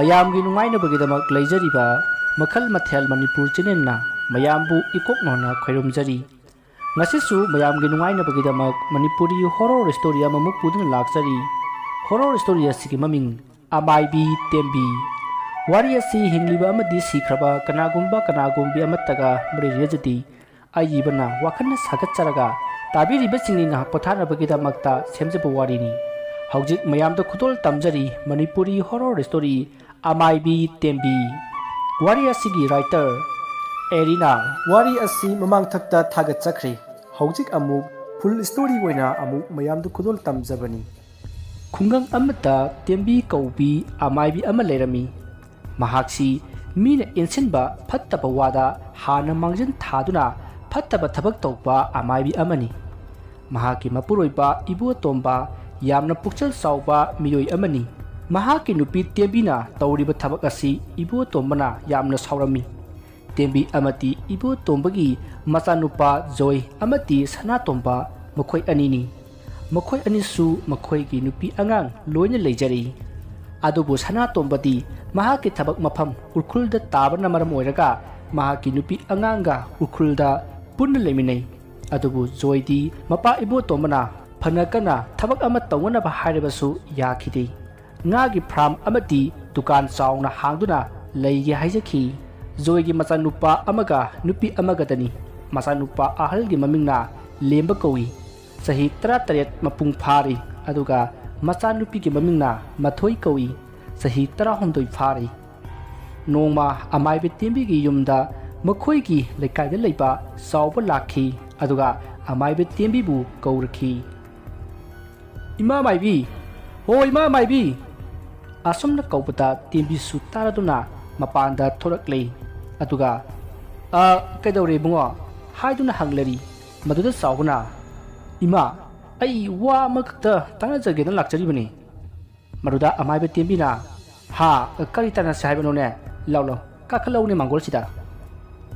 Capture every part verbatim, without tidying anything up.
ꯃꯌꯥꯝꯒꯤ ꯅꯨꯡꯉꯥꯏꯅꯕꯒꯤꯗꯃꯛ ꯂꯩꯖꯔꯤꯕ ꯃꯈꯜ ꯃꯊꯦꯜ ꯃꯅꯤꯄꯨꯔ ꯆꯦꯅꯦꯜꯅ ꯃꯌꯥꯝꯕꯨ ꯏꯀꯣꯛ ꯅꯧꯅ ꯈꯣꯏꯔꯨꯝꯖꯔꯤ꯫ ꯉꯁꯤꯁꯨ ꯃꯌꯥꯝꯒꯤ ꯅꯨꯡꯉꯥꯏꯅꯕꯒꯤꯗꯃꯛ ꯃꯅꯤꯄꯨꯔꯤ ꯍꯣꯔꯣꯔ ꯁ꯭ꯇꯣꯔꯤ ꯑꯃꯃꯨꯛ ꯄꯨꯗꯨꯅ ꯂꯥꯛꯆꯔꯤ꯫ ꯍꯣꯔꯣꯔ ꯁ꯭ꯇꯣꯔꯤ ꯑꯁꯤꯒꯤ ꯃꯃꯤꯡ ꯑꯃꯥꯏꯕꯤ ꯇꯦꯝꯕꯤ꯫ ꯋꯥꯔꯤ ꯑꯁꯤ ꯍꯤꯡꯂꯤꯕ ꯑꯃꯗꯤ ꯁꯤꯈ꯭ꯔꯕ ꯀꯅꯥꯒꯨꯝꯕ ꯀꯅꯥꯒꯨꯝꯕꯤ ꯑꯃꯠꯇꯒ ꯃꯔꯤ ꯂꯩꯅꯖꯗꯦ꯫ ꯑꯏꯕꯅ ꯋꯥꯈꯜꯅ ꯁꯥꯒꯠꯆꯔꯒ ꯇꯥꯕꯤꯔꯤꯕꯁꯤꯡꯒꯤ ꯉꯥꯏꯍꯥꯛ ꯄꯣꯊꯥꯅꯕꯒꯤꯗꯃꯛꯇ ꯁꯦꯝꯖꯕ ꯋꯥꯔꯤꯅꯤ꯫ ꯍꯧꯖꯤꯛ ꯃꯌꯥꯝꯗ ꯈꯨꯗꯣꯜ ꯇꯝꯖꯔꯤ ꯃꯅꯤꯄꯨꯔꯤ ꯍꯣꯔꯣꯔ ꯁ꯭ꯇꯣꯔꯤ ꯑꯃꯥꯏꯕꯤ ꯇꯦꯝꯕꯤ꯫ ꯋꯥꯔꯤ ꯑꯁꯤꯒꯤ ꯔꯥꯏꯇꯔ ꯑꯦꯔꯤꯅꯥ꯫ ꯋꯥꯔꯤ ꯑꯁꯤ ꯃꯃꯥꯡꯊꯛꯇ ꯊꯥꯒꯠꯆꯈ꯭ꯔꯦ꯫ ꯍꯧꯖꯤꯛ ꯑꯃꯨꯛ ꯐꯨꯜ ꯁ꯭ꯇꯣꯔꯤ ꯑꯣꯏꯅ ꯑꯃꯨꯛ ꯃꯌꯥꯝꯗ ꯈꯨꯗꯣꯜ ꯇꯝꯖꯕꯅꯤ꯫ ꯈꯨꯡꯒꯪ ꯑꯃꯗ ꯇꯦꯝꯕꯤ ꯀꯧꯕꯤ ꯑꯃꯥꯏꯕꯤ ꯑꯃ ꯂꯩꯔꯝꯃꯤ꯫ ꯃꯍꯥꯛꯁꯤ ꯃꯤꯅ ꯏꯟꯁꯤꯟꯕ ꯐꯠꯇꯕ ꯋꯥꯗ ꯍꯥꯟꯅ ꯃꯥꯡꯖꯤꯟ ꯊꯥꯗꯨꯅ ꯐꯠꯇꯕ ꯊꯕꯛ ꯇꯧꯕ ꯑꯃꯥꯏꯕꯤ ꯑꯃꯅꯤ꯫ ꯃꯍꯥꯛꯀꯤ ꯃꯄꯨꯔꯣꯏꯕ ꯏꯕꯣꯇꯣꯝꯕ ꯌꯥꯝꯅ ꯄꯨꯛꯆꯦꯜ ꯆꯥꯎꯕ ꯃꯤꯑꯣꯏ ꯑꯃꯅꯤ꯫ ꯃꯍꯥꯛꯀꯤ ꯅꯨꯄꯤ ꯇꯦꯝꯕꯤꯅ ꯇꯧꯔꯤꯕ ꯊꯕꯛ ꯑꯁꯤ ꯏꯕꯣꯇꯣꯝꯕꯅ ꯌꯥꯝꯅ ꯁꯥꯎꯔꯝꯃꯤ꯫ ꯇꯦꯝꯕꯤ ꯑꯃꯗꯤ ꯏꯕꯣꯇꯣꯝꯕꯒꯤ ꯃꯆꯥꯅꯨꯄꯥ ꯖꯣꯏ ꯑꯃꯗꯤ ꯁꯅꯥꯇꯣꯝꯕ ꯃꯈꯣꯏ ꯑꯅꯤꯅꯤ꯫ ꯃꯈꯣꯏ ꯑꯅꯤꯁꯨ ꯃꯈꯣꯏꯒꯤ ꯅꯨꯄꯤ ꯑꯉꯥꯡ ꯂꯣꯏꯅ ꯂꯩꯖꯔꯤ꯫ ꯑꯗꯨꯕꯨ ꯁꯅꯥꯇꯣꯝꯕꯗꯤ ꯃꯍꯥꯛꯀꯤ ꯊꯕꯛ ꯃꯐꯝ ꯎꯈ꯭ꯔꯨꯜꯗ ꯇꯥꯕꯅ ꯃꯔꯝ ꯑꯣꯏꯔꯒ ꯃꯍꯥꯛꯀꯤ ꯅꯨꯄꯤ ꯑꯉꯥꯡꯒ ꯎꯈ꯭ꯔꯨꯜꯗ ꯄꯨꯟꯅ ꯂꯩꯃꯤꯟꯅꯩ꯫ ꯑꯗꯨꯕꯨ ꯖꯣꯏꯗꯤ ꯃꯄꯥ ꯏꯕꯣꯇꯣꯝꯕꯅ ꯐꯅ ꯀꯟꯅ ꯊꯕꯛ ꯑꯃ ꯇꯧꯅꯅꯕ ꯍꯥꯏꯔꯕꯁꯨ ꯌꯥꯈꯤꯗꯦ꯫ ꯉꯥꯒꯤ ꯐꯥꯔꯝ ꯑꯃꯗꯤ ꯗꯨꯀꯥꯟ ꯆꯥꯎꯅ ꯍꯥꯡꯗꯨꯅ ꯂꯩꯒꯦ ꯍꯥꯏꯖꯈꯤ꯫ ꯖꯣꯏꯒꯤ ꯃꯆꯥꯅꯨꯄꯥ ꯑꯃꯒ ꯅꯨꯄꯤ ꯑꯃꯒꯗꯅꯤ꯫ ꯃꯆꯥꯅꯨꯄꯥ ꯑꯍꯜꯒꯤ ꯃꯃꯤꯡꯅ ꯂꯦꯝꯕ ꯀꯧꯏ꯫ ꯆꯍꯤ ꯇꯔꯥꯇꯔꯦꯠ ꯃꯄꯨꯡ ꯐꯥꯔꯤ꯫ ꯑꯗꯨꯒ ꯃꯆꯥꯅꯨꯄꯤꯒꯤ ꯃꯃꯤꯡꯅ ꯃꯊꯣꯏ ꯀꯧꯏ꯫ ꯆꯍꯤ ꯇꯔꯥꯍꯨꯝꯗꯣꯏ ꯐꯥꯔꯤ꯫ ꯅꯣꯡꯃ ꯑꯃꯥꯏꯕ ꯇꯦꯝꯕꯤꯒꯤ ꯌꯨꯝꯗ ꯃꯈꯣꯏꯒꯤ ꯂꯩꯀꯥꯏꯗ ꯂꯩꯕ ꯆꯥꯎꯕ ꯂꯥꯛꯈꯤ꯫ ꯑꯗꯨꯒ ꯑꯃꯥꯏꯕ ꯇꯦꯝꯕꯤꯕꯨ ꯀꯧꯔꯛꯈꯤ꯫ "ꯏꯃꯥ ꯃꯥꯏꯕꯤ! ꯍꯣ ꯏꯃꯥ ꯃꯥꯏꯕꯤ!" ꯑꯁꯨꯝꯅ ꯀꯧꯕꯗ ꯇꯦꯝꯕꯤꯁꯨ ꯇꯥꯔꯗꯨꯅ ꯃꯄꯥꯟꯗ ꯊꯣꯔꯛꯂꯦ꯫ ꯑꯗꯨꯒ, "ꯑ, ꯀꯩꯗꯧꯔꯦ ꯏꯕꯨꯡꯉꯣ?" ꯍꯥꯏꯗꯨꯅ ꯍꯪꯂꯔꯤ꯫ ꯃꯗꯨꯗ ꯆꯥꯎꯕꯅ, "ꯏꯃꯥ, ꯑꯩ ꯋꯥ ꯑꯃꯈꯛꯇ ꯇꯥꯟꯅꯖꯒꯦꯅ ꯂꯥꯛꯆꯔꯤꯕꯅꯤ"꯫ ꯃꯗꯨꯗ ꯑꯃꯥꯏꯕ ꯇꯦꯝꯕꯤꯅ, "ꯍꯥ, ꯀꯔꯤ ꯇꯥꯟꯅꯁꯦ ꯍꯥꯏꯕꯅꯣꯅꯦ? ꯂꯥꯎ, ꯂꯥꯎ, ꯀꯥꯈꯠꯂꯛꯎꯅꯦ ꯃꯥꯡꯒꯣꯜꯁꯤꯗ"꯫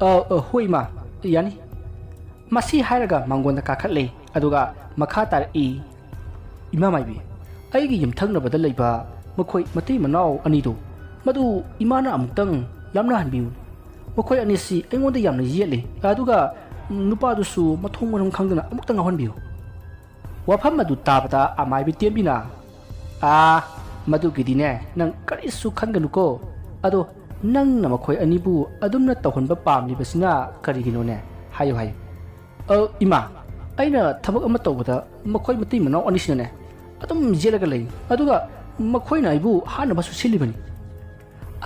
"ꯑ, ꯑ, ꯍꯣꯏ ꯏꯃꯥ, ꯌꯥꯅꯤ"꯫ ꯃꯁꯤ ꯍꯥꯏꯔꯒ ꯃꯥꯡꯒꯣꯜꯗ ꯀꯥꯈꯠꯂꯦ꯫ ꯑꯗꯨꯒ ꯃꯈꯥ ꯇꯥꯔꯛꯏ, "ꯏꯃꯥ ꯃꯥꯏꯕꯤ, ꯑꯩꯒꯤ ꯌꯨꯝꯊꯪꯅꯕꯗ ꯂꯩꯕ ꯃꯈꯣꯏ ꯃꯇꯩ ꯃꯅꯥꯎ ꯑꯅꯤꯗꯨ "ꯃꯗꯨ ꯏꯃꯥꯅ ꯑꯃꯨꯛꯇꯪ ꯂꯥꯞꯅꯍꯟꯕꯤꯌꯨ꯫ ꯃꯈꯣꯏ ꯑꯅꯤꯁꯤ ꯑꯩꯉꯣꯟꯗ ꯌꯥꯝꯅ ꯌꯦꯠꯂꯤ꯫ ꯑꯗꯨꯒ ꯅꯨꯄꯥꯗꯨꯁꯨ ꯃꯊꯣꯡ ꯃꯔꯝ ꯈꯪꯗꯅ ꯑꯃꯨꯛꯇ ꯉꯥꯎꯍꯟꯕꯤꯌꯨ꯫" ꯋꯥꯐꯝ ꯑꯗꯨ ꯇꯥꯕꯗ ꯑꯃꯥꯏꯕꯤ ꯇꯦꯝꯕꯤꯅ, "ꯑꯥ, ꯃꯗꯨꯒꯤꯗꯤꯅꯦ, ꯅꯪ ꯀꯔꯤꯁꯨ ꯈꯟꯒꯅꯨꯀꯣ꯫ ꯑꯗꯣ ꯅꯪꯅ ꯃꯈꯣꯏ ꯑꯅꯤꯕꯨ ꯑꯗꯨꯝꯅ ꯇꯧꯍꯟꯕ ꯄꯥꯝꯂꯤꯕꯁꯤꯅ ꯀꯔꯤꯒꯤꯅꯣꯅꯦ? ꯍꯥꯏꯌꯨ, ꯍꯥꯏꯌꯨ꯫" "ꯑ, ꯏꯃꯥ, ꯑꯩꯅ ꯊꯕꯛ ꯑꯃ ꯇꯧꯕꯗ ꯃꯈꯣꯏ ꯃꯇꯩ ꯃꯅꯥꯎ ꯑꯅꯤꯁꯤꯅꯅꯦ ꯑꯗꯨꯝ ꯌꯦꯠꯂꯒ ꯂꯩ꯫ ꯑꯗꯨꯒ ꯃꯈꯣꯏꯅ ꯑꯩꯕꯨ ꯍꯥꯠꯅꯕꯁꯨ ꯁꯤꯜꯂꯤꯕꯅꯤ꯫"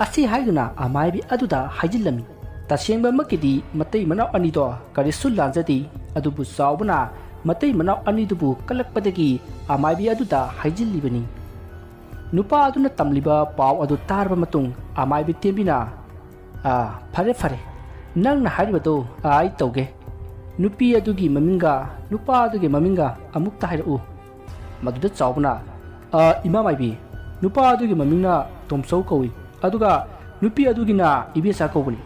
ꯑꯁꯤ ꯍꯥꯏꯗꯨꯅ ꯑꯃꯥꯏꯕꯤ ꯑꯗꯨꯗ ꯍꯥꯏꯖꯤꯜꯂꯝꯃꯤ꯫ ꯇꯁꯦꯡꯕꯃꯛꯀꯤꯗꯤ ꯃꯇꯩ ꯃꯅꯥꯎ ꯑꯅꯤꯗꯣ ꯀꯔꯤꯁꯨ ꯂꯥꯟꯖꯗꯦ, ꯑꯗꯨꯕꯨ ꯆꯥꯎꯕꯅ ꯃꯇꯩ ꯃꯅꯥꯎ ꯑꯅꯤꯗꯨꯕꯨ ꯀꯜꯂꯛꯄꯗꯒꯤ ꯑꯃꯥꯏꯕꯤ ꯑꯗꯨꯗ ꯍꯥꯏꯖꯤꯜꯂꯤꯕꯅꯤ꯫ ꯅꯨꯄꯥ ꯑꯗꯨꯅ ꯇꯝꯂꯤꯕ ꯄꯥꯎ ꯑꯗꯨ ꯇꯥꯔꯕ ꯃꯇꯨꯡ ꯑꯃꯥꯏꯕꯤ ꯇꯦꯝꯕꯤꯅ, "ꯑꯥ, ꯐꯔꯦ, ꯐꯔꯦ, ꯅꯪꯅ ꯍꯥꯏꯔꯤꯕꯗꯣ ꯑꯩ ꯇꯧꯒꯦ꯫ ꯅꯨꯄꯤ ꯑꯗꯨꯒꯤ ꯃꯃꯤꯡꯒ ꯅꯨꯄꯥ ꯑꯗꯨꯒꯤ ꯃꯃꯤꯡꯒ ꯑꯃꯨꯛꯇ ꯍꯥꯏꯔꯛꯎ꯫" ꯃꯗꯨꯗ ꯆꯥꯎꯕꯅ, "ꯑ, ꯏꯃꯥ ꯃꯥꯏꯕꯤ, ꯅꯨꯄꯥ ꯑꯗꯨꯒꯤ ꯃꯃꯤꯡꯅ ꯇꯣꯝꯆꯧ ꯀꯧꯏ, ꯑꯗꯨꯒ ꯅꯨꯄꯤ ꯑꯗꯨꯒꯤꯅ ꯏꯕꯦꯆꯥ ꯀꯧꯕꯅꯤ꯫"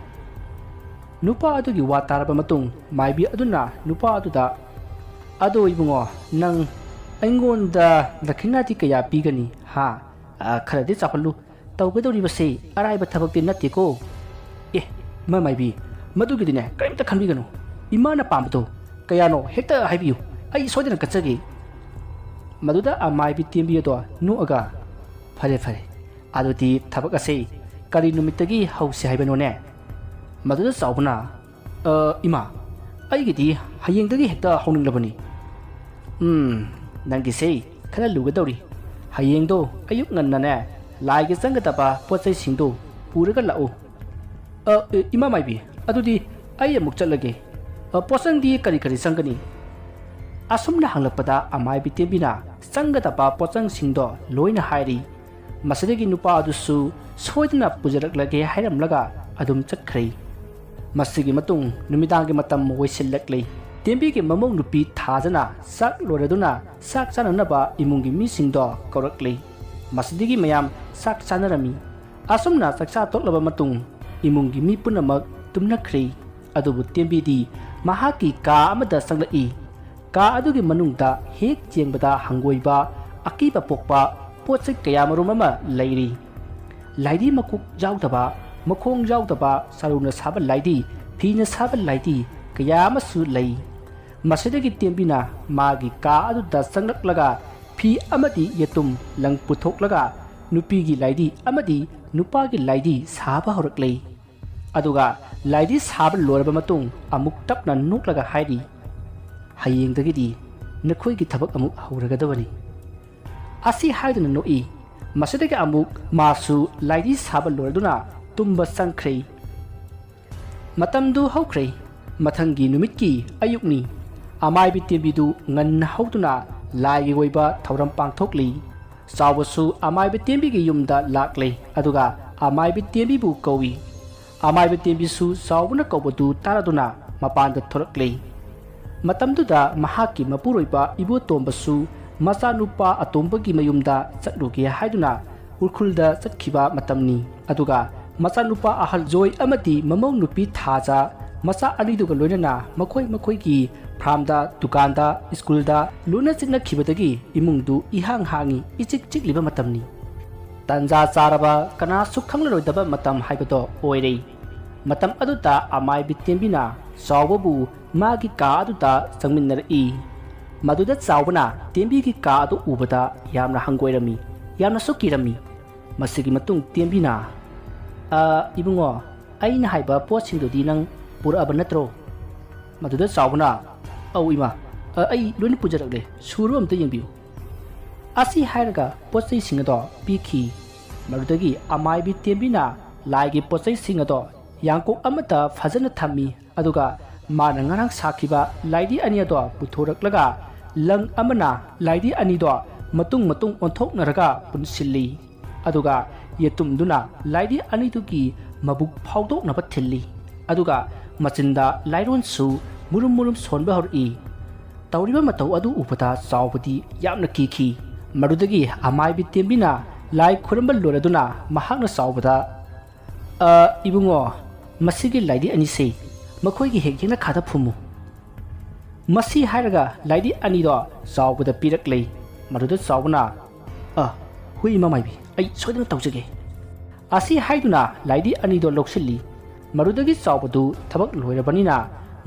ꯅꯨꯄꯥ ꯑꯗꯨꯒꯤ ꯋꯥ ꯇꯥꯔꯕ ꯃꯇꯨꯡ ꯃꯥꯏꯕꯤ ꯑꯗꯨꯅ ꯅꯨꯄꯥ ꯑꯗꯨꯗ, "ꯑꯗꯣ ꯏꯕꯨꯡꯉꯣ, ꯅꯪ ꯑꯩꯉꯣꯟꯗ ꯗꯈꯤꯅꯥꯗꯤ ꯀꯌꯥ ꯄꯤꯒꯅꯤ? ꯍꯥ? ꯑ, ꯈꯔꯗꯤ ꯆꯥꯎꯍꯜꯂꯨ꯫ ꯇꯧꯒꯗꯧꯔꯤꯕꯁꯤ ꯑꯔꯥꯏꯕ ꯊꯕꯛꯇꯤ ꯅꯠꯇꯦꯀꯣ꯫" "ꯑꯦ, ꯏꯃꯥ ꯃꯥꯏꯕꯤ, ꯃꯗꯨꯒꯤꯗꯤꯅꯦ ꯀꯔꯤꯝꯇ ꯈꯟꯕꯤꯒꯅꯨ꯫ ꯏꯃꯥꯅ ꯄꯥꯝꯕꯗꯣ ꯀꯌꯥꯅꯣ ꯍꯦꯛꯇ ꯍꯥꯏꯕꯤꯌꯨ, ꯑꯩ ꯁꯣꯏꯗꯅ ꯀꯠꯆꯒꯦ꯫" ꯃꯗꯨꯗ ꯑꯃꯥꯏꯕꯤ ꯇꯦꯝꯕꯤ ꯑꯗꯣ ꯅꯣꯛꯑꯒ, "ꯐꯔꯦ, ꯐꯔꯦ, ꯑꯗꯨꯗꯤ ꯊꯕꯛ ꯑꯁꯤ ꯀꯔꯤ ꯅꯨꯃꯤꯠꯇꯒꯤ ꯍꯧꯁꯤ ꯍꯥꯏꯕꯅꯣꯅꯦ?" ꯃꯗꯨꯗ ꯆꯥꯎꯕꯅ, "ꯑ, ꯏꯃꯥ, ꯑꯩꯒꯤꯗꯤ ꯍꯌꯦꯡꯗꯒꯤ ꯍꯦꯛꯇ ꯍꯧꯅꯤꯡꯂꯕꯅꯤ꯫" "ꯎꯝ, ꯅꯪꯒꯤꯁꯦ ꯈꯔ ꯂꯨꯒꯗꯧꯔꯤ꯫ ꯍꯌꯦꯡꯗꯣ ꯑꯌꯨꯛ ꯉꯟꯅꯅꯦ ꯂꯥꯏꯒꯤ ꯆꯪꯒꯗꯕ ꯄꯣꯠ ꯆꯩꯁꯤꯡꯗꯣ ꯄꯨꯔꯒ ꯂꯥꯛꯎ꯫" "ꯑ, ꯑ, ꯏꯃꯥ ꯃꯥꯏꯕꯤ, ꯑꯗꯨꯗꯤ ꯑꯩ ꯑꯃꯨꯛ ꯆꯠꯂꯒꯦ꯫ ꯑ, ꯄꯣꯠꯆꯪꯗꯤ ꯀꯔꯤ ꯀꯔꯤ ꯆꯪꯒꯅꯤ?" ꯑꯁꯨꯝꯅ ꯍꯪꯂꯛꯄꯗ ꯑꯃꯥꯏꯕꯤ ꯇꯦꯝꯕꯤꯅ ꯆꯪꯒꯗꯕ ꯄꯣꯠꯆꯪꯁꯤꯡꯗꯣ ꯂꯣꯏꯅ ꯍꯥꯏꯔꯤ꯫ ꯃꯁꯤꯗꯒꯤ ꯅꯨꯄꯥ ꯑꯗꯨꯁꯨ ꯁꯣꯏꯗꯅ ꯄꯨꯖꯔꯛꯂꯒꯦ ꯍꯥꯏꯔꯝꯂꯒ ꯑꯗꯨꯝ ꯆꯠꯈ꯭ꯔꯦ꯫ ꯃꯁꯤꯒꯤ ꯃꯇꯨꯡ ꯅꯨꯃꯤꯗꯥꯡꯒꯤ ꯃꯇꯝ ꯑꯣꯏꯁꯤꯜꯂꯛꯂꯦ꯫ ꯇꯦꯝꯕꯤꯒꯤ ꯃꯃꯧ ꯅꯨꯄꯤ ꯊꯥꯖꯅ ꯆꯥꯛ ꯂꯣꯏꯔꯗꯨꯅ ꯆꯥꯛ ꯆꯥꯅꯅꯕ ꯏꯃꯨꯡꯒꯤ ꯃꯤꯁꯤꯡꯗꯣ ꯀꯧꯔꯛꯂꯦ꯫ ꯃꯁꯤꯗꯒꯤ ꯃꯌꯥꯝ ꯆꯥꯛ ꯆꯥꯅꯔꯝꯃꯤ꯫ ꯑꯁꯨꯝꯅ ꯆꯥꯛꯆꯥ ꯇꯣꯛꯂꯕ ꯃꯇꯨꯡ ꯏꯃꯨꯡꯒꯤ ꯃꯤ ꯄꯨꯝꯅꯃꯛ ꯇꯨꯝꯅꯈ꯭ꯔꯦ꯫ ꯑꯗꯨꯕꯨ ꯇꯦꯝꯕꯤꯗꯤ ꯃꯍꯥꯛꯀꯤ ꯀꯥ ꯑꯃꯗ ꯆꯪꯂꯛꯏ꯫ ꯀꯥ ꯑꯗꯨꯒꯤ ꯃꯅꯨꯡꯗ ꯍꯦꯛ ꯌꯦꯡꯕꯗ ꯍꯪꯒꯣꯏꯕ, ꯑꯀꯤꯕ ꯄꯣꯛꯄ ꯄꯣꯠ ꯆꯩ ꯀꯌꯥ ꯃꯔꯨꯝ ꯑꯃ ꯂꯩꯔꯤ꯫ ꯂꯥꯏꯗꯤ ꯃꯀꯣꯛ ꯌꯥꯎꯗꯕ, ꯃꯈꯣꯡ ꯌꯥꯎꯗꯕ, ꯆꯔꯨꯅ ꯁꯥꯕ ꯂꯥꯏꯗꯤ, ꯐꯤꯅ ꯁꯥꯕ ꯂꯥꯏꯗꯤ ꯀꯌꯥ ꯑꯃꯁꯨ ꯂꯩ꯫ ꯃꯁꯤꯗꯒꯤ ꯇꯦꯝꯕꯤꯅ ꯃꯥꯒꯤ ꯀꯥ ꯑꯗꯨꯗ ꯆꯪꯂꯛꯂꯒ ꯐꯤ ꯑꯃꯗꯤ ꯌꯦꯇꯨꯝ ꯂꯪ ꯄꯨꯊꯣꯛꯂꯒ ꯅꯨꯄꯤꯒꯤ ꯂꯥꯏꯗꯤ ꯑꯃꯗꯤ ꯅꯨꯄꯥꯒꯤ ꯂꯥꯏꯗꯤ ꯁꯥꯕ ꯍꯧꯔꯛꯂꯦ꯫ ꯑꯗꯨꯒ ꯂꯥꯏꯗꯤ ꯁꯥꯕ ꯂꯣꯏꯔꯕ ꯃꯇꯨꯡ ꯑꯃꯨꯛ ꯇꯞꯅ ꯅꯣꯛꯂꯒ ꯍꯥꯏꯔꯤ, "ꯍꯌꯦꯡꯗꯒꯤꯗꯤ ꯅꯈꯣꯏꯒꯤ ꯊꯕꯛ ꯑꯃꯨꯛ ꯍꯧꯔꯒꯗꯕꯅꯤ"꯫ ꯑꯁꯤ ꯍꯥꯏꯗꯨꯅ ꯅꯣꯛꯏ꯫ ꯃꯁꯤꯗꯒꯤ ꯑꯃꯨꯛ ꯃꯥꯁꯨ ꯂꯥꯏꯗꯤ ꯁꯥꯕ ꯂꯣꯏꯔꯗꯨꯅ ꯇꯨꯝꯕ ꯆꯪꯈ꯭ꯔꯦ꯫ ꯃꯇꯝꯗꯨ ꯍꯧꯈ꯭ꯔꯦ꯫ ꯃꯊꯪꯒꯤ ꯅꯨꯃꯤꯠꯀꯤ ꯑꯌꯨꯛꯅꯤ꯫ ꯑꯃꯥꯏꯕꯤ ꯇꯦꯝꯕꯤꯗꯨ ꯉꯟꯅ ꯍꯧꯗꯨꯅ ꯂꯥꯏꯒꯤ ꯑꯣꯏꯕ ꯊꯧꯔꯝ ꯄꯥꯡꯊꯣꯛꯂꯤ꯫ ꯆꯥꯎꯕꯁꯨ ꯑꯃꯥꯏꯕꯤ ꯇꯦꯝꯕꯤꯒꯤ ꯌꯨꯝꯗ ꯂꯥꯛꯂꯦ, ꯑꯗꯨꯒ ꯑꯃꯥꯏꯕꯤ ꯇꯦꯝꯕꯤꯕꯨ ꯀꯧꯏ꯫ ꯑꯃꯥꯏꯕꯤ ꯇꯦꯝꯕꯤꯁꯨ ꯆꯥꯎꯕꯅ ꯀꯧꯕꯗꯨ ꯇꯥꯔꯗꯨꯅ ꯃꯄꯥꯟꯗ ꯊꯣꯔꯛꯂꯦ꯫ ꯃꯇꯝꯗꯨꯗ ꯃꯍꯥꯛꯀꯤ ꯃꯄꯨꯔꯣꯏꯕ ꯏꯕꯣꯇꯣꯝꯕꯁꯨ ꯃꯆꯥꯅꯨꯄꯥ ꯑꯇꯣꯝꯕꯒꯤ ꯃꯌꯨꯝꯗ ꯆꯠꯂꯨꯒꯦ ꯍꯥꯏꯗꯨꯅ ꯎꯈ꯭ꯔꯨꯜꯗ ꯆꯠꯈꯤꯕ ꯃꯇꯝꯅꯤ꯫ ꯑꯗꯨꯒ ꯃꯆꯥꯅꯨꯄꯥ ꯑꯍꯜ ꯖꯣꯏ ꯑꯃꯗꯤ ꯃꯃꯧ ꯅꯨꯄꯤ ꯊꯥꯖ, ꯃꯆꯥ ꯑꯅꯤꯗꯨꯒ ꯂꯣꯏꯅꯅ ꯃꯈꯣꯏ ꯃꯈꯣꯏꯒꯤ ꯐꯥꯔꯝꯗ, ꯗꯨꯀꯥꯟꯗ, ꯁ꯭ꯀꯨꯜꯗ ꯂꯣꯏꯅ ꯆꯠꯅꯈꯤꯕꯗꯒꯤ ꯏꯃꯨꯡꯗꯨ ꯏꯍꯥꯡ ꯍꯥꯡꯉꯤ, ꯏꯆꯤꯛ ꯆꯤꯛꯂꯤꯕ ꯃꯇꯝꯅꯤ꯫ ꯇꯟꯖꯥ ꯆꯥꯔꯕ, ꯀꯅꯥꯁꯨ ꯈꯪꯂꯔꯣꯏꯗꯕ ꯃꯇꯝ ꯍꯥꯏꯕꯗꯣ ꯑꯣꯏꯔꯦ꯫ ꯃꯇꯝ ꯑꯗꯨꯗ ꯑꯃꯥꯏꯕꯤ ꯇꯦꯝꯕꯤꯅ ꯆꯥꯎꯕꯕꯨ ꯃꯥꯒꯤ ꯀꯥ ꯑꯗꯨꯗ ꯆꯪꯃꯤꯟꯅꯔꯛꯏ꯫ ꯃꯗꯨꯗ ꯆꯥꯎꯕꯅ ꯇꯦꯝꯕꯤꯒꯤ ꯀꯥ ꯑꯗꯨ ꯎꯕꯗ ꯌꯥꯝꯅ ꯍꯪꯒꯣꯏꯔꯝꯃꯤ, ꯌꯥꯝꯅꯁꯨ ꯀꯤꯔꯝꯃꯤ꯫ ꯃꯁꯤꯒꯤ ꯃꯇꯨꯡ ꯇꯦꯝꯕꯤꯅ, "ꯑ, ꯏꯕꯨꯡꯉꯣ, ꯑꯩꯅ ꯍꯥꯏꯕ ꯄꯣꯠꯁꯤꯡꯗꯨꯗꯤ ꯅꯪ ꯄꯨꯔꯛꯑꯕ ꯅꯠꯇ꯭ꯔꯣ?" ꯃꯗꯨꯗ ꯆꯥꯎꯕꯅ, "ꯑꯧ ꯏꯃꯥ, ꯑ, ꯑꯩ ꯂꯣꯏꯅ ꯄꯨꯖꯔꯛꯂꯦ, ꯁꯨꯔꯕ ꯑꯝꯇ ꯌꯦꯡꯕꯤꯌꯨ"꯫ ꯑꯁꯤ ꯍꯥꯏꯔꯒ ꯄꯣꯠ ꯆꯩꯁꯤꯡ ꯑꯗꯣ ꯄꯤꯈꯤ꯫ ꯃꯗꯨꯗꯒꯤ ꯑꯃꯥꯏꯕꯤ ꯇꯦꯝꯕꯤꯅ ꯂꯥꯏꯒꯤ ꯄꯣꯠ ꯆꯩꯁꯤꯡ ꯑꯗꯣ ꯌꯥꯡꯀꯣꯛ ꯑꯃꯗ ꯐꯖꯅ ꯊꯝꯃꯤ, ꯑꯗꯨꯒ ꯃꯥꯅ ꯉꯔꯥꯡ ꯁꯥꯈꯤꯕ ꯂꯥꯏꯗꯤ ꯑꯅꯤ ꯑꯗꯣ ꯄꯨꯊꯣꯔꯛꯂꯒ ꯂꯪ ꯑꯃꯅ ꯂꯥꯏꯗꯤ ꯑꯅꯤꯗꯣ ꯃꯇꯨꯡ ꯃꯇꯨꯡ ꯑꯣꯟꯊꯣꯛꯅꯔꯒ ꯄꯨꯟꯁꯤꯜꯂꯤ꯫ ꯑꯗꯨꯒ ꯌꯦꯇꯨꯝꯗꯨꯅ ꯂꯥꯏꯗꯤ ꯑꯅꯤꯗꯨꯒꯤ ꯃꯕꯨꯛ ꯐꯥꯎꯗꯣꯛꯅꯕ ꯊꯤꯜꯂꯤ꯫ ꯑꯗꯨꯒ ꯃꯆꯤꯟꯗ ꯂꯥꯏꯔꯣꯟꯁꯨ ꯃꯨꯔꯨꯝ ꯃꯨꯔꯨꯝ ꯁꯣꯟꯕ ꯍꯧꯔꯛꯏ꯫ ꯇꯧꯔꯤꯕ ꯃꯇꯧ ꯑꯗꯨ ꯎꯕꯗ ꯆꯥꯎꯕꯗꯤ ꯌꯥꯝꯅ ꯀꯤꯈꯤ꯫ ꯃꯗꯨꯗꯒꯤ ꯑꯃꯥꯏꯕꯤ ꯇꯦꯝꯕꯤꯅ ꯂꯥꯏ ꯈꯨꯔꯝꯕ ꯂꯣꯏꯔꯗꯨꯅ ꯃꯍꯥꯛꯅ ꯆꯥꯎꯕꯗ, "ꯑ, ꯏꯕꯨꯡꯉꯣ, ꯃꯁꯤꯒꯤ ꯂꯥꯏꯗꯤ ꯑꯅꯤꯁꯤ ꯃꯈꯣꯏꯒꯤ ꯍꯦꯛ ꯌꯦꯅꯈꯥꯗ ꯐꯨꯝꯃꯨ"꯫ ꯃꯁꯤ ꯍꯥꯏꯔꯒ ꯂꯥꯏꯗꯤ ꯑꯅꯤꯗꯣ ꯆꯥꯎꯕꯗ ꯄꯤꯔꯛꯂꯦ꯫ ꯃꯗꯨꯗ ꯆꯥꯎꯕꯅ, "ꯑ, ꯍꯣꯏ ꯏꯃꯥ ꯃꯥꯏꯕꯤ, ꯑꯩ ꯁꯣꯏꯗꯅ ꯇꯧꯖꯒꯦ"꯫ ꯑꯁꯤ ꯍꯥꯏꯗꯨꯅ ꯂꯥꯏꯙꯤ ꯑꯅꯤꯗꯣ ꯂꯧꯁꯤꯜꯂꯤ꯫ ꯃꯗꯨꯗꯒꯤ ꯆꯥꯎꯕꯗꯨ ꯊꯕꯛ ꯂꯣꯏꯔꯕꯅꯤꯅ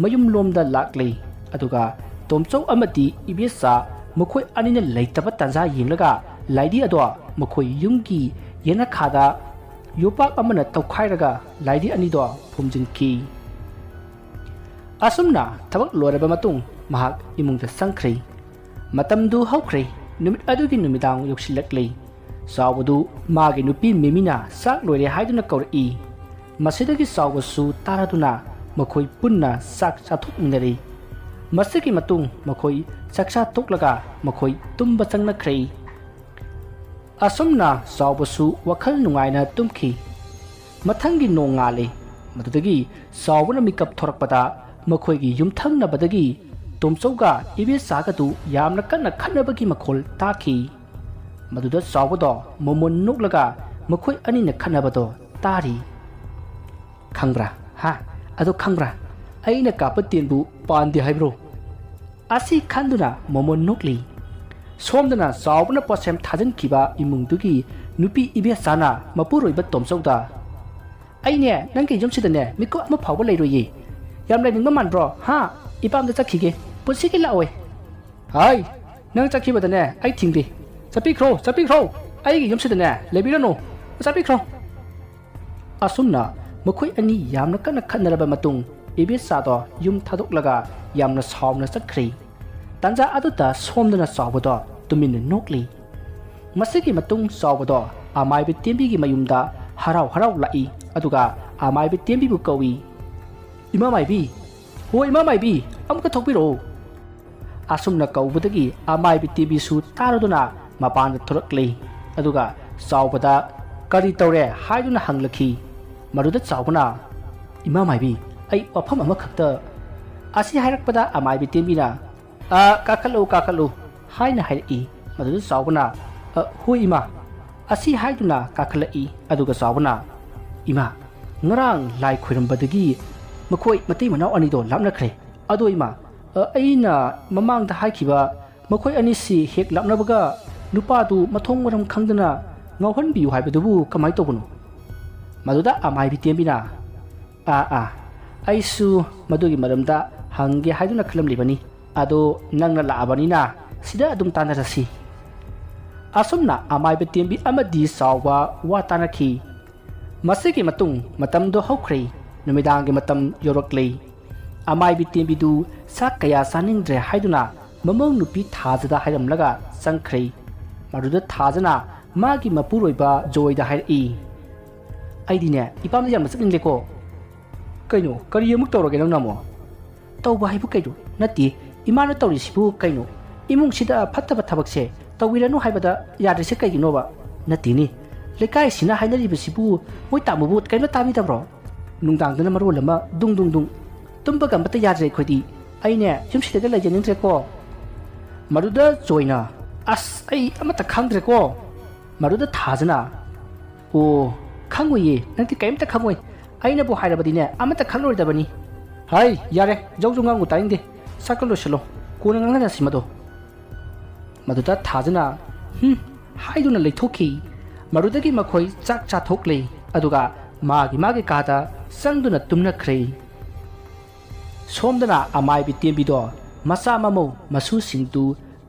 ꯃꯌꯨꯝꯂꯣꯝꯗ ꯂꯥꯛꯂꯤ꯫ ꯑꯗꯨꯒ ꯇꯣꯝꯆꯧ ꯑꯃꯗꯤ ꯏꯕꯦꯆꯥ ꯃꯈꯣꯏ ꯑꯅꯤꯅ ꯂꯩꯇꯕ ꯇꯥꯟꯖꯥ ꯌꯦꯡꯂꯒ ꯂꯥꯏꯙꯤ ꯑꯗꯣ ꯃꯈꯣꯏ ꯌꯨꯝꯒꯤ ꯌꯦꯅꯈꯥꯗ ꯌꯣꯄꯥꯛ ꯑꯃꯅ ꯇꯧꯈꯥꯏꯔꯒ ꯂꯥꯏꯙꯤ ꯑꯅꯤꯗꯣ ꯐꯨꯝꯖꯤꯟꯈꯤ꯫ ꯑꯁꯨꯝꯅ ꯊꯕꯛ ꯂꯣꯏꯔꯕ ꯃꯇꯨꯡ ꯃꯍꯥꯛ ꯏꯃꯨꯡꯗ ꯆꯪꯈ꯭ꯔꯦ꯫ ꯃꯇꯝꯗꯨ ꯍꯧꯈ꯭ꯔꯦ꯫ ꯅꯨꯃꯤꯠ ꯑꯗꯨꯒꯤ ꯅꯨꯃꯤꯗꯥꯡ ꯌꯧꯁꯤꯜꯂꯛꯂꯦ꯫ ꯆꯥꯎꯕꯗꯨ ꯃꯥꯒꯤ ꯅꯨꯄꯤ ꯃꯤꯃꯤꯅ ꯆꯥꯛ ꯂꯣꯏꯔꯦ ꯍꯥꯏꯗꯨꯅ ꯀꯧꯔꯛꯏ꯫ ꯃꯁꯤꯗꯒꯤ ꯆꯥꯎꯕꯁꯨ ꯇꯥꯔꯗꯨꯅ ꯃꯈꯣꯏ ꯄꯨꯟꯅ ꯆꯥꯛ ꯆꯥꯊꯣꯛꯃꯤꯟꯅꯔꯦ꯫ ꯃꯁꯤꯒꯤ ꯃꯇꯨꯡ ꯃꯈꯣꯏ ꯆꯥꯛꯆꯥ ꯇꯣꯛꯂꯒ ꯃꯈꯣꯏ ꯇꯨꯝꯕ ꯆꯪꯅꯈ꯭ꯔꯦ꯫ ꯑꯁꯨꯝꯅ ꯆꯥꯎꯕꯁꯨ ꯋꯥꯈꯜ ꯅꯨꯡꯉꯥꯏꯅ ꯇꯨꯝꯈꯤ꯫ ꯃꯊꯪꯒꯤ ꯅꯣꯡꯉꯥꯜꯂꯦ꯫ ꯃꯗꯨꯗꯒꯤ ꯆꯥꯎꯕꯅ ꯃꯤꯀꯞ ꯊꯣꯔꯛꯄꯗ ꯃꯈꯣꯏꯒꯤ ꯌꯨꯝꯊꯪꯅꯕꯗꯒꯤ ꯇꯣꯝꯆꯧꯒ ꯏꯕꯦꯆꯥꯒꯗꯨ ꯌꯥꯝꯅ ꯀꯟꯅ ꯈꯠꯅꯕꯒꯤ ꯃꯈꯣꯜ ꯇꯥꯈꯤ꯫ ꯃꯗꯨꯗ ꯆꯥꯎꯕꯗꯣ ꯃꯣꯃꯣꯟ ꯅꯣꯛꯂꯒ ꯃꯈꯣꯏ ꯑꯅꯤꯅ ꯈꯠꯅꯕꯗꯣ ꯇꯥꯔꯤ꯫ "ꯈꯪꯕ꯭ꯔꯥ? ꯍꯥ? ꯑꯗꯣ ꯈꯪꯕ꯭ꯔꯥ? ꯑꯩꯅ ꯀꯥꯞꯄ ꯇꯦꯟꯕꯨ ꯄꯥꯟꯗꯦ ꯍꯥꯏꯕ꯭ꯔꯣ?" ꯑꯁꯤ ꯈꯟꯗꯨꯅ ꯃꯣꯃꯣꯟ ꯅꯣꯛꯂꯤ꯫ ꯁꯣꯝꯗꯅ ꯆꯥꯎꯕꯅ ꯄꯣꯠꯁꯦꯝ ꯊꯥꯖꯤꯟꯈꯤꯕ ꯏꯃꯨꯡꯗꯨꯒꯤ ꯅꯨꯄꯤ ꯏꯕꯦꯆꯥꯅ ꯃꯄꯨꯔꯣꯏꯕ ꯇꯣꯝꯆꯧꯗ, "ꯑꯩꯅꯦ ꯅꯪꯒꯤ ꯌꯨꯝꯁꯤꯗꯅꯦ ꯃꯤꯀꯨꯞ ꯑꯃ ꯐꯥꯎꯕ ꯂꯩꯔꯣꯏꯌꯦ꯫ ꯌꯥꯝ ꯂꯩꯅꯤꯡꯕ ꯃꯥꯟꯕ꯭ꯔꯣ? ꯍꯥ? ꯏꯄꯥꯝꯗ ꯆꯠꯈꯤꯒꯦ꯫ ꯄꯨꯟꯁꯤꯒꯤ ꯂꯥꯛꯑꯣꯏ꯫ ꯍꯥꯏ! ꯅꯪ ꯆꯠꯈꯤꯕꯗꯅꯦ ꯑꯩ ꯊꯤꯡꯗꯦ꯫ ꯆꯠꯄꯤꯈ꯭ꯔꯣ, ꯆꯠꯄꯤꯈ꯭ꯔꯣ꯫ ꯑꯩꯒꯤ ꯌꯨꯝꯁꯤꯗꯅꯦ ꯂꯩꯕꯤꯔꯅꯨ꯫ ꯆꯠꯄꯤꯈ꯭ꯔꯣ꯫" ꯑꯁꯨꯝꯅ ꯃꯈꯣꯏ ꯑꯅꯤ ꯌꯥꯝꯅ ꯀꯟꯅ ꯈꯠꯅꯔꯕ ꯃꯇꯨꯡ ꯏꯕꯦꯆꯥꯗꯣ ꯌꯨꯝ ꯊꯥꯗꯣꯛꯂꯒ ꯌꯥꯝꯅ ꯁꯥꯎꯅ ꯆꯠꯈ꯭ꯔꯦ꯫ ꯇꯥꯟꯖꯥ ꯑꯗꯨꯗ ꯁꯣꯝꯗꯅ ꯆꯥꯎꯕꯗꯣ ꯇꯨꯃꯤꯟꯅ ꯅꯣꯛꯂꯤ꯫ ꯃꯁꯤꯒꯤ ꯃꯇꯨꯡ ꯆꯥꯎꯕꯗꯣ ꯑꯃꯥꯏꯕ ꯇꯦꯝꯕꯤꯒꯤ ꯃꯌꯨꯝꯗ ꯍꯔꯥꯎ ꯍꯔꯥꯎ ꯂꯥꯛꯏ꯫ ꯑꯗꯨꯒ ꯑꯃꯥꯏꯕ ꯇꯦꯝꯕꯤꯕꯨ ꯀꯧꯏ, "ꯏꯃꯥ ꯃꯥꯏꯕꯤ, ꯍꯣ ꯏꯃꯥ ꯃꯥꯏꯕꯤ, ꯑꯃꯨꯛꯇ ꯊꯣꯛꯄꯤꯔꯛꯑꯣ꯫" ꯑꯁꯨꯝꯅ ꯀꯧꯕꯗꯒꯤ ꯑꯃꯥꯏꯕꯤ ꯇꯦꯝꯕꯤꯁꯨ ꯇꯥꯔꯗꯨꯅ ꯃꯄꯥꯟꯗ ꯊꯣꯔꯛꯂꯤ꯫ ꯑꯗꯨꯒ ꯆꯥꯎꯕꯗ "ꯀꯔꯤ ꯇꯧꯔꯦ?" ꯍꯥꯏꯗꯨꯅ ꯍꯪꯂꯛꯈꯤ꯫ ꯃꯗꯨꯗ ꯆꯥꯎꯕꯅ, "ꯏꯃꯥ ꯃꯥꯏꯕꯤ, ꯑꯩ ꯋꯥꯐꯝ ꯑꯃꯈꯛꯇ..." ꯑꯁꯤ ꯍꯥꯏꯔꯛꯄꯗ ꯑꯃꯥꯏꯕꯤ ꯇꯦꯝꯕꯤꯅ, "ꯑ, ꯀꯥꯈꯠꯂꯨ, ꯀꯥꯈꯠꯂꯨ" ꯍꯥꯏꯅ ꯍꯥꯏꯔꯛꯏ꯫ ꯃꯗꯨꯗ ꯆꯥꯎꯕꯅ, "ꯑ, ꯍꯣꯏ ꯏꯃꯥ" ꯑꯁꯤ ꯍꯥꯏꯗꯨꯅ ꯀꯥꯈꯠꯂꯛꯏ꯫ ꯑꯗꯨꯒ ꯆꯥꯎꯕꯅ, "ꯏꯃꯥ, ꯉꯔꯥꯡ ꯂꯥꯏ ꯈꯣꯏꯔꯝꯕꯗꯒꯤ ꯃꯈꯣꯏ ꯃꯇꯩ ꯃꯅꯥꯎ ꯑꯅꯤꯗꯣ ꯂꯥꯞꯅꯈ꯭ꯔꯦ꯫ ꯑꯗꯣ ꯏꯃꯥ, ꯑ, ꯑꯩꯅ ꯃꯃꯥꯡꯗ ꯍꯥꯏꯈꯤꯕ ꯃꯈꯣꯏ ꯑꯅꯤꯁꯤ ꯍꯦꯛ ꯂꯥꯞꯅꯕꯒ ꯅꯨꯄꯥꯗꯨ ꯃꯊꯣꯡ ꯃꯔꯝ ꯈꯪꯗꯅ ꯉꯥꯎꯍꯟꯕꯤꯌꯨ ꯍꯥꯏꯕꯗꯨꯕꯨ ꯀꯃꯥꯏ ꯇꯧꯕꯅꯣ?" ꯃꯗꯨꯗ ꯑꯃꯥꯏꯕꯤ ꯇꯦꯝꯕꯤꯅ, "ꯑꯥ, ꯑꯥ, ꯑꯩꯁꯨ ꯃꯗꯨꯒꯤ ꯃꯔꯝꯗ ꯍꯪꯒꯦ ꯍꯥꯏꯗꯨꯅ ꯈꯜꯂꯝꯂꯤꯕꯅꯤ꯫ ꯑꯗꯣ ꯅꯪꯅ ꯂꯥꯛꯑꯕꯅꯤꯅ ꯁꯤꯗ ꯑꯗꯨꯝ ꯇꯥꯟꯅꯔꯁꯤ꯫" ꯑꯁꯨꯝꯅ ꯑꯃꯥꯏꯕ ꯇꯦꯝꯕꯤ ꯑꯃꯗꯤ ꯆꯥꯎꯕ ꯋꯥ ꯇꯥꯅꯈꯤ꯫ ꯃꯁꯤꯒꯤ ꯃꯇꯨꯡ ꯃꯇꯝꯗꯣ ꯍꯧꯈ꯭ꯔꯦ꯫ ꯅꯨꯃꯤꯗꯥꯡꯒꯤ ꯃꯇꯝ ꯌꯧꯔꯛꯂꯦ꯫ ꯑꯃꯥꯏꯕꯤ ꯇꯦꯝꯕꯤꯗꯨ ꯆꯥꯛ ꯀꯌꯥ ꯆꯥꯅꯤꯡꯗ꯭ꯔꯦ ꯍꯥꯏꯗꯨꯅ ꯃꯃꯧ ꯅꯨꯄꯤ ꯊꯥꯖꯗ ꯍꯥꯏꯔꯝꯂꯒ ꯆꯪꯈ꯭ꯔꯦ꯫ ꯃꯗꯨꯗ ꯊꯥꯖꯅ ꯃꯥꯒꯤ ꯃꯄꯨꯔꯣꯏꯕ ꯖꯣꯏꯗ ꯍꯥꯏꯔꯛꯏ, "ꯑꯩꯗꯤꯅꯦ, ꯏꯄꯥꯝꯗ ꯌꯥꯝꯅ ꯆꯠꯅꯤꯡꯗꯦꯀꯣ꯫" "ꯀꯩꯅꯣ, ꯀꯔꯤ ꯑꯃꯨꯛ ꯇꯧꯔꯒꯦ ꯅꯪꯅ ꯑꯃꯨꯛ?" "ꯇꯧꯕ ꯍꯥꯏꯕꯨ ꯀꯩꯅꯣ? ꯅꯠꯇꯦ, ꯏꯃꯥꯅ ꯇꯧꯔꯤꯁꯤꯕꯨ ꯀꯩꯅꯣ? ꯏꯃꯨꯡꯁꯤꯗ ꯐꯠꯇꯕ ꯊꯕꯛꯁꯦ ꯇꯧꯕꯤꯔꯅꯨ ꯍꯥꯏꯕꯗ ꯌꯥꯗ꯭ꯔꯤꯁꯦ ꯀꯩꯒꯤꯅꯣꯕ?" "ꯅꯠꯇꯦꯅꯦ, ꯂꯩꯀꯥꯏꯁꯤꯅ ꯍꯥꯏꯅꯔꯤꯕꯁꯤꯕꯨ ꯃꯣꯏ ꯇꯥꯃꯣꯕꯨ ꯀꯩꯝꯇ ꯇꯥꯕꯤꯗꯕ꯭ꯔꯣ? ꯅꯨꯡꯗꯥꯡꯗꯅ ꯃꯔꯣꯜ ꯑꯃ ꯗꯨꯡ ꯗꯨꯡ ꯗꯨꯡ, ꯇꯨꯝꯕꯒ ꯑꯃꯠꯇ ꯌꯥꯗ꯭ꯔꯦ ꯑꯩꯈꯣꯏꯗꯤ꯫ ꯑꯩꯅꯦ, ꯌꯨꯝꯁꯤꯗꯒ ꯂꯩꯖꯅꯤꯡꯗ꯭ꯔꯦꯀꯣ꯫" ꯃꯗꯨꯗ ꯖꯣꯏꯅ, "ꯑꯁ, ꯑꯩ ꯑꯃꯠꯇ ꯈꯪꯗ꯭ꯔꯦꯀꯣ꯫" ꯃꯗꯨꯗ ꯊꯥꯖꯅ, "ꯑꯣ, ꯈꯪꯉꯣꯏꯌꯦ, ꯅꯪꯗꯤ ꯀꯔꯤꯝꯇ ꯈꯪꯉꯣꯏ꯫ ꯑꯩꯅꯕꯨ ꯍꯥꯏꯔꯕꯗꯤꯅꯦ, ꯑꯃꯠꯇ ꯈꯪꯂꯣꯏꯗꯕꯅꯤ꯫" "ꯍꯥꯏ, ꯌꯥꯔꯦ, ꯖꯧ ꯖꯧ ꯉꯥꯡꯉꯨ ꯇꯥꯅꯤꯡꯗꯦ꯫ ꯆꯥꯛꯇ ꯂꯣꯏꯁꯤꯜꯂꯣ, ꯀꯣꯟꯅ ꯉꯥꯡꯅꯔꯁꯤ ꯃꯗꯣ꯫" ꯃꯗꯨꯗ ꯊꯥꯖꯅ "ꯍꯨꯝ" ꯍꯥꯏꯗꯨꯅ ꯂꯩꯊꯣꯛꯈꯤ꯫ ꯃꯗꯨꯗꯒꯤ ꯃꯈꯣꯏ ꯆꯥꯛ ꯆꯥꯊꯣꯛꯂꯦ, ꯑꯗꯨꯒ ꯃꯥꯒꯤ ꯃꯥꯒꯤ ꯀꯥꯗ ꯆꯪꯗꯨꯅ ꯇꯨꯝꯅꯈ꯭ꯔꯦ꯫ ꯁꯣꯝꯗꯅ ꯑꯃꯥꯏꯕꯤ ꯇꯦꯝꯕꯤꯗꯣ ꯃꯆꯥ ꯃꯃꯧ ꯃꯁꯨꯁꯤꯡꯗꯨ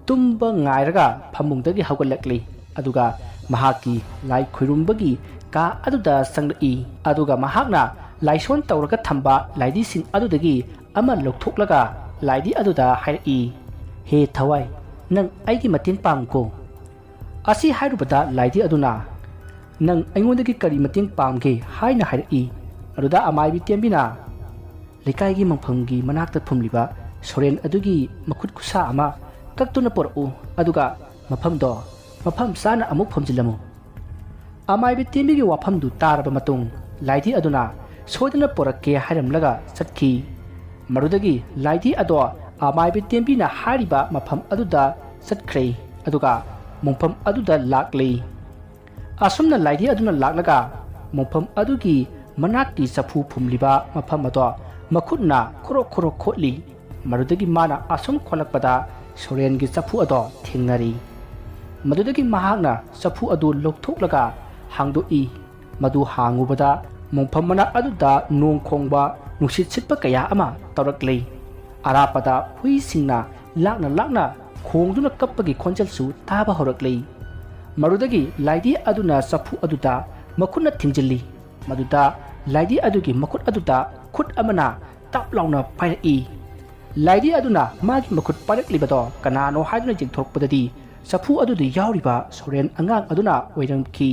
ꯇꯨꯝꯕ ꯉꯥꯏꯔꯒ ꯐꯃꯨꯡꯗꯒꯤ ꯍꯧꯒꯠꯂꯛꯂꯤ, ꯑꯗꯨꯒ ꯃꯍꯥꯛꯀꯤ ꯂꯥꯏ ꯈꯨꯔꯨꯝꯕꯒꯤ ꯀꯥ ꯑꯗꯨꯗ ꯆꯪꯂꯛꯏ꯫ ꯑꯗꯨꯒ ꯃꯍꯥꯛꯅ ꯂꯥꯏꯁꯣꯟ ꯇꯧꯔꯒ ꯊꯝꯕ ꯂꯥꯏꯙꯤꯁꯤꯡ ꯑꯗꯨꯗꯒꯤ ꯑꯃ ꯂꯧꯊꯣꯛꯂꯒ ꯂꯥꯏꯙꯤ ꯑꯗꯨꯗ ꯍꯥꯏꯔꯛꯏ, "ꯍꯦ ꯊꯋꯥꯏ, ꯅꯪ ꯑꯩꯒꯤ ꯃꯇꯦꯡ ꯄꯥꯡꯉꯨꯀꯣ꯫" ꯑꯁꯤ ꯍꯥꯏꯔꯨꯕꯗ ꯂꯥꯏꯙꯤ ꯑꯗꯨꯅ, "ꯅꯪ ꯑꯩꯉꯣꯟꯗꯒꯤ ꯀꯔꯤ ꯃꯇꯦꯡ ꯄꯥꯝꯒꯦ?" ꯍꯥꯏꯅ ꯍꯥꯏꯔꯛꯏ꯫ ꯑꯗꯨꯗ ꯑꯃꯥꯏꯕꯤ ꯇꯦꯝꯕꯤꯅ, "ꯂꯩꯀꯥꯏꯒꯤ ꯃꯪꯐꯝꯒꯤ ꯃꯅꯥꯛꯇ ꯐꯨꯝꯂꯤꯕ ꯁꯣꯔꯦꯟ ꯑꯗꯨꯒꯤ ꯃꯈꯨꯠ ꯈꯨꯠꯁꯥ ꯑꯃ ꯀꯛꯇꯨꯅ ꯄꯨꯔꯛꯎ, ꯑꯗꯨꯒ ꯃꯐꯝꯗꯣ ꯃꯐꯝ ꯆꯥꯅ ꯑꯃꯨꯛ ꯐꯨꯝꯖꯤꯜꯂꯝꯃꯨ꯫" ꯑꯃꯥꯏꯕꯤ ꯇꯦꯝꯕꯤꯒꯤ ꯋꯥꯐꯝꯗꯨ ꯇꯥꯔꯕ ꯃꯇꯨꯡ, ꯂꯥꯏꯙꯤ ꯑꯗꯨꯅ ꯁꯣꯏꯗꯅ ꯄꯨꯔꯛꯀꯦ ꯍꯥꯏꯔꯝꯂꯒ ꯆꯠꯈꯤ꯫ ꯃꯗꯨꯗꯒꯤ ꯂꯥꯏꯙꯤ ꯑꯗꯣ ꯑꯃꯥꯏꯕꯤ ꯇꯦꯝꯕꯤꯅ ꯍꯥꯏꯔꯤꯕ ꯃꯐꯝ ꯑꯗꯨꯗ ꯆꯠꯈ꯭ꯔꯦ, ꯑꯗꯨꯒ ꯃꯐꯝ ꯑꯗꯨꯗ ꯂꯥꯛꯂꯦ꯫ ꯑꯁꯨꯝꯅ ꯂꯥꯏꯙꯤ ꯑꯗꯨꯅ ꯂꯥꯛꯂꯒ ꯃꯐꯝ ꯑꯗꯨꯒꯤ ꯃꯅꯥꯛꯀꯤ ꯆꯐꯨ ꯐꯨꯝꯂꯤꯕ ꯃꯐꯝ ꯑꯗꯣ ꯃꯈꯨꯠꯅ ꯈꯣꯔꯣꯛ ꯈꯣꯔꯣꯛ ꯈꯣꯠꯂꯤ꯫ ꯃꯗꯨꯗꯒꯤ ꯃꯥꯅ ꯑꯁꯨꯝ ꯈꯣꯠꯂꯛꯄꯗ ꯁꯣꯔꯦꯟꯒꯤ ꯆꯐꯨ ꯑꯗꯣ ꯊꯦꯡꯅꯔꯤ꯫ ꯃꯗꯨꯗꯒꯤ ꯃꯍꯥꯛꯅ ꯆꯐꯨ ꯑꯗꯨ ꯂꯧꯊꯣꯛꯂꯒ ꯍꯥꯡꯗꯣꯛꯏ꯫ ꯃꯗꯨ ꯍꯥꯡꯉꯨꯕꯗ ꯃꯣꯡꯐꯝ ꯃꯅꯥꯛ ꯑꯗꯨꯗ ꯅꯣꯡ ꯈꯣꯡꯕ, ꯅꯨꯡꯁꯤꯠ ꯁꯤꯠꯄ ꯀꯌꯥ ꯑꯃ ꯇꯧꯔꯛꯂꯤ꯫ ꯑꯔꯥꯞꯄꯗ ꯍꯨꯏꯁꯤꯡꯅ ꯂꯥꯛꯅ ꯂꯥꯛꯅ ꯈꯣꯡꯗꯨꯅ ꯀꯞꯄꯒꯤ ꯈꯣꯟꯖꯦꯜꯁꯨ ꯇꯥꯕ ꯍꯧꯔꯛꯂꯤ꯫ ꯃꯗꯨꯗꯒꯤ ꯂꯥꯏꯙꯤ ꯑꯗꯨꯅ ꯆꯐꯨ ꯑꯗꯨꯗ ꯃꯈꯨꯠꯅ ꯊꯤꯡꯖꯤꯜꯂꯤ꯫ ꯃꯗꯨꯗ ꯂꯥꯏꯙꯤ ꯑꯗꯨꯒꯤ ꯃꯈꯨꯠ ꯑꯗꯨꯗ ꯈꯨꯠ ꯑꯃꯅ ꯇꯞ ꯂꯥꯎꯅ ꯄꯥꯏꯔꯛꯏ꯫ ꯂꯥꯏꯙꯤ ꯑꯗꯨꯅ ꯃꯥꯒꯤ ꯃꯈꯨꯠ ꯄꯥꯏꯔꯛꯂꯤꯕꯗꯣ ꯀꯅꯥꯅꯣ ꯍꯥꯏꯗꯨꯅ ꯌꯦꯡꯊꯣꯔꯛꯄꯗꯗꯤ ꯆꯐꯨ ꯑꯗꯨꯗ ꯌꯥꯎꯔꯤꯕ ꯁꯣꯔꯦꯟ ꯑꯉꯥꯡ ꯑꯗꯨꯅ ꯑꯣꯏꯔꯝꯈꯤ꯫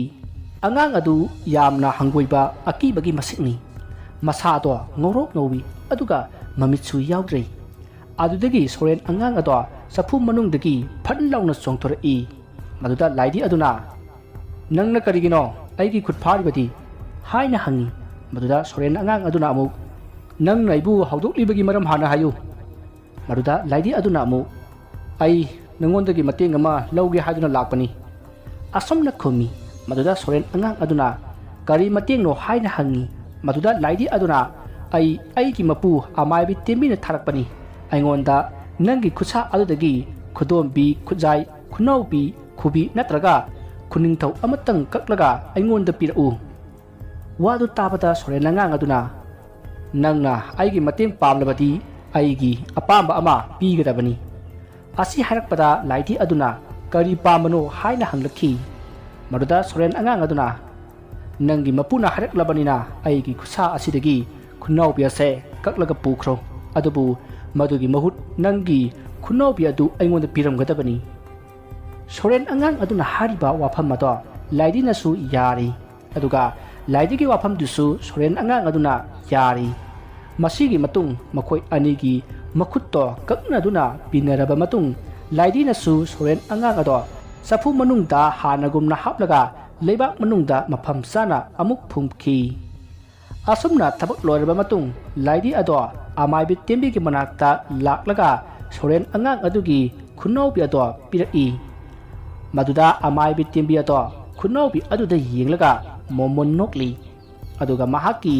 ꯑꯉꯥꯡ ꯑꯗꯨ ꯌꯥꯝꯅ ꯍꯪꯒꯣꯏꯕ, ꯑꯀꯤꯕꯒꯤ ꯃꯁꯛꯅꯤ꯫ ꯃꯁꯥꯗꯣ ꯉꯧꯔꯣꯛ ꯉꯧꯏ, ꯑꯗꯨꯒ ꯃꯃꯤꯠꯁꯨ ꯌꯥꯎꯗ꯭ꯔꯦ꯫ ꯑꯗꯨꯗꯒꯤ ꯁꯣꯔꯦꯟ ꯑꯉꯥꯡ ꯑꯗꯣ ꯆꯐꯨ ꯃꯅꯨꯡꯗꯒꯤ ꯐꯟ ꯂꯥꯎꯅ ꯆꯣꯡꯊꯣꯔꯛꯏ꯫ ꯃꯗꯨꯗ ꯂꯥꯏꯙꯤ ꯑꯗꯨꯅ, "ꯅꯪꯅ ꯀꯔꯤꯒꯤꯅꯣ ꯑꯩꯒꯤ ꯈꯨꯠ ꯐꯥꯔꯤꯕꯗꯤ?" ꯍꯥꯏꯅ ꯍꯪꯉꯤ꯫ ꯃꯗꯨꯗ ꯁꯣꯔꯦꯟ ꯑꯉꯥꯡ ꯑꯗꯨꯅ ꯑꯃꯨꯛ, "ꯅꯪꯅ ꯑꯩꯕꯨ ꯍꯧꯗꯣꯛꯂꯤꯕꯒꯤ ꯃꯔꯝ ꯍꯥꯟꯅ ꯍꯥꯏꯌꯨ꯫" ꯃꯗꯨꯗ ꯂꯥꯏꯙꯤ ꯑꯗꯨꯅ ꯑꯃꯨꯛ, "ꯑꯩ ꯅꯉꯣꯟꯗꯒꯤ ꯃꯇꯦꯡ ꯑꯃ ꯂꯧꯒꯦ ꯍꯥꯏꯗꯨꯅ ꯂꯥꯛꯄꯅꯤ," ꯑꯁꯨꯝꯅ ꯈꯨꯝꯃꯤ꯫ ꯃꯗꯨꯗ ꯁꯣꯔꯦꯟ ꯑꯉꯥꯡ ꯑꯗꯨꯅ, "ꯀꯔꯤ ꯃꯇꯦꯡꯅꯣ?" ꯍꯥꯏꯅ ꯍꯪꯉꯤ꯫ ꯃꯗꯨꯗ ꯂꯥꯏꯙꯤ ꯑꯗꯨꯅ, "ꯑꯩ ꯑꯩꯒꯤ ꯃꯄꯨ ꯑꯃꯥꯏꯕꯤ ꯇꯦꯝꯕꯤꯅ ꯊꯥꯔꯛꯄꯅꯤ꯫ ꯑꯩꯉꯣꯟꯗ ꯅꯪꯒꯤ ꯈꯨꯠꯁꯥ ꯑꯗꯨꯗꯒꯤ ꯈꯨꯗꯣꯝꯕꯤ, ꯈꯨꯖꯥꯏ, ꯈꯨꯅꯥꯎꯕꯤ, ꯈꯨꯕꯤ ꯅꯠꯇ꯭ꯔꯒ ꯈꯨꯅꯤꯡꯊꯧ ꯑꯃꯇꯪ ꯀꯛꯂꯒ ꯑꯩꯉꯣꯟꯗ ꯄꯤꯔꯛꯎ꯫" ꯋꯥꯗꯨ ꯇꯥꯕꯗ ꯁꯣꯔꯦꯟ ꯑꯉꯥꯡ ꯑꯗꯨꯅ, "ꯅꯪꯅ ꯑꯩꯒꯤ ꯃꯇꯦꯡ ꯄꯥꯝꯂꯕꯗꯤ ꯑꯩꯒꯤ ꯑꯄꯥꯝꯕ ꯑꯃ ꯄꯤꯒꯗꯕꯅꯤ꯫" ꯑꯁꯤ ꯍꯥꯏꯔꯛꯄꯗ ꯂꯥꯏꯙꯤ ꯑꯗꯨꯅ, "ꯀꯔꯤ ꯄꯥꯝꯕꯅꯣ?" ꯍꯥꯏꯅ ꯍꯪꯂꯛꯈꯤ꯫ ꯃꯗꯨꯗ ꯁꯣꯔꯦꯟ ꯑꯉꯥꯡ ꯑꯗꯨꯅ, "ꯅꯪꯒꯤ ꯃꯄꯨꯅ ꯍꯥꯏꯔꯛꯂꯕꯅꯤꯅ ꯑꯩꯒꯤ ꯈꯨꯠꯁꯥ ꯑꯁꯤꯗꯒꯤ ꯈꯨꯅꯥꯎꯕꯤ ꯑꯁꯦ ꯀꯛꯂꯒ ꯄꯨꯈ꯭ꯔꯣ꯫ ꯑꯗꯨꯕꯨ ꯃꯗꯨꯒꯤ ꯃꯍꯨꯠ ꯅꯪꯒꯤ ꯈꯨꯅꯥꯎꯕꯤ ꯑꯗꯨ ꯑꯩꯉꯣꯟꯗ ꯄꯤꯔꯝꯒꯗꯕꯅꯤ꯫" ꯁꯣꯔꯦꯟ ꯑꯉꯥꯡ ꯑꯗꯨꯅ ꯍꯥꯏꯔꯤꯕ ꯋꯥꯐꯝ ꯑꯗꯣ ꯂꯥꯏꯙꯤꯅꯁꯨ ꯌꯥꯔꯤ꯫ ꯑꯗꯨꯒ ꯂꯥꯏꯙꯤꯒꯤ ꯋꯥꯐꯝꯗꯨꯁꯨ ꯁꯣꯔꯦꯟ ꯑꯉꯥꯡ ꯑꯗꯨꯅ ꯌꯥꯔꯤ꯫ ꯃꯁꯤꯒꯤ ꯃꯇꯨꯡ ꯃꯈꯣꯏ ꯑꯅꯤꯒꯤ ꯃꯈꯨꯠꯇꯣ ꯀꯛꯅꯗꯨꯅ ꯄꯤꯅꯔꯕ ꯃꯇꯨꯡ, ꯂꯥꯏꯙꯤꯅꯁꯨ ꯁꯣꯔꯦꯟ ꯑꯉꯥꯡ ꯑꯗꯣ ꯆꯐꯨ ꯃꯅꯨꯡꯗ ꯍꯥꯟꯅꯒꯨꯝꯅ ꯍꯥꯞꯂꯒ ꯂꯩꯕꯥꯛ ꯃꯅꯨꯡꯗ ꯃꯐꯝ ꯆꯥꯅ ꯑꯃꯨꯛ ꯐꯨꯝꯈꯤ꯫ ꯑꯁꯨꯝꯅ ꯊꯕꯛ ꯂꯣꯏꯔꯕ ꯃꯇꯨꯡ, ꯂꯥꯏꯙꯤ ꯑꯗꯣ ꯑꯃꯥꯏꯕꯤ ꯇꯦꯝꯕꯤꯒꯤ ꯃꯅꯥꯛꯇ ꯂꯥꯛꯂꯒ ꯁꯣꯔꯦꯟ ꯑꯉꯥꯡ ꯑꯗꯨꯒꯤ ꯈꯨꯅꯥꯎꯕꯤ ꯑꯗꯣ ꯄꯤꯔꯛꯏ꯫ ꯃꯗꯨꯗ ꯑꯃꯥꯏꯕꯤ ꯇꯦꯝꯕꯤ ꯑꯗꯣ ꯈꯨꯅꯥꯎꯕꯤ ꯑꯗꯨꯗ ꯌꯦꯡꯂꯒ ꯃꯣꯃꯣꯟ ꯅꯣꯛꯂꯤ꯫ ꯑꯗꯨꯒ ꯃꯍꯥꯛꯀꯤ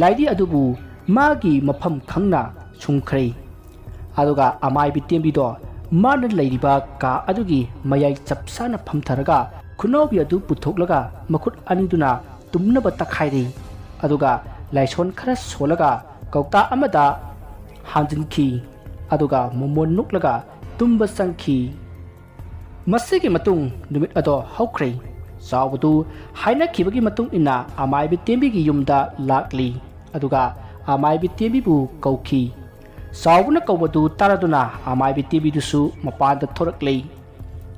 ꯂꯥꯏꯙꯤ ꯑꯗꯨꯕꯨ ꯃꯥꯒꯤ ꯃꯐꯝ ꯈꯪꯅ ꯁꯨꯝꯈ꯭ꯔꯦ꯫ ꯑꯗꯨꯒ ꯑꯃꯥꯏꯕꯤ ꯇꯦꯝꯕꯤꯗꯣ ꯃꯥꯅ ꯂꯩꯔꯤꯕ ꯀꯥ ꯑꯗꯨꯒꯤ ꯃꯌꯥꯏ ꯆꯞ ꯆꯥꯅ ꯐꯝꯊꯔꯒ ꯈꯨꯅꯥꯎꯕꯤ ꯑꯗꯨ ꯄꯨꯊꯣꯛꯂꯒ ꯃꯈꯨꯠ ꯑꯅꯤꯗꯨꯅ ꯇꯨꯝꯅꯕ ꯇꯛꯈꯥꯏꯔꯦ꯫ ꯑꯗꯨꯒ ꯂꯥꯏꯁꯣꯟ ꯈꯔ ꯁꯣꯜꯂꯒ ꯀꯧꯇꯥ ꯑꯃꯗ ꯍꯥꯟꯖꯤꯟꯈꯤ꯫ ꯑꯗꯨꯒ ꯃꯣꯃꯣꯟ ꯅꯣꯛꯂꯒ ꯇꯨꯝꯕ ꯆꯪꯈꯤ꯫ ꯃꯁꯤꯒꯤ ꯃꯇꯨꯡ ꯅꯨꯃꯤꯠ ꯑꯗꯣ ꯍꯧꯈ꯭ꯔꯦ꯫ ꯆꯥꯎꯕꯗꯨ ꯍꯥꯏꯅꯈꯤꯕꯒꯤ ꯃꯇꯨꯡ ꯏꯟꯅ ꯑꯃꯥꯏꯕꯤ ꯇꯦꯝꯕꯤꯒꯤ ꯌꯨꯝꯗ ꯂꯥꯛꯂꯤ꯫ ꯑꯗꯨꯒ ꯑꯃꯥꯏꯕꯤ ꯇꯦꯝꯕꯤꯕꯨ ꯀꯧꯈꯤ꯫ ꯆꯥꯎꯕꯅ ꯀꯧꯕꯗꯨ ꯇꯥꯔꯗꯨꯅ ꯑꯃꯥꯏꯕꯤ ꯇꯦꯝꯕꯤꯗꯨꯁꯨ ꯃꯄꯥꯟꯗ ꯊꯣꯔꯛꯂꯦ꯫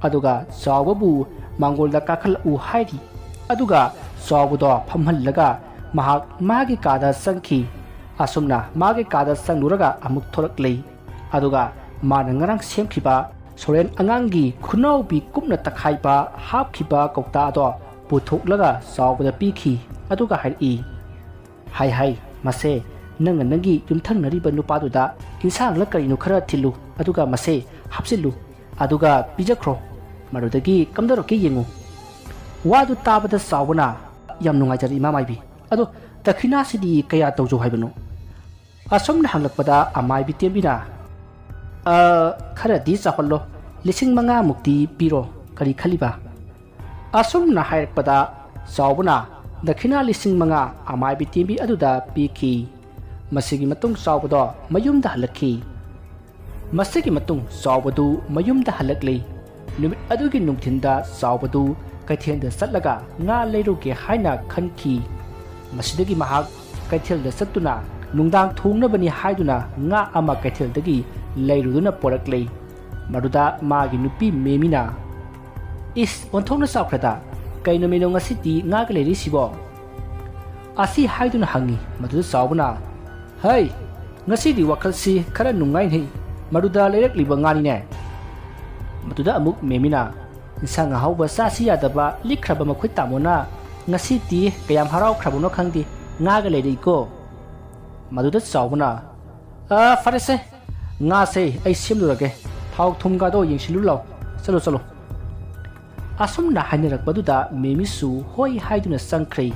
ꯑꯗꯨꯒ ꯆꯥꯎꯕꯕꯨ ꯃꯥꯡꯒꯣꯜꯗ ꯀꯥꯈꯠꯂꯛꯎ ꯍꯥꯏꯔꯤ꯫ ꯑꯗꯨꯒ ꯆꯥꯎꯕꯗꯣ ꯐꯝꯍꯜꯂꯒ ꯃꯍꯥꯛ ꯃꯥꯒꯤ ꯀꯥꯗ ꯆꯪꯈꯤ꯫ ꯑꯁꯨꯝꯅ ꯃꯥꯒꯤ ꯀꯥꯗ ꯆꯪꯂꯨꯔꯒ ꯑꯃꯨꯛ ꯊꯣꯔꯛꯂꯦ꯫ ꯑꯗꯨꯒ ꯃꯥꯅ ꯉꯔꯥꯡ ꯁꯦꯝꯈꯤꯕ ꯁꯣꯔꯦꯟ ꯑꯉꯥꯡꯒꯤ ꯈꯨꯅꯥꯎꯕꯤ ꯀꯨꯞꯅ ꯇꯛꯈꯥꯏꯕ ꯍꯥꯞꯈꯤꯕ ꯀꯧꯇꯥ ꯑꯗꯣ ꯄꯨꯊꯣꯛꯂꯒ ꯆꯥꯎꯕꯗ ꯄꯤꯈꯤ꯫ ꯑꯗꯨꯒ ꯍꯥꯏꯔꯛꯏ, "ꯍꯥꯏ ꯍꯥꯏ, ꯃꯁꯦ ꯅꯪꯅ ꯅꯪꯒꯤ ꯌꯨꯝꯊꯪꯅꯔꯤꯕ ꯅꯨꯄꯥꯗꯨꯗ ꯏꯟꯁꯥꯡꯂ ꯀꯔꯤꯅꯣ ꯈꯔ ꯊꯤꯜꯂꯨ, ꯑꯗꯨꯒ ꯃꯁꯦ ꯍꯥꯞꯆꯤꯜꯂꯨ, ꯑꯗꯨꯒ ꯄꯤꯖꯈ꯭ꯔꯣ꯫ ꯃꯗꯨꯗꯒꯤ ꯀꯝꯗꯧꯔꯛꯀꯦ ꯌꯦꯡꯉꯨ꯫" ꯋꯥꯗꯨ ꯇꯥꯕꯗ ꯆꯥꯎꯕꯅ, "ꯌꯥꯝ ꯅꯨꯡꯉꯥꯏꯖꯔꯦ ꯏꯃꯥ ꯃꯥꯏꯕꯤ꯫ ꯑꯗꯣ ꯗꯈꯤꯅꯥꯁꯤꯗꯤ ꯀꯌꯥ ꯇꯧꯖꯧ ꯍꯥꯏꯕꯅꯣ?" ꯑꯁꯨꯝꯅ ꯍꯪꯂꯛꯄꯗ ꯑꯃꯥꯏꯕꯤ ꯇꯦꯝꯕꯤꯅ, "ꯑ, ꯈꯔꯗꯤ ꯆꯥꯎꯍꯜꯂꯣ, ꯂꯤꯁꯤꯡ ꯃꯉꯥꯃꯨꯛꯇꯤ ꯄꯤꯔꯣ, ꯀꯔꯤ ꯈꯜꯂꯤꯕ?" ꯑꯁꯨꯝꯅ ꯍꯥꯏꯔꯛꯄꯗ ꯆꯥꯎꯕꯅ ꯗꯈꯤꯅꯥ ꯂꯤꯁꯤꯡ ꯃꯉꯥ ꯑꯃꯥꯏꯕꯤ ꯇꯦꯝꯕꯤ ꯑꯗꯨꯗ ꯄꯤꯈꯤ꯫ ꯃꯁꯤꯒꯤ ꯃꯇꯨꯡ ꯆꯥꯎꯕꯗꯣ ꯃꯌꯨꯝꯗ ꯍꯜꯂꯛꯈꯤ꯫ ꯃꯁꯤꯒꯤ ꯃꯇꯨꯡ ꯆꯥꯎꯕꯗꯨ ꯃꯌꯨꯝꯗ ꯍꯜꯂꯛꯂꯤ꯫ ꯅꯨꯃꯤꯠ ꯑꯗꯨꯒꯤ ꯅꯨꯡꯊꯤꯟꯗ ꯆꯥꯎꯕꯗꯨ ꯀꯩꯊꯦꯜꯗ ꯆꯠꯂꯒ ꯉꯥ ꯂꯩꯔꯨꯒꯦ ꯍꯥꯏꯅ ꯈꯟꯈꯤ꯫ ꯃꯁꯤꯗꯒꯤ ꯃꯍꯥꯛ ꯀꯩꯊꯦꯜꯗ ꯆꯠꯇꯨꯅ ꯅꯨꯡꯗꯥꯡ ꯊꯣꯡꯅꯕꯅꯤ ꯍꯥꯏꯗꯨꯅ ꯉꯥ ꯑꯃ ꯀꯩꯊꯦꯜꯗꯒꯤ ꯂꯩꯔꯨꯗꯨꯅ ꯄꯣꯔꯛꯂꯦ꯫ ꯃꯗꯨꯗ ꯃꯥꯒꯤ ꯅꯨꯄꯤ ꯃꯦꯃꯤꯅ, "ꯏꯁ, ꯑꯣꯟꯊꯣꯛꯅ ꯆꯥꯎꯈ꯭ꯔꯦꯗ! ꯀꯩ ꯅꯨꯃꯤꯠꯅꯣ ꯉꯁꯤꯗꯤ ꯉꯥꯒ ꯂꯩꯔꯤꯁꯤꯕꯣ?" ꯑꯁꯤ ꯍꯥꯏꯗꯨꯅ ꯍꯪꯉꯤ꯫ ꯃꯗꯨꯗ ꯆꯥꯎꯕꯅ, "ꯍꯩ, ꯉꯁꯤꯗꯤ ꯋꯥꯈꯜꯁꯤ ꯈꯔ ꯅꯨꯡꯉꯥꯏꯅꯩ, ꯃꯗꯨꯗ ꯂꯩꯔꯛꯂꯤꯕ ꯉꯥꯅꯤꯅꯦ꯫" ꯃꯗꯨꯗ ꯑꯃꯨꯛ ꯃꯦꯃꯤꯅ, "ꯏꯟꯁꯥꯡ ꯑꯍꯥꯎꯕ ꯆꯥꯁꯤ ꯌꯥꯗꯕ ꯂꯤꯛꯈ꯭ꯔꯕ ꯃꯈꯣꯏ ꯇꯥꯃꯣꯅ ꯉꯁꯤꯗꯤ ꯀꯌꯥꯝ ꯍꯔꯥꯎꯈ꯭ꯔꯕꯅꯣ ꯈꯪꯗꯦ, ꯉꯥꯒ ꯂꯩꯔꯛꯏꯀꯣ꯫" ꯃꯗꯨꯗ ꯆꯥꯎꯕꯅ, "ꯑ, ꯐꯔꯦꯁꯦ, ꯉꯥꯁꯦ ꯑꯩ ꯁꯦꯝꯂꯨꯔꯒꯦ, ꯊꯥꯎ ꯊꯨꯝꯒꯗꯣ ꯌꯦꯡꯁꯤꯜꯂꯨ ꯂꯥꯎ, ꯆꯠꯂꯣ, ꯆꯠꯂꯣ꯫" ꯑꯁꯨꯝꯅ ꯍꯥꯏꯅꯔꯛꯄꯗꯨꯗ ꯃꯦꯃꯤꯁꯨ ꯍꯣꯏ ꯍꯥꯏꯗꯨꯅ ꯆꯪꯈ꯭ꯔꯦ꯫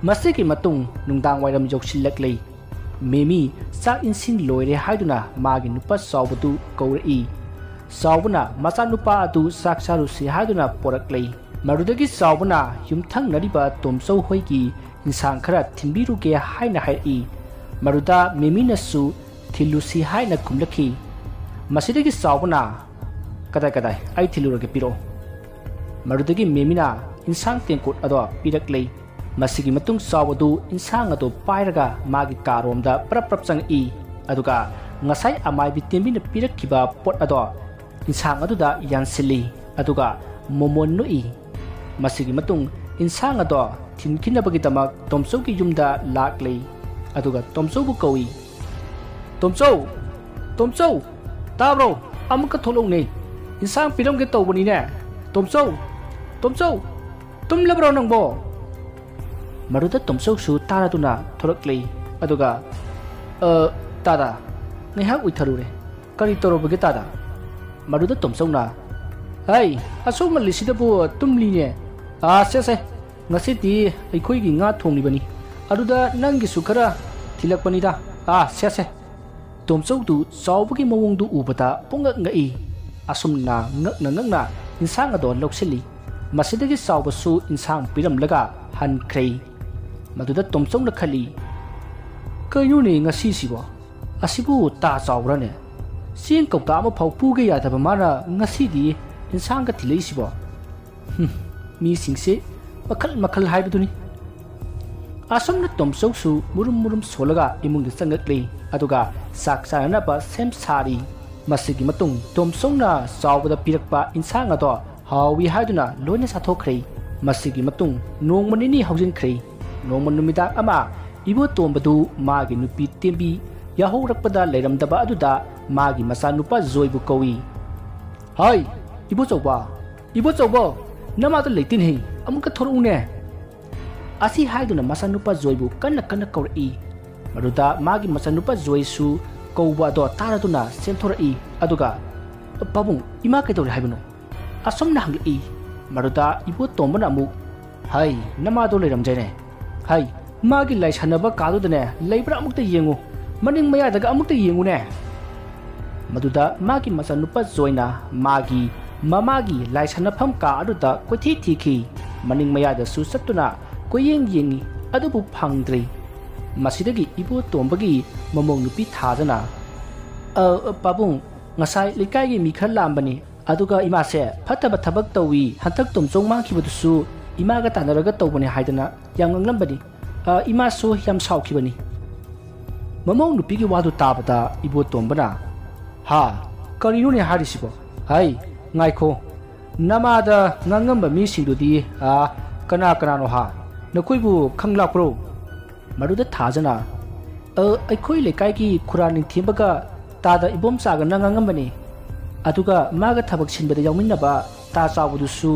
ꯃꯁꯤꯒꯤ ꯃꯇꯨꯡ ꯅꯨꯡꯗꯥꯡ ꯋꯥꯏꯔꯝ ꯌꯧꯁꯤꯜꯂꯛꯂꯦ꯫ ꯃꯦꯃꯤ ꯆꯥꯛ ꯏꯟꯁꯤꯡ ꯂꯣꯏꯔꯦ ꯍꯥꯏꯗꯨꯅ ꯃꯥꯒꯤ ꯅꯨꯄꯥ ꯆꯥꯎꯕꯗꯨ ꯀꯧꯔꯛꯏ꯫ ꯆꯥꯎꯕꯅ ꯃꯆꯥꯅꯨꯄꯥ ꯑꯗꯨ ꯆꯥꯛ ꯆꯥꯔꯨꯁꯤ ꯍꯥꯏꯗꯨꯅ ꯄꯣꯔꯛꯂꯦ꯫ ꯃꯗꯨꯗꯒꯤ ꯆꯥꯎꯕꯅ ꯌꯨꯝꯊꯪꯅꯔꯤꯕ ꯇꯣꯝꯆꯧ ꯍꯣꯏꯒꯤ ꯏꯟꯁꯥꯡ ꯈꯔ ꯊꯤꯟꯕꯤꯔꯨꯒꯦ ꯍꯥꯏꯅ ꯍꯥꯏꯔꯛꯏ꯫ ꯃꯗꯨꯗ ꯃꯦꯃꯤꯅꯁꯨ ꯊꯤꯜꯂꯨꯁꯤ ꯍꯥꯏꯅ ꯈꯨꯝꯂꯛꯈꯤ꯫ ꯃꯁꯤꯗꯒꯤ ꯆꯥꯎꯕꯅ, "ꯀꯗꯥꯏ, ꯀꯗꯥꯏ, ꯑꯩ ꯊꯤꯜꯂꯨꯔꯒꯦ, ꯄꯤꯔꯛꯑꯣ꯫" ꯃꯗꯨꯗꯒꯤ ꯃꯦꯃꯤꯅ ꯏꯟꯁꯥꯡ ꯇꯦꯡꯀꯣꯠ ꯑꯗꯣ ꯄꯤꯔꯛꯂꯦ꯫ ꯃꯁꯤꯒꯤ ꯃꯇꯨꯡ ꯆꯥꯎꯕꯗꯨ ꯏꯟꯁꯥꯡ ꯑꯗꯨ ꯄꯥꯏꯔꯒ ꯃꯥꯒꯤ ꯀꯥꯔꯣꯝꯗ ꯄ꯭ꯔꯞ ꯄ꯭ꯔꯞ ꯆꯪꯉꯛꯏ꯫ ꯑꯗꯨꯒ ꯉꯁꯥꯏ ꯑꯃꯥꯏꯕꯤ ꯇꯦꯝꯕꯤꯅ ꯄꯤꯔꯛꯈꯤꯕ ꯄꯣꯠ ꯑꯗꯣ ꯏꯟꯁꯥꯡ ꯑꯗꯨꯗ ꯌꯥꯟꯁꯤꯜꯂꯤ꯫ ꯑꯗꯨꯒ ꯃꯣꯃꯣꯟ ꯅꯣꯛꯏ꯫ ꯃꯁꯤꯒꯤ ꯃꯇꯨꯡ ꯏꯟꯁꯥꯡ ꯑꯗꯣ ꯊꯤꯟꯈꯤꯅꯕꯒꯤꯗꯃꯛ ꯇꯣꯝꯆꯧꯒꯤ ꯌꯨꯝꯗ ꯂꯥꯛꯂꯦ꯫ ꯑꯗꯨꯒ ꯇꯣꯝꯆꯧꯕꯨ ꯀꯧꯏ꯫ "ꯇꯣꯝꯆꯧ! ꯇꯣꯝꯆꯧ! ꯇꯥꯕ꯭ꯔꯣ? ꯑꯃꯨꯛꯀ ꯊꯣꯛꯂꯛꯎꯅꯦ꯫ ꯏꯟꯁꯥꯡ ꯄꯤꯔꯝꯒꯦ ꯇꯧꯕꯅꯤꯅꯦ꯫ ꯇꯣꯝꯆꯧ! ꯇꯣꯝꯆꯧ! ꯇꯨꯝꯂꯕ꯭ꯔꯣ ꯅꯪꯕꯣ?" ꯃꯗꯨꯗ ꯇꯣꯝꯆꯧꯁꯨ ꯇꯥꯔꯗꯨꯅ ꯊꯣꯔꯛꯂꯦ꯫ ꯑꯗꯨꯒ, "ꯑ, ꯇꯥꯗ, ꯉꯥꯏꯍꯥꯛ ꯎꯏꯊꯔꯨꯔꯦ꯫ ꯀꯔꯤ ꯇꯧꯔꯨꯕꯒꯦ ꯇꯥꯗ?" ꯃꯗꯨꯗ ꯇꯣꯝꯆꯧꯅ, "ꯍꯩ, ꯑꯁꯨꯛ ꯉꯜꯂꯤꯁꯤꯗꯕꯨ ꯇꯨꯝꯂꯤꯅꯦ꯫ ꯑꯥ, ꯁꯦ, ꯁꯦ, ꯉꯁꯤꯗꯤ ꯑꯩꯈꯣꯏꯒꯤ ꯉꯥ ꯊꯣꯡꯂꯤꯕꯅꯤ꯫ ꯑꯗꯨꯗ ꯅꯪꯒꯤꯁꯨ ꯈꯔ ꯊꯤꯜꯂꯛꯄꯅꯤꯗ꯫ ꯑꯥ, ꯁꯦ, ꯁꯦ꯫" ꯇꯣꯝꯆꯧꯗꯨ ꯆꯥꯎꯕꯒꯤ ꯃꯑꯣꯡꯗꯨ ꯎꯕꯗ ꯄꯨꯡꯉꯛ ꯉꯛꯏ꯫ ꯑꯁꯨꯝꯅ ꯉꯛꯅ ꯉꯛꯅ ꯏꯟꯁꯥꯡ ꯑꯗꯣ ꯂꯧꯁꯤꯜꯂꯤ꯫ ꯃꯁꯤꯗꯒꯤ ꯆꯥꯎꯕꯁꯨ ꯏꯟꯁꯥꯡ ꯄꯤꯔꯝꯂꯒ ꯍꯟꯈ꯭ꯔꯦ꯫ ꯃꯗꯨꯗ ꯇꯣꯝꯆꯧꯅ ꯈꯜꯂꯤ, "ꯀꯩꯅꯣꯅꯦ ꯉꯁꯤꯁꯤꯕꯣ? ꯑꯁꯤꯕꯨ ꯇꯥ ꯆꯥꯎꯕ꯭ꯔꯥꯅꯦ? ꯆꯦꯡ ꯀꯧꯇꯥ ꯑꯃꯐꯥꯎ ꯄꯨꯒꯦ ꯌꯥꯗꯕ ꯃꯥꯅ ꯉꯁꯤꯗꯤ ꯏꯟꯁꯥꯡꯒ ꯊꯤꯜꯂꯛꯏꯁꯤꯕꯣ?" ꯍꯨꯝ, ꯃꯤꯁꯤꯡꯁꯦ ꯃꯈꯜ ꯃꯈꯜ ꯍꯥꯏꯕꯗꯨꯅꯤ꯫ ꯑꯁꯨꯝꯅ ꯇꯣꯝꯆꯧꯁꯨ ꯃꯨꯔꯨꯝ ꯃꯨꯔꯨꯝ ꯁꯣꯜꯂꯒ ꯏꯃꯨꯡꯗ ꯆꯪꯂꯛꯂꯤ꯫ ꯑꯗꯨꯒ ꯆꯥꯛ ꯆꯥꯅꯅꯕ ꯁꯦꯝ ꯁꯥꯔꯤ꯫ ꯃꯁꯤꯒꯤ ꯃꯇꯨꯡ ꯇꯣꯝꯆꯧꯅ ꯆꯥꯎꯕꯗ ꯄꯤꯔꯛꯄ ꯏꯟꯁꯥꯡ ꯑꯗꯣ ꯍꯥꯎꯏ ꯍꯥꯏꯗꯨꯅ ꯂꯣꯏꯅ ꯆꯥꯊꯣꯛꯈ꯭ꯔꯦ꯫ ꯃꯁꯤꯒꯤ ꯃꯇꯨꯡ ꯅꯣꯡꯃ ꯅꯤꯅꯤ ꯍꯧꯖꯤꯟꯈ꯭ꯔꯦ꯫ ꯅꯣꯡꯃ ꯅꯨꯃꯤꯗꯥꯡ ꯑꯃ ꯏꯕꯣꯇꯣꯝꯕꯗꯨ ꯃꯥꯒꯤ ꯅꯨꯄꯤ ꯇꯦꯝꯕꯤ ꯌꯥꯍꯧꯔꯛꯄꯗ ꯂꯩꯔꯝꯗꯕ ꯑꯗꯨꯗ ꯃꯥꯒꯤ ꯃꯆꯥꯅꯨꯄꯥ ꯖꯣꯏꯕꯨ ꯀꯧꯏ꯫ "ꯍꯥꯏ, ꯏꯕꯣꯆꯧꯕ, ꯏꯕꯣꯆꯧꯕ, ꯅꯃꯥꯗ ꯂꯩꯇꯦꯅꯦꯍꯦ, ꯑꯃꯨꯛꯀ ꯊꯣꯔꯛꯎꯅꯦ꯫" ꯑꯁꯤ ꯍꯥꯏꯗꯨꯅ ꯃꯆꯥꯅꯨꯄꯥ ꯖꯣꯏꯕꯨ ꯀꯟꯅ ꯀꯟꯅ ꯀꯧꯔꯛꯏ꯫ ꯃꯗꯨꯗ ꯃꯥꯒꯤ ꯃꯆꯥꯅꯨꯄꯥ ꯖꯣꯏꯁꯨ ꯀꯧꯕ ꯑꯗꯣ ꯇꯥꯔꯗꯨꯅ ꯆꯦꯟꯊꯣꯔꯛꯏ꯫ ꯑꯗꯨꯒ, "ꯄꯥꯕꯨꯡ, ꯏꯃꯥ ꯀꯩꯗꯧꯔꯦ ꯍꯥꯏꯕꯅꯣ?" ꯑꯁꯨꯝꯅ ꯍꯪꯂꯛꯏ꯫ ꯃꯗꯨꯗ ꯏꯕꯣꯇꯣꯝꯕꯅ ꯑꯃꯨꯛ, "ꯍꯩ, ꯅꯃꯥꯗꯣ ꯂꯩꯔꯝꯗ꯭ꯔꯦꯅꯦ꯫ ꯍꯩ, ꯃꯥꯒꯤ ꯂꯥꯏ ꯁꯥꯟꯅꯕ ꯀꯥꯗꯨꯗꯅꯦ ꯂꯩꯕ꯭ꯔꯥ ꯑꯃꯨꯛꯇ ꯌꯦꯡꯉꯨ, ꯃꯅꯤꯡ ꯃꯌꯥꯗꯒ ꯑꯃꯨꯛꯇ ꯌꯦꯡꯉꯨꯅꯦ꯫" ꯃꯗꯨꯗ ꯃꯥꯒꯤ ꯃꯆꯥꯅꯨꯄꯥ ꯖꯣꯏꯅ ꯃꯥꯒꯤ ꯃꯃꯥꯒꯤ ꯂꯥꯏ ꯁꯥꯟꯅꯐꯝ ꯀꯥ ꯑꯗꯨꯗ ꯀꯣꯏꯊꯤ ꯊꯤꯈꯤ꯫ ꯃꯅꯤꯡ ꯃꯌꯥꯗꯁꯨ ꯆꯠꯇꯨꯅ ꯀꯣꯏꯌꯦꯡ ꯌꯦꯡꯉꯤ, ꯑꯗꯨꯕꯨ ꯐꯪꯗ꯭ꯔꯦ꯫ ꯃꯁꯤꯗꯒꯤ ꯏꯕꯣꯇꯣꯝꯕꯒꯤ ꯃꯃꯧ ꯅꯨꯄꯤ ꯊꯥꯖꯅ, "ꯑ, ꯄꯥꯕꯨꯡ, ꯉꯁꯥꯏ ꯂꯩꯀꯥꯏꯒꯤ ꯃꯤ ꯈꯔ ꯂꯥꯛꯑꯝꯕꯅꯤ, ꯑꯗꯨꯒ ꯏꯃꯥꯁꯦ ꯐꯠꯇꯕ ꯊꯕꯛ ꯇꯧꯏ, ꯍꯟꯗꯛ ꯇꯣꯝꯆꯧ ꯃꯥꯡꯈꯤꯕꯗꯨꯁꯨ ꯏꯃꯥꯒ ꯇꯥꯟꯅꯔꯒ ꯇꯧꯕꯅꯤ ꯍꯥꯏꯗꯅ ꯌꯥꯝ ꯉꯥꯡꯂꯝꯕꯅꯤ꯫ ꯑ, ꯏꯃꯥꯁꯨ ꯌꯥꯝ ꯁꯥꯎꯈꯤꯕꯅꯤ꯫" ꯃꯃꯧ ꯅꯨꯄꯤꯒꯤ ꯋꯥꯗꯨ ꯇꯥꯕꯗ ꯏꯕꯣꯇꯣꯝꯕꯅ, "ꯍꯥ? ꯀꯔꯤꯅꯣꯅꯦ ꯍꯥꯏꯔꯤꯁꯤꯕꯣ? ꯍꯩ, ꯉꯥꯏꯈꯣ꯫ ꯅꯃꯥꯗ ꯉꯥꯡꯉꯝꯕ ꯃꯤꯁꯤꯡꯗꯨꯗꯤ, ꯑ, ꯀꯅꯥ ꯀꯅꯥꯅꯣ ꯍꯥ? ꯅꯈꯣꯏꯕꯨ ꯈꯪꯂꯥꯛꯄ꯭ꯔꯣ?" ꯃꯗꯨꯗ ꯊꯥꯖꯅ, "ꯑ, ꯑꯩꯈꯣꯏ ꯂꯩꯀꯥꯏꯒꯤ ꯈꯨꯔꯥ ꯅꯤꯡꯊꯦꯝꯕꯒ ꯇꯥꯗ ꯏꯕꯣꯝꯆꯥꯒꯅ ꯉꯥꯡꯉꯝꯕꯅꯤ꯫ ꯑꯗꯨꯒ ꯃꯥꯒ ꯊꯕꯛ ꯁꯤꯟꯕꯗ ꯌꯥꯎꯃꯤꯟꯅꯕ ꯇꯥ ꯆꯥꯎꯕꯗꯨꯁꯨ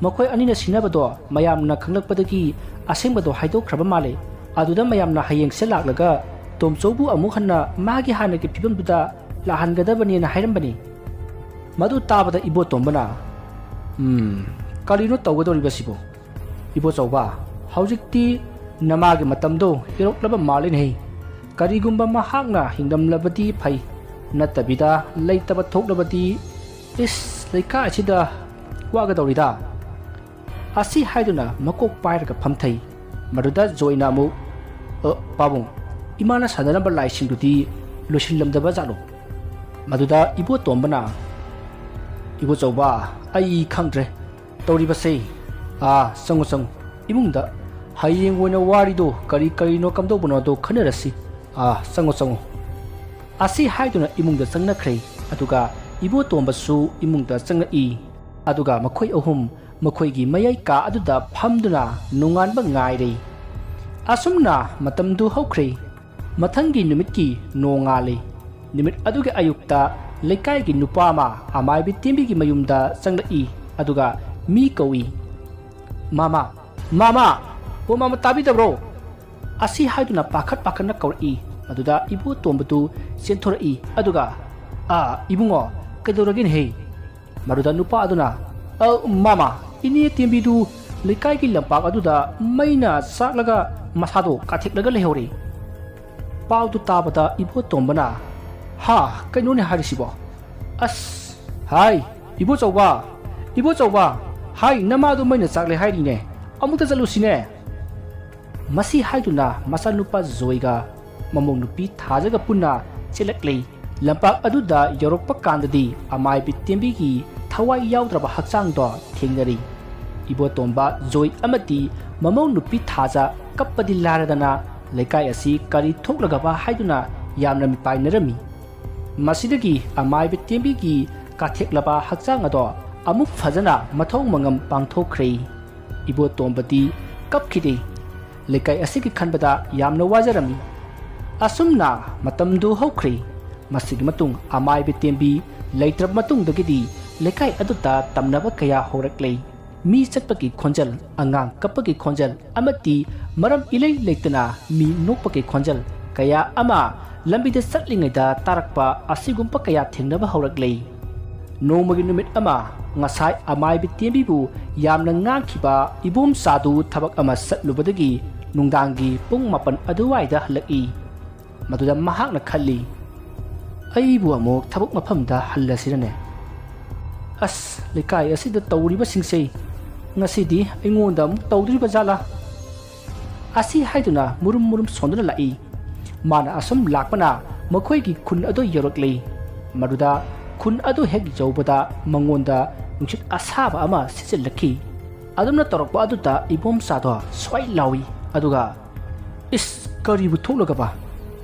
ꯃꯈꯣꯏ ꯑꯅꯤꯅ ꯁꯤꯟꯅꯕꯗꯣ ꯃꯌꯥꯝꯅ ꯈꯪꯂꯛꯄꯗꯒꯤ ꯑꯁꯦꯡꯕꯗꯣ ꯍꯥꯏꯗꯣꯛꯈ꯭ꯔꯕ ꯃꯥꯜꯂꯦ꯫ ꯑꯗꯨꯗ ꯃꯌꯥꯝꯅ ꯍꯌꯦꯡꯁꯦ ꯂꯥꯛꯂꯒ ꯇꯣꯝꯆꯧꯕꯨ ꯑꯃꯨꯛ ꯍꯟꯅ ꯃꯥꯒꯤ ꯍꯥꯟꯅꯒꯤ ꯐꯤꯕꯝꯗꯨꯗ ꯂꯥꯛꯍꯟꯒꯗꯕꯅꯦꯅ ꯍꯥꯏꯔꯝꯕꯅꯤ꯫" ꯃꯗꯨ ꯇꯥꯕꯗ ꯏꯕꯣꯇꯣꯝꯕꯅ, "ꯎꯝ, ꯀꯔꯤꯅꯣ ꯇꯧꯒꯗꯧꯔꯤꯕꯁꯤꯕꯣ? ꯏꯕꯣꯆꯧꯕ, ꯍꯧꯖꯤꯛꯇꯤ ꯅꯃꯥꯒꯤ ꯃꯇꯝꯗꯣ ꯍꯦꯜꯂꯛꯂꯕ ꯃꯥꯜꯂꯤꯅꯦꯍꯦ꯫ ꯀꯔꯤꯒꯨꯝꯕ ꯃꯍꯥꯛꯅ ꯍꯤꯡꯂꯝꯂꯕꯗꯤ ꯐꯩ, ꯅꯠꯇꯕꯤꯗ ꯂꯩꯇꯕ ꯊꯣꯛꯂꯕꯗꯤ, ꯏꯁ, ꯂꯩꯀꯥꯏ ꯑꯁꯤꯗ ꯋꯥꯒꯗꯧꯔꯤꯗ꯫" ꯑꯁꯤ ꯍꯥꯏꯗꯨꯅ ꯃꯀꯣꯛ ꯄꯥꯏꯔꯒ ꯐꯝꯊꯩ꯫ ꯃꯗꯨꯗ ꯖꯣꯏꯅ ꯑꯃꯨꯛ, "ꯑ, ꯄꯥꯕꯨꯡ, ꯏꯃꯥꯅ ꯁꯥꯟꯅꯔꯝꯕ ꯂꯥꯏꯁꯤꯡꯗꯨꯗꯤ ꯂꯣꯏꯁꯤꯜꯂꯝꯗꯕ ꯖꯥꯠꯂꯣ?" ꯃꯗꯨꯗ ꯏꯕꯣꯇꯣꯝꯕꯅ, "ꯏꯕꯣꯆꯧꯕ, ꯑꯩ ꯈꯪꯗ꯭ꯔꯦ ꯇꯧꯔꯤꯕꯁꯦ꯫ ꯑꯥ, ꯆꯪꯉꯨ, ꯆꯪꯉꯨ, ꯏꯃꯨꯡꯗ ꯍꯌꯦꯡ ꯑꯣꯏꯅ ꯋꯥꯔꯤꯗꯣ ꯀꯔꯤ ꯀꯔꯤꯅꯣ ꯀꯝꯗꯧꯕꯅꯣꯗꯣ ꯈꯟꯅꯔꯁꯤ꯫ ꯑꯥ, ꯆꯪꯉꯨ, ꯆꯪꯉꯨ꯫" ꯑꯁꯤ ꯍꯥꯏꯗꯨꯅ ꯏꯃꯨꯡꯗ ꯆꯪꯅꯈ꯭ꯔꯦ꯫ ꯑꯗꯨꯒ ꯏꯕꯣꯇꯣꯝꯕꯁꯨ ꯏꯃꯨꯡꯗ ꯆꯪꯂꯛꯏ꯫ ꯑꯗꯨꯒ ꯃꯈꯣꯏ ꯑꯍꯨꯝ ꯃꯈꯣꯏꯒꯤ ꯃꯌꯥꯏ ꯀꯥ ꯑꯗꯨꯗ ꯐꯝꯗꯨꯅ ꯅꯣꯡꯉꯥꯟꯕ ꯉꯥꯏꯔꯦ꯫ ꯑꯁꯨꯝꯅ ꯃꯇꯝꯗꯨ ꯍꯧꯈ꯭ꯔꯦ꯫ ꯃꯊꯪꯒꯤ ꯅꯨꯃꯤꯠꯀꯤ ꯅꯣꯡꯉꯥꯜꯂꯤ꯫ ꯅꯨꯃꯤꯠ ꯑꯗꯨꯒꯤ ꯑꯌꯨꯛꯇ ꯂꯩꯀꯥꯏꯒꯤ ꯅꯨꯄꯥ ꯑꯃ ꯑꯃꯥꯏꯕꯤ ꯇꯦꯝꯕꯤꯒꯤ ꯃꯌꯨꯝꯗ ꯆꯪꯂꯛꯏ꯫ ꯑꯗꯨꯒ ꯃꯤ ꯀꯧꯏ꯫ "ꯃꯥꯃ, ꯃꯥꯃ, ꯑꯣ ꯃꯥꯃ, ꯇꯥꯕꯤꯗꯕ꯭ꯔꯣ?" ꯑꯁꯤ ꯍꯥꯏꯗꯨꯅ ꯄꯥꯈꯠ ꯄꯥꯈꯠꯅ ꯀꯧꯔꯛꯏ꯫ ꯃꯗꯨꯗ ꯏꯕꯣꯇꯣꯝꯕꯗꯨ ꯆꯦꯟꯊꯣꯔꯛꯏ꯫ ꯑꯗꯨꯒ, "ꯑꯥ, ꯏꯕꯨꯡꯉꯣ, ꯀꯩꯗꯧꯔꯒꯦꯅꯦꯍꯦ?" ꯃꯗꯨꯗ ꯅꯨꯄꯥ ꯑꯗꯨꯅ, "ꯑ, ꯃꯥꯃ, ꯏꯅꯦ ꯇꯦꯝꯕꯤꯗꯨ ꯂꯩꯀꯥꯏꯒꯤ ꯂꯝꯄꯥꯛ ꯑꯗꯨꯗ ꯃꯩꯅ ꯆꯥꯛꯂꯒ ꯃꯁꯥꯗꯣ ꯀꯥꯊꯦꯛꯂꯒ ꯂꯩꯍꯧꯔꯦ꯫" ꯄꯥꯎꯗꯨ ꯇꯥꯕꯗ ꯏꯕꯣꯇꯣꯝꯕꯅ, "ꯍꯥ, ꯀꯩꯅꯣꯅꯦ ꯍꯥꯏꯔꯤꯁꯤꯕꯣ? ꯑꯁ, ꯍꯥꯏ, "ꯏꯕꯣꯆꯧꯕ, ꯏꯕꯣꯆꯧꯕ, ꯍꯥꯏ, ꯅꯃꯥꯗꯣ ꯃꯩꯅ ꯆꯥꯛꯂꯦ ꯍꯥꯏꯔꯤꯅꯦ, ꯑꯃꯨꯛꯇ ꯆꯠꯂꯨꯁꯤꯅꯦ"꯫ ꯃꯁꯤ ꯍꯥꯏꯗꯨꯅ ꯃꯆꯥꯅꯨꯄꯥ ꯖꯣꯏꯒ ꯃꯃꯧ ꯅꯨꯄꯤ ꯊꯥꯖꯒ ꯄꯨꯟꯅ ꯆꯦꯜꯂꯛꯂꯤ꯫ ꯂꯝꯄꯥꯛ ꯑꯗꯨꯗ ꯌꯧꯔꯛꯄ ꯀꯥꯟꯗꯗꯤ ꯑꯃꯥꯏꯕꯤ ꯇꯦꯝꯕꯤꯒꯤ ꯊꯋꯥꯏ ꯌꯥꯎꯗ꯭ꯔꯕ ꯍꯛꯆꯥꯡꯗꯣ ꯊꯦꯡꯅꯔꯤ꯫ ꯏꯕꯣꯇꯣꯝꯕ ꯖꯣꯏ ꯑꯃꯗꯤ ꯃꯃꯧ ꯅꯨꯄꯤ ꯊꯥꯖ ꯀꯞꯄꯗꯤ ꯂꯥꯏꯔꯗꯅ ꯂꯩꯀꯥꯏ ꯑꯁꯤ ꯀꯔꯤ ꯊꯣꯛꯂꯒꯕ ꯍꯥꯏꯗꯨꯅ ꯌꯥꯝꯅ ꯃꯤꯄꯥꯏꯅꯔꯝꯃꯤ꯫ ꯃꯁꯤꯗꯒꯤ ꯑꯃꯥꯏꯕ ꯇꯦꯝꯕꯤꯒꯤ ꯀꯥꯊꯦꯛꯂꯕ ꯍꯛꯆꯥꯡ ꯑꯗꯣ ꯑꯃꯨꯛ ꯐꯖꯅ ꯃꯊꯧ ꯃꯉꯝ ꯄꯥꯡꯊꯣꯛꯈ꯭ꯔꯦ꯫ ꯏꯕꯣꯇꯣꯝꯕꯗꯤ ꯀꯞꯈꯤꯗꯦ꯫ ꯂꯩꯀꯥꯏ ꯑꯁꯤꯒꯤ ꯈꯟꯕꯗ ꯌꯥꯝꯅ ꯋꯥꯖꯔꯝꯃꯤ꯫ ꯑꯁꯨꯝꯅ ꯃꯇꯝꯗꯨ ꯍꯧꯈ꯭ꯔꯦ꯫ ꯃꯁꯤꯒꯤ ꯃꯇꯨꯡ ꯑꯃꯥꯏꯕ ꯇꯦꯝꯕꯤ ꯂꯩꯇ꯭ꯔꯕ ꯃꯇꯨꯡꯗꯒꯤꯗꯤ ꯂꯩꯀꯥꯏ ꯑꯗꯨꯗ ꯇꯝꯅꯕ ꯀꯌꯥ ꯍꯧꯔꯛꯂꯦ꯫ ꯃꯤ ꯆꯠꯄꯒꯤ ꯈꯣꯟꯖꯦꯜ, ꯑꯉꯥꯡ ꯀꯞꯄꯒꯤ ꯈꯣꯟꯖꯦꯜ ꯑꯃꯗꯤ ꯃꯔꯝ ꯏꯂꯩ ꯂꯩꯇꯅ ꯃꯤ ꯅꯣꯛꯄꯒꯤ ꯈꯣꯟꯖꯦꯜ ꯀꯌꯥ ꯑꯃ ꯂꯝꯕꯤꯗ ꯆꯠꯂꯤꯉꯩꯗ ꯇꯥꯔꯛꯄ ꯑꯁꯤꯒꯨꯝꯕ ꯀꯌꯥ ꯊꯦꯡꯅꯕ ꯍꯧꯔꯛꯂꯦ꯫ ꯅꯣꯡꯃꯒꯤ ꯅꯨꯃꯤꯠ ꯑꯃ ꯉꯁꯥꯏ ꯑꯃꯥꯏꯕ ꯇꯦꯝꯕꯤꯕꯨ ꯌꯥꯝꯅ ꯉꯥꯡꯈꯤꯕ ꯏꯕꯣꯝꯆꯥꯗꯨ ꯊꯕꯛ ꯑꯃ ꯆꯠꯂꯨꯕꯗꯒꯤ ꯅꯨꯡꯗꯥꯡꯒꯤ ꯄꯨꯡ ꯃꯥꯄꯟ ꯑꯗꯨꯋꯥꯏꯗ ꯍꯜꯂꯛꯏ꯫ ꯃꯗꯨꯗ ꯃꯍꯥꯛꯅ ꯈꯜꯂꯤ, "ꯑꯩꯕꯨ ꯑꯃꯨꯛ ꯊꯕꯛ ꯃꯐꯝꯗ ꯍꯜꯂꯁꯤꯔꯅꯦ? ꯑꯁ, ꯂꯩꯀꯥꯏ ꯑꯁꯤꯗ ꯇꯧꯔꯤꯕꯁꯤꯡꯁꯦ ꯉꯁꯤꯗꯤ ꯑꯩꯉꯣꯟꯗ ꯑꯃꯨꯛ ꯇꯧꯗꯣꯔꯤꯕ ꯖꯥꯠꯂꯥ?" ꯑꯁꯤ ꯍꯥꯏꯗꯨꯅ ꯃꯨꯔꯨꯝ ꯃꯨꯔꯨꯝ ꯁꯣꯟꯗꯨꯅ ꯂꯥꯛꯏ꯫ ꯃꯥꯅ ꯑꯁꯨꯝ ꯂꯥꯛꯄꯅ ꯃꯈꯣꯏꯒꯤ ꯈꯨꯟ ꯑꯗꯨ ꯌꯧꯔꯛꯂꯤ꯫ ꯃꯗꯨꯗ ꯈꯨꯟ ꯑꯗꯨ ꯍꯦꯛ ꯌꯧꯕꯗ ꯃꯉꯣꯟꯗ ꯅꯨꯡꯁꯤꯠ ꯑꯁꯥꯕ ꯑꯃ ꯁꯤꯠꯆꯤꯜꯂꯛꯈꯤ꯫ ꯑꯗꯨꯝꯅ ꯇꯧꯔꯛꯄ ꯑꯗꯨꯗ ꯏꯕꯣꯝꯆꯥꯗꯣ ꯁ꯭ꯋꯥꯏ ꯂꯥꯎꯏ꯫ ꯑꯗꯨꯒ, "ꯏꯁ, ꯀꯔꯤꯕꯨ ꯊꯣꯛꯂꯒꯕ?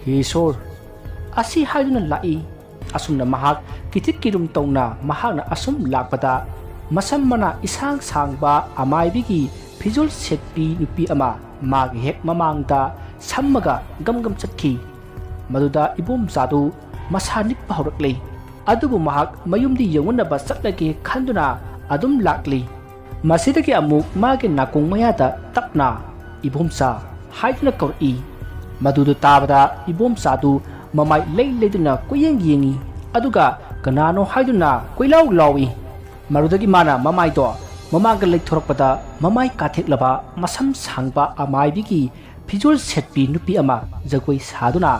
ꯍꯦ ꯏꯁꯣꯔ!" ꯑꯁꯤ ꯍꯥꯏꯗꯨꯅ ꯂꯥꯛꯏ꯫ ꯑꯁꯨꯝꯅ ꯃꯍꯥꯛ ꯀꯤꯊꯤꯛ ꯀꯤꯔꯨꯝ ꯇꯧꯅ ꯃꯍꯥꯛꯅ ꯑꯁꯨꯝ ꯂꯥꯛꯄꯗ ꯃꯁꯝ ꯃꯅꯥ ꯏꯁꯥꯡ ꯁꯥꯡꯕ ꯑꯃꯥꯏꯕꯤꯒꯤ ꯐꯤꯖꯣꯜ ꯁꯦꯠꯄꯤ ꯅꯨꯄꯤ ꯑꯃ ꯃꯥꯒꯤ ꯍꯦꯛ ꯃꯃꯥꯡꯗ ꯁꯝꯃꯒ ꯒꯝ ꯒꯝ ꯆꯠꯈꯤ꯫ ꯃꯗꯨꯗ ꯏꯕꯣꯝꯆꯥꯗꯨ ꯃꯁꯥ ꯅꯤꯛꯄ ꯍꯧꯔꯛꯂꯦ꯫ ꯑꯗꯨꯕꯨ ꯃꯍꯥꯛ ꯃꯌꯨꯝꯗꯤ ꯌꯧꯅꯅꯕ ꯆꯠꯂꯒꯦ ꯈꯟꯗꯨꯅ ꯑꯗꯨꯝ ꯂꯥꯛꯂꯤ꯫ ꯃꯁꯤꯗꯒꯤ ꯑꯃꯨꯛ ꯃꯥꯒꯤ ꯅꯥꯀꯣꯡ ꯃꯌꯥꯗ ꯇꯞꯅ "ꯏꯕꯣꯝꯆꯥ" ꯍꯥꯏꯗꯨꯅ ꯀꯧꯔꯛꯏ꯫ ꯃꯗꯨꯗꯨ ꯇꯥꯕꯗ ꯏꯕꯣꯝꯆꯥꯗꯨ ꯃꯃꯥꯏ ꯂꯩ ꯂꯩꯗꯨꯅ ꯀꯣꯏꯌꯦꯡ ꯌꯦꯡꯏ, ꯑꯗꯨꯒ "ꯀꯅꯥꯅꯣ?" ꯍꯥꯏꯗꯨꯅ ꯀꯣꯏꯂꯥꯎ ꯂꯥꯎꯏ꯫ ꯃꯗꯨꯗꯒꯤ ꯃꯥꯅ ꯃꯃꯥꯏꯗꯣ ꯃꯃꯥꯡꯗ ꯂꯩꯊꯣꯔꯛꯄꯗ ꯃꯃꯥꯏ ꯀꯥꯊꯦꯛꯂꯕ ꯃꯁꯝ ꯁꯥꯡꯕ ꯑꯃꯥꯏꯕꯤꯒꯤ ꯐꯤꯖꯣꯜ ꯁꯦꯠꯄꯤ ꯅꯨꯄꯤ ꯑꯃ ꯖꯒꯣꯏ ꯁꯥꯗꯨꯅ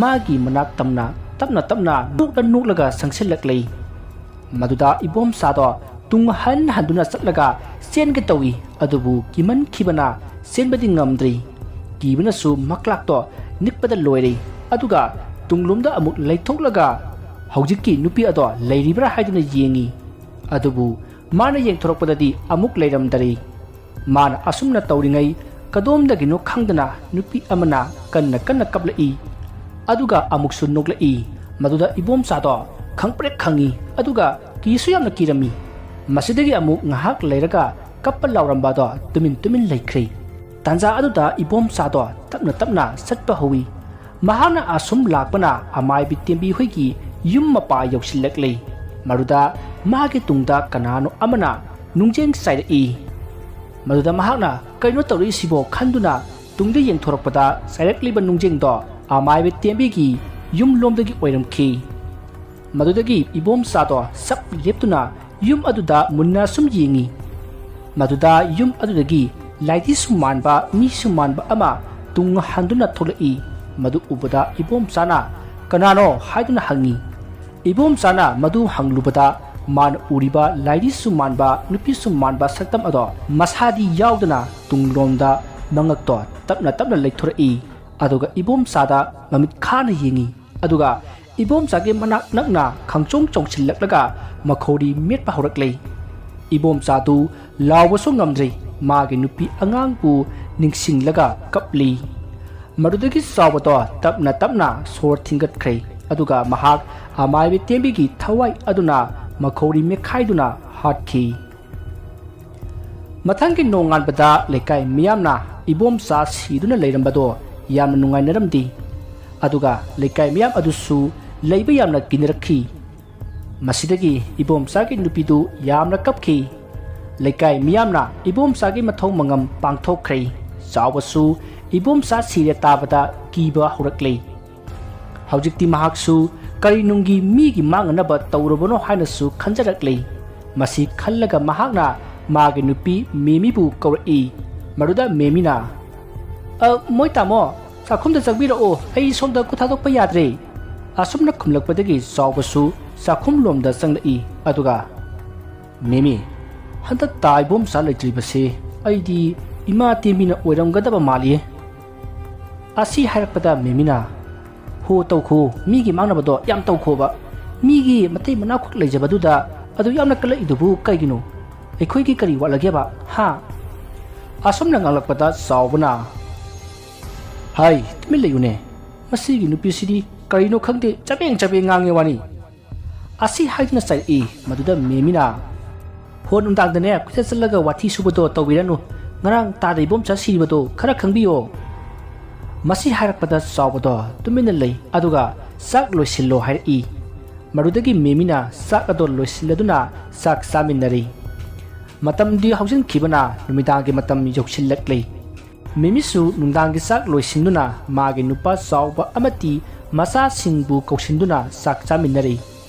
ꯃꯥꯒꯤ ꯃꯅꯥꯛ ꯇꯝꯅ ꯇꯞꯅ ꯇꯞꯅ ꯅꯣꯛꯂ ꯅꯣꯛꯂꯒ ꯆꯪꯁꯤꯜꯂꯛꯂꯦ꯫ ꯃꯗꯨꯗ ꯏꯕꯣꯝꯆꯥꯗꯣ ꯇꯨꯡ ꯍꯟ ꯍꯟꯗꯨꯅ ꯆꯠꯂꯒ ꯆꯦꯟꯒꯦ ꯇꯧꯏ, ꯑꯗꯨꯕꯨ ꯀꯤꯃꯟꯈꯤꯕꯅ ꯆꯦꯟꯕꯗꯤ ꯉꯝꯗ꯭ꯔꯤ꯫ ꯀꯤꯕꯅꯁꯨ ꯃꯀ꯭ꯂꯥꯛꯇꯣ ꯅꯤꯛꯄꯗ ꯂꯣꯏꯔꯦ꯫ ꯑꯗꯨꯒ ꯇꯨꯡꯂꯣꯝꯗ ꯑꯃꯨꯛ ꯂꯩꯊꯣꯛꯂꯒ ꯍꯧꯖꯤꯛꯀꯤ ꯅꯨꯄꯤ ꯑꯗꯣ ꯂꯩꯔꯤꯕ꯭ꯔꯥ ꯍꯥꯏꯗꯨꯅ ꯌꯦꯡꯏ꯫ ꯑꯗꯨꯕꯨ ꯃꯥꯅ ꯌꯦꯡꯊꯣꯔꯛꯄꯗꯗꯤ ꯑꯃꯨꯛ ꯂꯩꯔꯝꯗꯔꯦ꯫ ꯃꯥꯅ ꯑꯁꯨꯝꯅ ꯇꯧꯔꯤꯉꯩ ꯀꯗꯣꯝꯗꯒꯤꯅꯣ ꯈꯪꯗꯅ ꯅꯨꯄꯤ ꯑꯃꯅ ꯀꯟꯅ ꯀꯟꯅ ꯀꯞꯂꯛꯏ꯫ ꯑꯗꯨꯒ ꯑꯃꯨꯛꯁꯨ ꯅꯣꯛꯂꯛꯏ꯫ ꯃꯗꯨꯗ ꯏꯕꯣꯝꯆꯥꯗꯣ ꯈꯪꯄ꯭ꯔꯦꯛ ꯈꯪꯏ꯫ ꯑꯗꯨꯒ ꯀꯤꯁꯨ ꯌꯥꯝꯅ ꯀꯤꯔꯝꯃꯤ꯫ ꯃꯁꯤꯗꯒꯤ ꯑꯃꯨꯛ ꯉꯥꯏꯍꯥꯛ ꯂꯩꯔꯒ ꯀꯞꯄ ꯂꯥꯎꯔꯝꯕꯗꯣ ꯇꯨꯃꯤꯟ ꯇꯨꯃꯤꯟ ꯂꯩꯈ꯭ꯔꯦ꯫ ꯇꯥꯟꯖꯥ ꯑꯗꯨꯗ ꯏꯕꯣꯝꯆꯥꯗꯣ ꯇꯞꯅ ꯇꯞꯅ ꯆꯠꯄ ꯍꯧꯏ꯫ ꯃꯍꯥꯛꯅ ꯑꯁꯨꯝ ꯂꯥꯛꯄꯅ ꯑꯃꯥꯏꯕꯤ ꯇꯦꯝꯕꯤ ꯍꯣꯏꯒꯤ ꯌꯨꯝ ꯃꯄꯥ ꯌꯧꯁꯤꯜꯂꯛꯂꯦ꯫ ꯃꯗꯨꯗ ꯃꯥꯒꯤ ꯇꯨꯡꯗ ꯀꯅꯥꯅꯣ ꯑꯃꯅ ꯅꯨꯡꯖꯦꯡ ꯆꯥꯏꯔꯛꯏ꯫ ꯃꯗꯨꯗ ꯃꯍꯥꯛꯅ "ꯀꯩꯅꯣ ꯇꯧꯔꯛꯏꯁꯤꯕꯣ?" ꯈꯟꯗꯨꯅ ꯇꯨꯡꯗ ꯌꯦꯡꯊꯣꯔꯛꯄꯗ ꯆꯥꯏꯔꯛꯂꯤꯕ ꯅꯨꯡꯖꯦꯡꯗꯣ ꯑꯃꯥꯏꯕꯤ ꯇꯦꯝꯕꯤꯒꯤ ꯌꯨꯝ ꯂꯣꯝꯗꯒꯤ ꯑꯣꯏꯔꯝꯈꯤ꯫ ꯃꯗꯨꯗꯒꯤ ꯏꯕꯣꯝꯆꯥꯗꯣ ꯆꯞ ꯂꯦꯞꯇꯨꯅ ꯌꯨꯝ ꯑꯗꯨꯗ ꯃꯨꯟꯅ ꯁꯨꯝ ꯌꯦꯡꯏ꯫ ꯃꯗꯨꯗ ꯌꯨꯝ ꯑꯗꯨꯗꯒꯤ ꯂꯥꯏꯙꯤꯁꯨ ꯃꯥꯟꯕ, ꯃꯤꯁꯨ ꯃꯥꯟꯕ ꯑꯃ ꯇꯨꯡ ꯍꯟꯗꯨꯅ ꯊꯣꯛꯂꯛꯏ꯫ ꯃꯗꯨ ꯎꯕꯗ ꯏꯕꯣꯝꯆꯥꯅ "ꯀꯅꯥꯅꯣ?" ꯍꯥꯏꯗꯨꯅ ꯍꯪꯏ꯫ ꯏꯕꯣꯝꯆꯥꯅ ꯃꯗꯨ ꯍꯪꯂꯨꯕꯗ ꯃꯥꯅ ꯎꯔꯤꯕ ꯂꯥꯏꯙꯤꯁꯨ ꯃꯥꯟꯕ, ꯅꯨꯄꯤꯁꯨ ꯃꯥꯟꯕ ꯁꯛꯇꯝ ꯑꯗꯣ ꯃꯁꯥꯗꯤ ꯌꯥꯎꯗꯅ ꯇꯨꯡꯂꯣꯝꯗ ꯃꯉꯛꯇꯣ ꯇꯞꯅ ꯇꯞꯅ ꯂꯩꯊꯣꯔꯛꯏ꯫ ꯑꯗꯨꯒ ꯏꯕꯣꯝꯆꯥꯗ ꯃꯃꯤꯠ ꯈꯥꯅ ꯌꯦꯡꯏ꯫ ꯑꯗꯨꯒ ꯏꯕꯣꯝꯆꯥꯒꯤ ꯃꯅꯥꯛ ꯅꯛꯅ ꯈꯪꯆꯣꯡ ꯆꯣꯡꯁꯤꯜꯂꯛꯂꯒ ꯃꯈꯧꯔꯤ ꯃꯦꯠꯄ ꯍꯧꯔꯛꯂꯦ꯫ ꯏꯕꯣꯝꯆꯥꯗꯨ ꯂꯥꯎꯕꯁꯨ ꯉꯝꯗ꯭ꯔꯦ꯫ ꯃꯥꯒꯤ ꯅꯨꯄꯤ ꯑꯉꯥꯡꯕꯨ ꯅꯤꯡꯁꯤꯡꯂꯒ ꯀꯞꯂꯤ꯫ ꯃꯗꯨꯗꯒꯤ ꯆꯥꯎꯕꯗꯣ ꯇꯞꯅ ꯇꯞꯅ ꯁꯣꯔ ꯊꯤꯡꯒꯠꯈ꯭ꯔꯦ꯫ ꯑꯗꯨꯒ ꯃꯍꯥꯛ ꯑꯃꯥꯏꯕꯤ ꯇꯦꯝꯕꯤꯒꯤ ꯊꯋꯥꯏ ꯑꯗꯨꯅ ꯃꯈꯧꯔꯤ ꯃꯦꯠꯈꯥꯏꯗꯨꯅ ꯍꯥꯠꯈꯤ꯫ ꯃꯊꯪꯒꯤ ꯅꯣꯡꯉꯥꯟꯕꯗ ꯂꯩꯀꯥꯏ ꯃꯤꯌꯥꯝꯅ ꯏꯕꯣꯝꯆꯥ ꯁꯤꯗꯨꯅ ꯂꯩꯔꯝꯕꯗꯣ ꯌꯥꯝꯅ ꯅꯨꯡꯉꯥꯏꯅꯔꯝꯗꯦ꯫ ꯑꯗꯨꯒ ꯂꯩꯀꯥꯏ ꯃꯤꯌꯥꯝ ꯑꯗꯨꯁꯨ ꯂꯩꯕ ꯌꯥꯝꯅ ꯀꯤꯅꯔꯛꯈꯤ꯫ ꯃꯁꯤꯗꯒꯤ ꯏꯕꯣꯝꯆꯥꯒꯤ ꯅꯨꯄꯤꯗꯨ ꯌꯥꯝꯅ ꯀꯞꯈꯤ꯫ ꯂꯩꯀꯥꯏ ꯃꯤꯌꯥꯝꯅ ꯏꯕꯣꯝꯆꯥꯒꯤ ꯃꯊꯧ ꯃꯉꯝ ꯄꯥꯡꯊꯣꯛꯈ꯭ꯔꯦ꯫ ꯆꯥꯎꯕꯁꯨ ꯏꯕꯣꯝꯆꯥ ꯁꯤꯔꯦ ꯇꯥꯕꯗ ꯀꯤꯕ ꯍꯧꯔꯛꯂꯦ꯫ ꯍꯧꯖꯤꯛꯇꯤ ꯃꯍꯥꯛꯁꯨ ꯀꯔꯤ ꯅꯨꯡꯒꯤ ꯃꯤꯒꯤ ꯃꯥꯡꯅꯅꯕ ꯇꯧꯔꯕꯅꯣ ꯍꯥꯏꯅꯁꯨ ꯈꯟꯖꯔꯛꯂꯦ꯫ ꯃꯁꯤ ꯈꯜꯂꯒ ꯃꯍꯥꯛꯅ ꯃꯥꯒꯤ ꯅꯨꯄꯤ ꯃꯦꯃꯤꯕꯨ ꯀꯧꯔꯛꯏ꯫ ꯃꯗꯨꯗ ꯃꯦꯃꯤꯅ, "ꯑ, ꯃꯣꯏ ꯇꯥꯃꯣ, ꯆꯥꯛꯈꯨꯝꯗ ꯆꯪꯕꯤꯔꯛꯑꯣ, ꯑꯩ ꯁꯣꯝꯗ ꯈꯨꯠ ꯊꯥꯗꯣꯛꯄ ꯌꯥꯗ꯭ꯔꯦ"꯫ ꯑꯁꯨꯝꯅ ꯈꯨꯝꯂꯛꯄꯗꯒꯤ ꯆꯥꯎꯕꯁꯨ ꯆꯥꯛꯈꯨꯝꯂꯣꯝꯗ ꯆꯪꯂꯛꯏ꯫ ꯑꯗꯨꯒ, "ꯃꯦꯃꯤ, ꯍꯟꯗꯛ ꯇꯥ ꯏꯕꯣꯝꯆꯥ ꯂꯩꯇ꯭ꯔꯤꯕꯁꯤ ꯑꯩꯗꯤ ꯏꯃꯥ ꯇꯦꯝꯕꯤꯅ ꯑꯣꯏꯔꯝꯒꯗꯕ ꯃꯥꯜꯂꯤ"꯫ ꯑꯁꯤ ꯍꯥꯏꯔꯛꯄꯗ ꯃꯦꯃꯤꯅ, "ꯍꯣ ꯇꯧꯈꯣ, ꯃꯤꯒꯤ ꯃꯥꯡꯅꯕꯗꯣ ꯌꯥꯝ ꯇꯧꯈꯣꯕ꯫ ꯃꯤꯒꯤ ꯃꯇꯩ ꯃꯅꯥꯎꯈꯛ ꯂꯩꯖꯕꯗꯨꯗ ꯑꯗꯨ ꯌꯥꯝꯅ ꯀꯜꯂꯛꯏꯗꯨꯕꯨ ꯀꯩꯒꯤꯅꯣ? ꯑꯩꯈꯣꯏꯒꯤ ꯀꯔꯤ ꯋꯥꯠꯂꯒꯦꯕ, ꯍꯥ?" ꯑꯁꯨꯝꯅ ꯉꯥꯡꯂꯛꯄꯗ ꯆꯥꯎꯕꯅ, "ꯍꯥꯏ, ꯇꯨꯃꯤꯟ ꯂꯩꯌꯨꯅꯦ꯫ ꯃꯁꯤꯒꯤ ꯅꯨꯄꯤꯁꯤꯗꯤ ꯀꯔꯤꯅꯣ ꯈꯪꯗꯦ, ꯆꯕꯦꯡ ꯆꯕꯦꯡ ꯉꯥꯡꯉꯦ ꯋꯥꯅꯤ"꯫ ꯑꯁꯤ ꯍꯥꯏꯗꯨꯅ ꯆꯩꯔꯛꯏ꯫ ꯃꯗꯨꯗ ꯃꯦꯃꯤꯅ, "ꯍꯣ, ꯅꯨꯡꯗꯥꯡꯗꯅꯦ ꯀꯣꯏꯆꯠ ꯆꯠꯂꯒ ꯋꯥꯊꯤ ꯁꯨꯕꯗꯣ ꯇꯧꯕꯤꯔꯅꯨ꯫ ꯉꯔꯥꯡ ꯇꯥꯗ ꯏꯕꯣꯝꯆꯥ ꯁꯤꯔꯤꯕꯗꯣ ꯈꯔ ꯈꯪꯕꯤꯌꯣ"꯫ ꯃꯁꯤ ꯍꯥꯏꯔꯛꯄꯗ ꯆꯥꯎꯕꯗꯣ ꯇꯨꯃꯤꯟꯅ ꯂꯩ꯫ ꯑꯗꯨꯒ, "ꯆꯥꯛ ꯂꯣꯏꯁꯤꯜꯂꯣ" ꯍꯥꯏꯔꯛꯏ꯫ ꯃꯗꯨꯗꯒꯤ ꯃꯦꯃꯤꯅ ꯆꯥꯛ ꯑꯗꯣ ꯂꯣꯏꯁꯤꯜꯂꯗꯨꯅ ꯆꯥꯛ ꯆꯥꯃꯤꯟꯅꯔꯤ꯫ ꯃꯇꯝꯗꯤ ꯍꯧꯖꯤꯟꯈꯤꯕꯅ ꯅꯨꯃꯤꯗꯥꯡꯒꯤ ꯃꯇꯝ ꯌꯧꯁꯤꯜꯂꯛꯂꯤ꯫ ꯃꯦꯃꯤꯁꯨ ꯅꯨꯡꯗꯥꯡꯒꯤ ꯆꯥꯛ ꯂꯣꯏꯁꯤꯟꯗꯨꯅ ꯃꯥꯒꯤ ꯅꯨꯄꯥ ꯆꯥꯎꯕ ꯑꯃꯗꯤ ꯃꯆꯥꯁꯤꯡꯕꯨ ꯀꯧꯁꯤꯟꯗꯨꯅ ꯆꯥꯛ ꯆꯥꯃꯤꯟꯅꯔꯤ꯫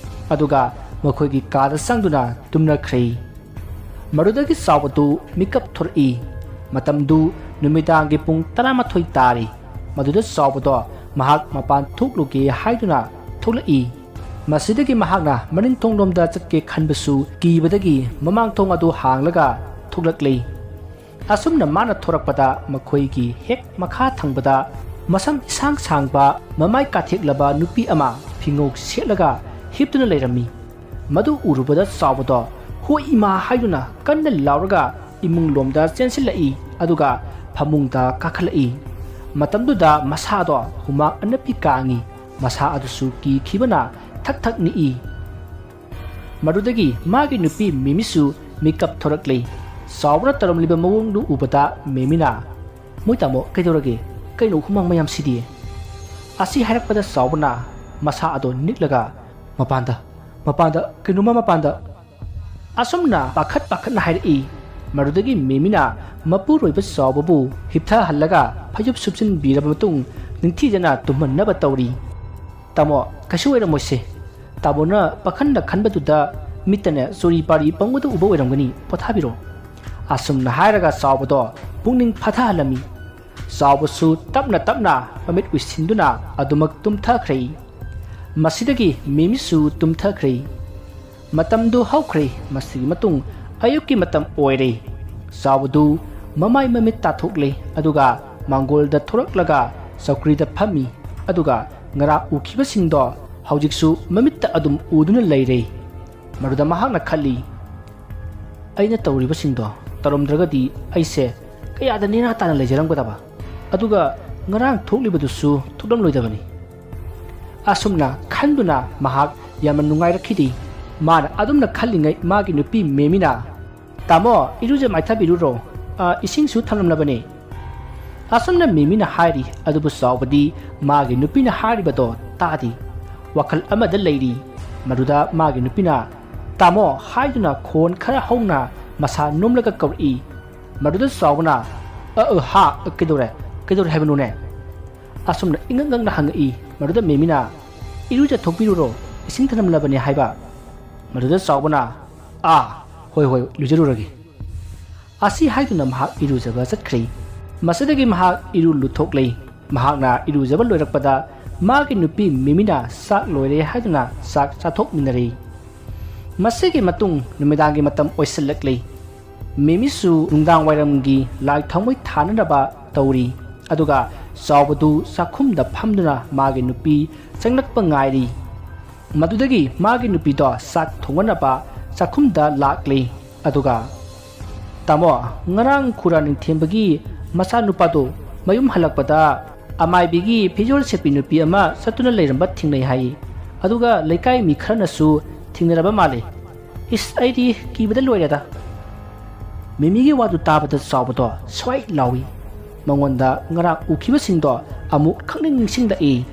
ꯑꯗꯨꯒ ꯃꯈꯣꯏꯒꯤ ꯀꯥꯗ ꯆꯪꯗꯨꯅ ꯇꯨꯝꯅꯈ꯭ꯔꯦ꯫ ꯃꯗꯨꯗꯒꯤ ꯆꯥꯎꯕꯗꯨ ꯃꯤꯀꯞ ꯊꯣꯔꯛꯏ꯫ ꯃꯇꯝꯗꯨ ꯅꯨꯃꯤꯗꯥꯡꯒꯤ ꯄꯨꯡ ꯇꯔꯥꯃꯥꯊꯣꯏ ꯇꯥꯔꯤ꯫ ꯃꯗꯨꯗ ꯆꯥꯎꯕꯗꯣ ꯃꯍꯥꯛ ꯃꯄꯥꯟ ꯊꯣꯛꯂꯨꯒꯦ ꯍꯥꯏꯗꯨꯅ ꯊꯣꯛꯂꯛꯏ꯫ ꯃꯁꯤꯗꯒꯤ ꯃꯍꯥꯛꯅ ꯃꯅꯤꯡ ꯊꯣꯡꯂꯣꯝꯗ ꯆꯠꯀꯦ ꯈꯟꯕꯁꯨ ꯀꯤꯕꯗꯒꯤ ꯃꯃꯥꯡ ꯊꯣꯡ ꯑꯗꯨ ꯍꯥꯡꯂꯒ ꯊꯣꯛꯂꯛꯂꯤ꯫ ꯑꯁꯨꯝꯅ ꯃꯥꯅ ꯊꯣꯔꯛꯄꯗ ꯃꯈꯣꯏꯒꯤ ꯍꯦꯛ ꯃꯈꯥ ꯊꯪꯕꯗ ꯃꯁꯝ ꯏꯁꯥꯡ ꯁꯥꯡꯕ, ꯃꯃꯥꯏ ꯀꯥꯊꯦꯛꯂꯕ ꯅꯨꯄꯤ ꯑꯃ ꯐꯤꯉꯧ ꯁꯦꯠꯂꯒ ꯍꯤꯞꯇꯨꯅ ꯂꯩꯔꯝꯃꯤ꯫ ꯃꯗꯨ ꯎꯔꯨꯕꯗ ꯆꯥꯎꯕꯗꯣ "ꯍꯣꯏ ꯏꯃꯥ" ꯍꯥꯏꯗꯨꯅ ꯀꯟꯅ ꯂꯥꯎꯔꯒ ꯏꯃꯨꯡꯂꯣꯝꯗ ꯆꯦꯟꯁꯤꯜꯂꯛꯏ꯫ ꯑꯗꯨꯒ ꯐꯃꯨꯡꯗ ꯀꯥꯈꯠꯂꯛꯏ꯫ ꯃꯇꯝꯗꯨꯗ ꯃꯁꯥꯗꯣ ꯍꯨꯃꯥꯡ ꯑꯅꯞꯄꯤ ꯀꯥꯡꯉꯤ꯫ ꯃꯁꯥ ꯑꯗꯨꯁꯨ ꯀꯤꯈꯤꯕꯅ ꯊꯛ ꯊꯛ ꯅꯤꯛꯏ꯫ ꯃꯗꯨꯗꯒꯤ ꯃꯥꯒꯤ ꯅꯨꯄꯤ ꯃꯤꯃꯤꯁꯨ ꯃꯤꯀꯞ ꯊꯣꯔꯛꯂꯦ꯫ ꯆꯥꯎꯕꯅ ꯇꯧꯔꯝꯂꯤꯕ ꯃꯑꯣꯡꯗꯨ ꯎꯕꯗ ꯃꯤꯃꯤꯅ, "ꯃꯣꯏ ꯇꯥꯃꯣ, ꯀꯩꯗꯧꯔꯒꯦ? ꯀꯩꯅꯣ ꯍꯨꯃꯥꯡ ꯃꯌꯥꯝꯁꯤꯗꯤ?" ꯑꯁꯤ ꯍꯥꯏꯔꯛꯄꯗ ꯆꯥꯎꯕꯅ ꯃꯁꯥ ꯑꯗꯣ ꯅꯤꯛꯂꯒ, "ꯃꯄꯥꯟꯗ, ꯃꯄꯥꯟꯗ, ꯀꯩꯅꯣꯝꯃ ꯃꯄꯥꯟꯗ!" ꯑꯁꯨꯝꯅ ꯄꯥꯈꯠ ꯄꯥꯈꯠꯅ ꯍꯥꯏꯔꯛꯏ꯫ ꯃꯗꯨꯗꯒꯤ ꯃꯤꯃꯤꯅ ꯃꯄꯨꯔꯣꯏꯕ ꯆꯥꯎꯕꯕꯨ ꯍꯤꯞꯊꯍꯜꯂꯒ ꯐꯩꯖꯨꯞ ꯁꯨꯞꯆꯤꯟꯕꯤꯔꯕ ꯃꯇꯨꯡ ꯅꯤꯡꯊꯤꯖꯅ ꯇꯨꯝꯍꯟꯅꯕ ꯇꯧꯔꯤ꯫ "ꯇꯥꯃꯣ, ꯀꯩꯁꯨ ꯑꯣꯏꯔꯝꯃꯣꯏꯁꯦ꯫ ꯇꯥꯃꯣꯅ ꯄꯥꯈꯟꯗ ꯈꯟꯕꯗꯨꯗ ꯃꯤꯠꯇꯅꯦ ꯆꯨꯔꯤ ꯄꯥꯔꯤ ꯄꯪꯕꯗ ꯎꯕ ꯑꯣꯏꯔꯝꯒꯅꯤ, ꯄꯣꯊꯥꯕꯤꯔꯣ"꯫ ꯑꯁꯨꯝꯅ ꯍꯥꯏꯔꯒ ꯆꯥꯎꯕꯗꯣ ꯄꯨꯛꯅꯤꯡ ꯐꯥꯊꯍꯜꯂꯝꯃꯤ꯫ ꯆꯥꯎꯕꯁꯨ ꯇꯞꯅ ꯇꯞꯅ ꯃꯃꯤꯠ ꯎꯏꯁꯤꯟꯗꯨꯅ ꯑꯗꯨꯃꯛ ꯇꯨꯝꯊꯈ꯭ꯔꯦ꯫ ꯃꯁꯤꯗꯒꯤ ꯃꯦꯃꯤꯁꯨ ꯇꯨꯝꯊꯈ꯭ꯔꯦ꯫ ꯃꯇꯝꯗꯨ ꯍꯧꯈ꯭ꯔꯦ꯫ ꯃꯁꯤꯒꯤ ꯃꯇꯨꯡ ꯑꯌꯨꯛꯀꯤ ꯃꯇꯝ ꯑꯣꯏꯔꯦ꯫ ꯆꯥꯎꯕꯗꯨ ꯃꯃꯥꯏ ꯃꯃꯤꯠ ꯇꯥꯊꯣꯛꯂꯦ, ꯑꯗꯨꯒ ꯃꯥꯡꯒꯣꯜꯗ ꯊꯣꯔꯛꯂꯒ ꯆꯧꯀ꯭ꯔꯤꯗ ꯐꯝꯃꯤ꯫ ꯑꯗꯨꯒ ꯉꯔꯥꯡ ꯎꯈꯤꯕꯁꯤꯡꯗꯣ ꯍꯧꯖꯤꯛꯁꯨ ꯃꯃꯤꯠꯇ ꯑꯗꯨꯝ ꯎꯗꯨꯅ ꯂꯩꯔꯦ꯫ ꯃꯗꯨꯗ ꯃꯍꯥꯛꯅ ꯈꯜꯂꯤ, "ꯑꯩꯅ ꯇꯧꯔꯤꯕꯁꯤꯡꯗꯣ ꯇꯧꯔꯝꯗ꯭ꯔꯒꯗꯤ ꯑꯩꯁꯦ ꯀꯌꯥꯗ ꯅꯦꯅꯥ ꯇꯥꯅ ꯂꯩꯖꯔꯝꯒꯗꯕ, ꯑꯗꯨꯒ ꯉꯔꯥꯡ ꯊꯣꯛꯂꯤꯕꯗꯨꯁꯨ ꯊꯣꯛꯂꯝꯂꯣꯏꯗꯕꯅꯤ"꯫ ꯑꯁꯨꯝꯅ ꯈꯟꯗꯨꯅ ꯃꯍꯥꯛ ꯌꯥꯝꯅ ꯅꯨꯡꯉꯥꯏꯔꯛꯈꯤꯗꯦ꯫ ꯃꯥꯅ ꯑꯗꯨꯝꯅ ꯈꯜꯂꯤꯉꯩ ꯃꯥꯒꯤ ꯅꯨꯄꯤ ꯃꯦꯃꯤꯅ, "ꯇꯥꯃꯣ, ꯏꯔꯨꯖ ꯃꯥꯏꯊꯕꯤꯔꯨꯔꯣ, ꯑ, ꯏꯁꯤꯡꯁꯨ ꯊꯝꯂꯝꯂꯕꯅꯤ"꯫ ꯑꯁꯨꯝꯅ ꯃꯦꯃꯤꯅ ꯍꯥꯏꯔꯤ, ꯑꯗꯨꯕꯨ ꯆꯥꯎꯕꯗꯤ ꯃꯥꯒꯤ ꯅꯨꯄꯤꯅ ꯍꯥꯏꯔꯤꯕꯗꯣ ꯇꯥꯗꯦ꯫ ꯋꯥꯈꯜ ꯑꯃꯗ ꯂꯩꯔꯤ꯫ ꯃꯗꯨꯗ ꯃꯥꯒꯤ ꯅꯨꯄꯤꯅ "ꯇꯥꯃꯣ" ꯍꯥꯏꯗꯨꯅ ꯈꯣꯟ ꯈꯔ ꯍꯧꯅ ꯃꯁꯥ ꯅꯣꯝꯂꯒ ꯀꯧꯔꯛꯏ꯫ ꯃꯗꯨꯗ ꯆꯥꯎꯕꯅ, "ꯑ, ꯑ, ꯍꯥ, ꯀꯩꯗꯧꯔꯦ? ꯀꯩꯗꯧꯔꯦ ꯍꯥꯏꯕꯅꯣꯅꯦ?" ꯑꯁꯨꯝꯅ ꯏꯉꯛ ꯉꯛꯅ ꯍꯪꯉꯛꯏ꯫ ꯃꯗꯨꯗ ꯃꯦꯃꯤꯅ, "ꯏꯔꯨꯖꯊꯣꯛꯄꯤꯔꯨꯔꯣ, ꯏꯁꯤꯡ ꯊꯅꯝꯂꯕꯅꯤ" ꯍꯥꯏꯕ꯫ ꯃꯗꯨꯗ ꯆꯥꯎꯕꯅ, "ꯑꯥ, ꯍꯣꯏ, ꯍꯣꯏ, ꯂꯨꯖꯔꯨꯔꯒꯦ"꯫ ꯑꯁꯤ ꯍꯥꯏꯗꯨꯅ ꯃꯍꯥꯛ ꯏꯔꯨꯖꯕ ꯆꯠꯈ꯭ꯔꯦ꯫ ꯃꯁꯤꯗꯒꯤ ꯃꯍꯥꯛ ꯏꯔꯨ ꯂꯨꯊꯣꯛꯂꯦ꯫ ꯃꯍꯥꯛꯅ ꯏꯔꯨꯖꯕ ꯂꯣꯏꯔꯛꯄꯗ ꯃꯥꯒꯤ ꯅꯨꯄꯤ ꯃꯦꯃꯤꯅ ꯆꯥꯛ ꯂꯣꯏꯔꯦ ꯍꯥꯏꯗꯨꯅ ꯆꯥꯛ ꯆꯥꯊꯣꯛꯃꯤꯟꯅꯔꯦ꯫ ꯃꯁꯤꯒꯤ ꯃꯇꯨꯡ ꯅꯨꯃꯤꯗꯥꯡꯒꯤ ꯃꯇꯝ ꯑꯣꯏꯁꯤꯜꯂꯛꯂꯦ꯫ ꯃꯦꯃꯤꯁꯨ ꯅꯨꯡꯗꯥꯡ ꯋꯥꯏꯔꯝꯒꯤ ꯂꯥꯏ ꯊꯥꯎꯃꯩ ꯊꯥꯅꯅꯕ ꯇꯧꯔꯤ꯫ ꯑꯗꯨꯒ ꯆꯥꯎꯕꯗꯨ ꯆꯥꯛꯈꯨꯝꯗ ꯐꯝꯗꯨꯅ ꯃꯥꯒꯤ ꯅꯨꯄꯤ ꯆꯪꯂꯛꯄ ꯉꯥꯏꯔꯤ꯫ ꯃꯗꯨꯗꯒꯤ ꯃꯥꯒꯤ ꯅꯨꯄꯤꯗꯣ ꯆꯥꯛ ꯊꯣꯡꯅꯅꯕ ꯆꯥꯛꯈꯨꯝꯗ ꯂꯥꯛꯂꯤ꯫ ꯑꯗꯨꯒ, "ꯇꯥꯃꯣ, ꯉꯔꯥꯡ ꯈꯨꯔꯥ ꯅꯤꯡꯊꯦꯝꯕꯒꯤ ꯃꯆꯥꯅꯨꯄꯥꯗꯣ ꯃꯌꯨꯝ ꯍꯜꯂꯛꯄꯗ ꯑꯃꯥꯏꯕꯤꯒꯤ ꯐꯤꯖꯣꯜ ꯁꯦꯠꯄꯤ ꯅꯨꯄꯤ ꯑꯃ ꯆꯠꯇꯨꯅ ꯂꯩꯔꯝꯕ ꯊꯦꯡꯅꯩ" ꯍꯥꯏ꯫ ꯑꯗꯨꯒ ꯂꯩꯀꯥꯏ ꯃꯤ ꯈꯔꯅꯁꯨ ꯊꯦꯡꯅꯔꯕ ꯃꯥꯜꯂꯤ꯫ ꯏꯁ, ꯑꯩꯗꯤ ꯀꯤꯕꯗ ꯂꯣꯏꯔꯦꯗ꯫ ꯃꯦꯃꯤꯒꯤ ꯋꯥꯗꯨ ꯇꯥꯕꯗ ꯆꯥꯎꯕꯗꯣ ꯁ꯭ꯋꯥꯏ ꯂꯥꯎꯏ꯫ ꯃꯉꯣꯟꯗ ꯉꯔꯥꯡ ꯎꯈꯤꯕꯁꯤꯡꯗꯣ ꯑꯃꯨꯛ ꯈꯪꯅꯤꯡ ꯅꯤꯡꯁꯤꯡꯂꯛꯏ꯫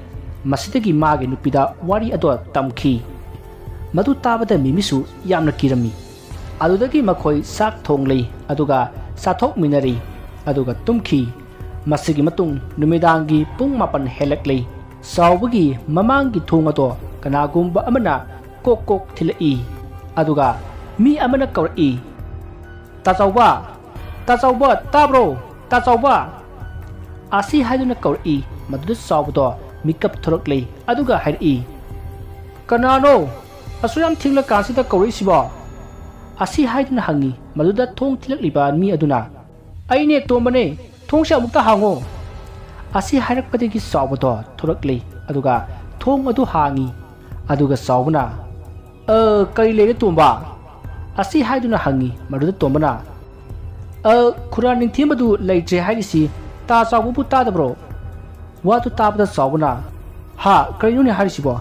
ꯃꯁꯤꯗꯒꯤ ꯃꯥꯒꯤ ꯅꯨꯄꯤꯗ ꯋꯥꯔꯤ ꯑꯗꯣ ꯇꯝꯈꯤ꯫ ꯃꯗꯨ ꯇꯥꯕꯗ ꯃꯦꯃꯤꯁꯨ ꯌꯥꯝꯅ ꯀꯤꯔꯝꯃꯤ꯫ ꯑꯗꯨꯗꯒꯤ ꯃꯈꯣꯏ ꯆꯥꯛ ꯊꯣꯡꯂꯤ, ꯑꯗꯨꯒ ꯆꯥꯊꯣꯛꯃꯤꯟꯅꯔꯤ, ꯑꯗꯨꯒ ꯇꯨꯝꯈꯤ꯫ ꯃꯁꯤꯒꯤ ꯃꯇꯨꯡ ꯅꯨꯃꯤꯗꯥꯡꯒꯤ ꯄꯨꯡ ꯃꯥꯄꯟ ꯍꯦꯜꯂꯛꯂꯤ꯫ ꯆꯥꯎꯕꯒꯤ ꯃꯃꯥꯡꯒꯤ ꯊꯣꯡ ꯑꯗꯣ ꯀꯅꯥꯒꯨꯝꯕ ꯑꯃꯅ ꯀꯣꯛ ꯀꯣꯛ ꯊꯤꯜꯂꯛꯏ꯫ ꯑꯗꯨꯒ ꯃꯤ ꯑꯃꯅ ꯀꯧꯔꯛꯏ, "ꯇꯥꯆꯧꯕ! ꯇꯥꯆꯧꯕ, ꯇꯥꯕ꯭ꯔꯣ? ꯇꯥꯆꯧꯕ!" ꯑꯁꯤ ꯍꯥꯏꯗꯨꯅ ꯀꯧꯔꯛꯏ꯫ ꯃꯗꯨꯗ ꯆꯥꯎꯕꯗꯣ ꯃꯤꯀꯞ ꯊꯣꯔꯛꯂꯦ꯫ ꯑꯗꯨꯒ ꯍꯥꯏꯔꯛꯏ, "ꯀꯅꯥꯅꯣ ꯑꯁꯨꯛ ꯌꯥꯝ ꯊꯦꯡꯂꯀꯥꯟꯁꯤꯗ ꯀꯧꯔꯛꯏꯁꯤꯕꯣ?" ꯑꯁꯤ ꯍꯥꯏꯗꯨꯅ ꯍꯪꯉꯤ꯫ ꯃꯗꯨꯗ ꯊꯣꯡ ꯊꯤꯜꯂꯛꯂꯤꯕ ꯃꯤ ꯑꯗꯨꯅ, "ꯑꯩꯅꯦ ꯇꯣꯝꯕꯅꯦ, ꯊꯣꯡꯁꯦ ꯑꯃꯨꯛꯇ ꯍꯥꯡꯉꯣ꯫" ꯑꯁꯤ ꯍꯥꯏꯔꯛꯄꯗꯒꯤ ꯆꯥꯎꯕꯗꯣ ꯊꯣꯔꯛꯂꯦ, ꯑꯗꯨꯒ ꯊꯣꯡ ꯑꯗꯨ ꯍꯥꯡꯉꯤ꯫ ꯑꯗꯨꯒ ꯆꯥꯎꯕꯅ, "ꯑ, ꯀꯔꯤ ꯂꯩꯔꯦ ꯇꯣꯝꯕ?" ꯑꯁꯤ ꯍꯥꯏꯗꯨꯅ ꯍꯪꯉꯤ꯫ ꯃꯗꯨꯗ ꯇꯣꯝꯕꯅ, "ꯑ, ꯈꯨꯔꯥ ꯅꯤꯡꯊꯦꯝꯕꯗꯨ ꯂꯩꯇ꯭ꯔꯦ ꯍꯥꯏꯔꯤꯁꯤ ꯇꯥ ꯆꯥꯎꯕꯕꯨ ꯇꯥꯗꯕ꯭ꯔꯣ?" ꯋꯥꯗꯨ ꯇꯥꯕꯗ ꯆꯥꯎꯕꯅ, "ꯍꯥ, ꯀꯔꯤꯅꯣꯅꯦ ꯍꯥꯏꯔꯤꯁꯤꯕꯣ?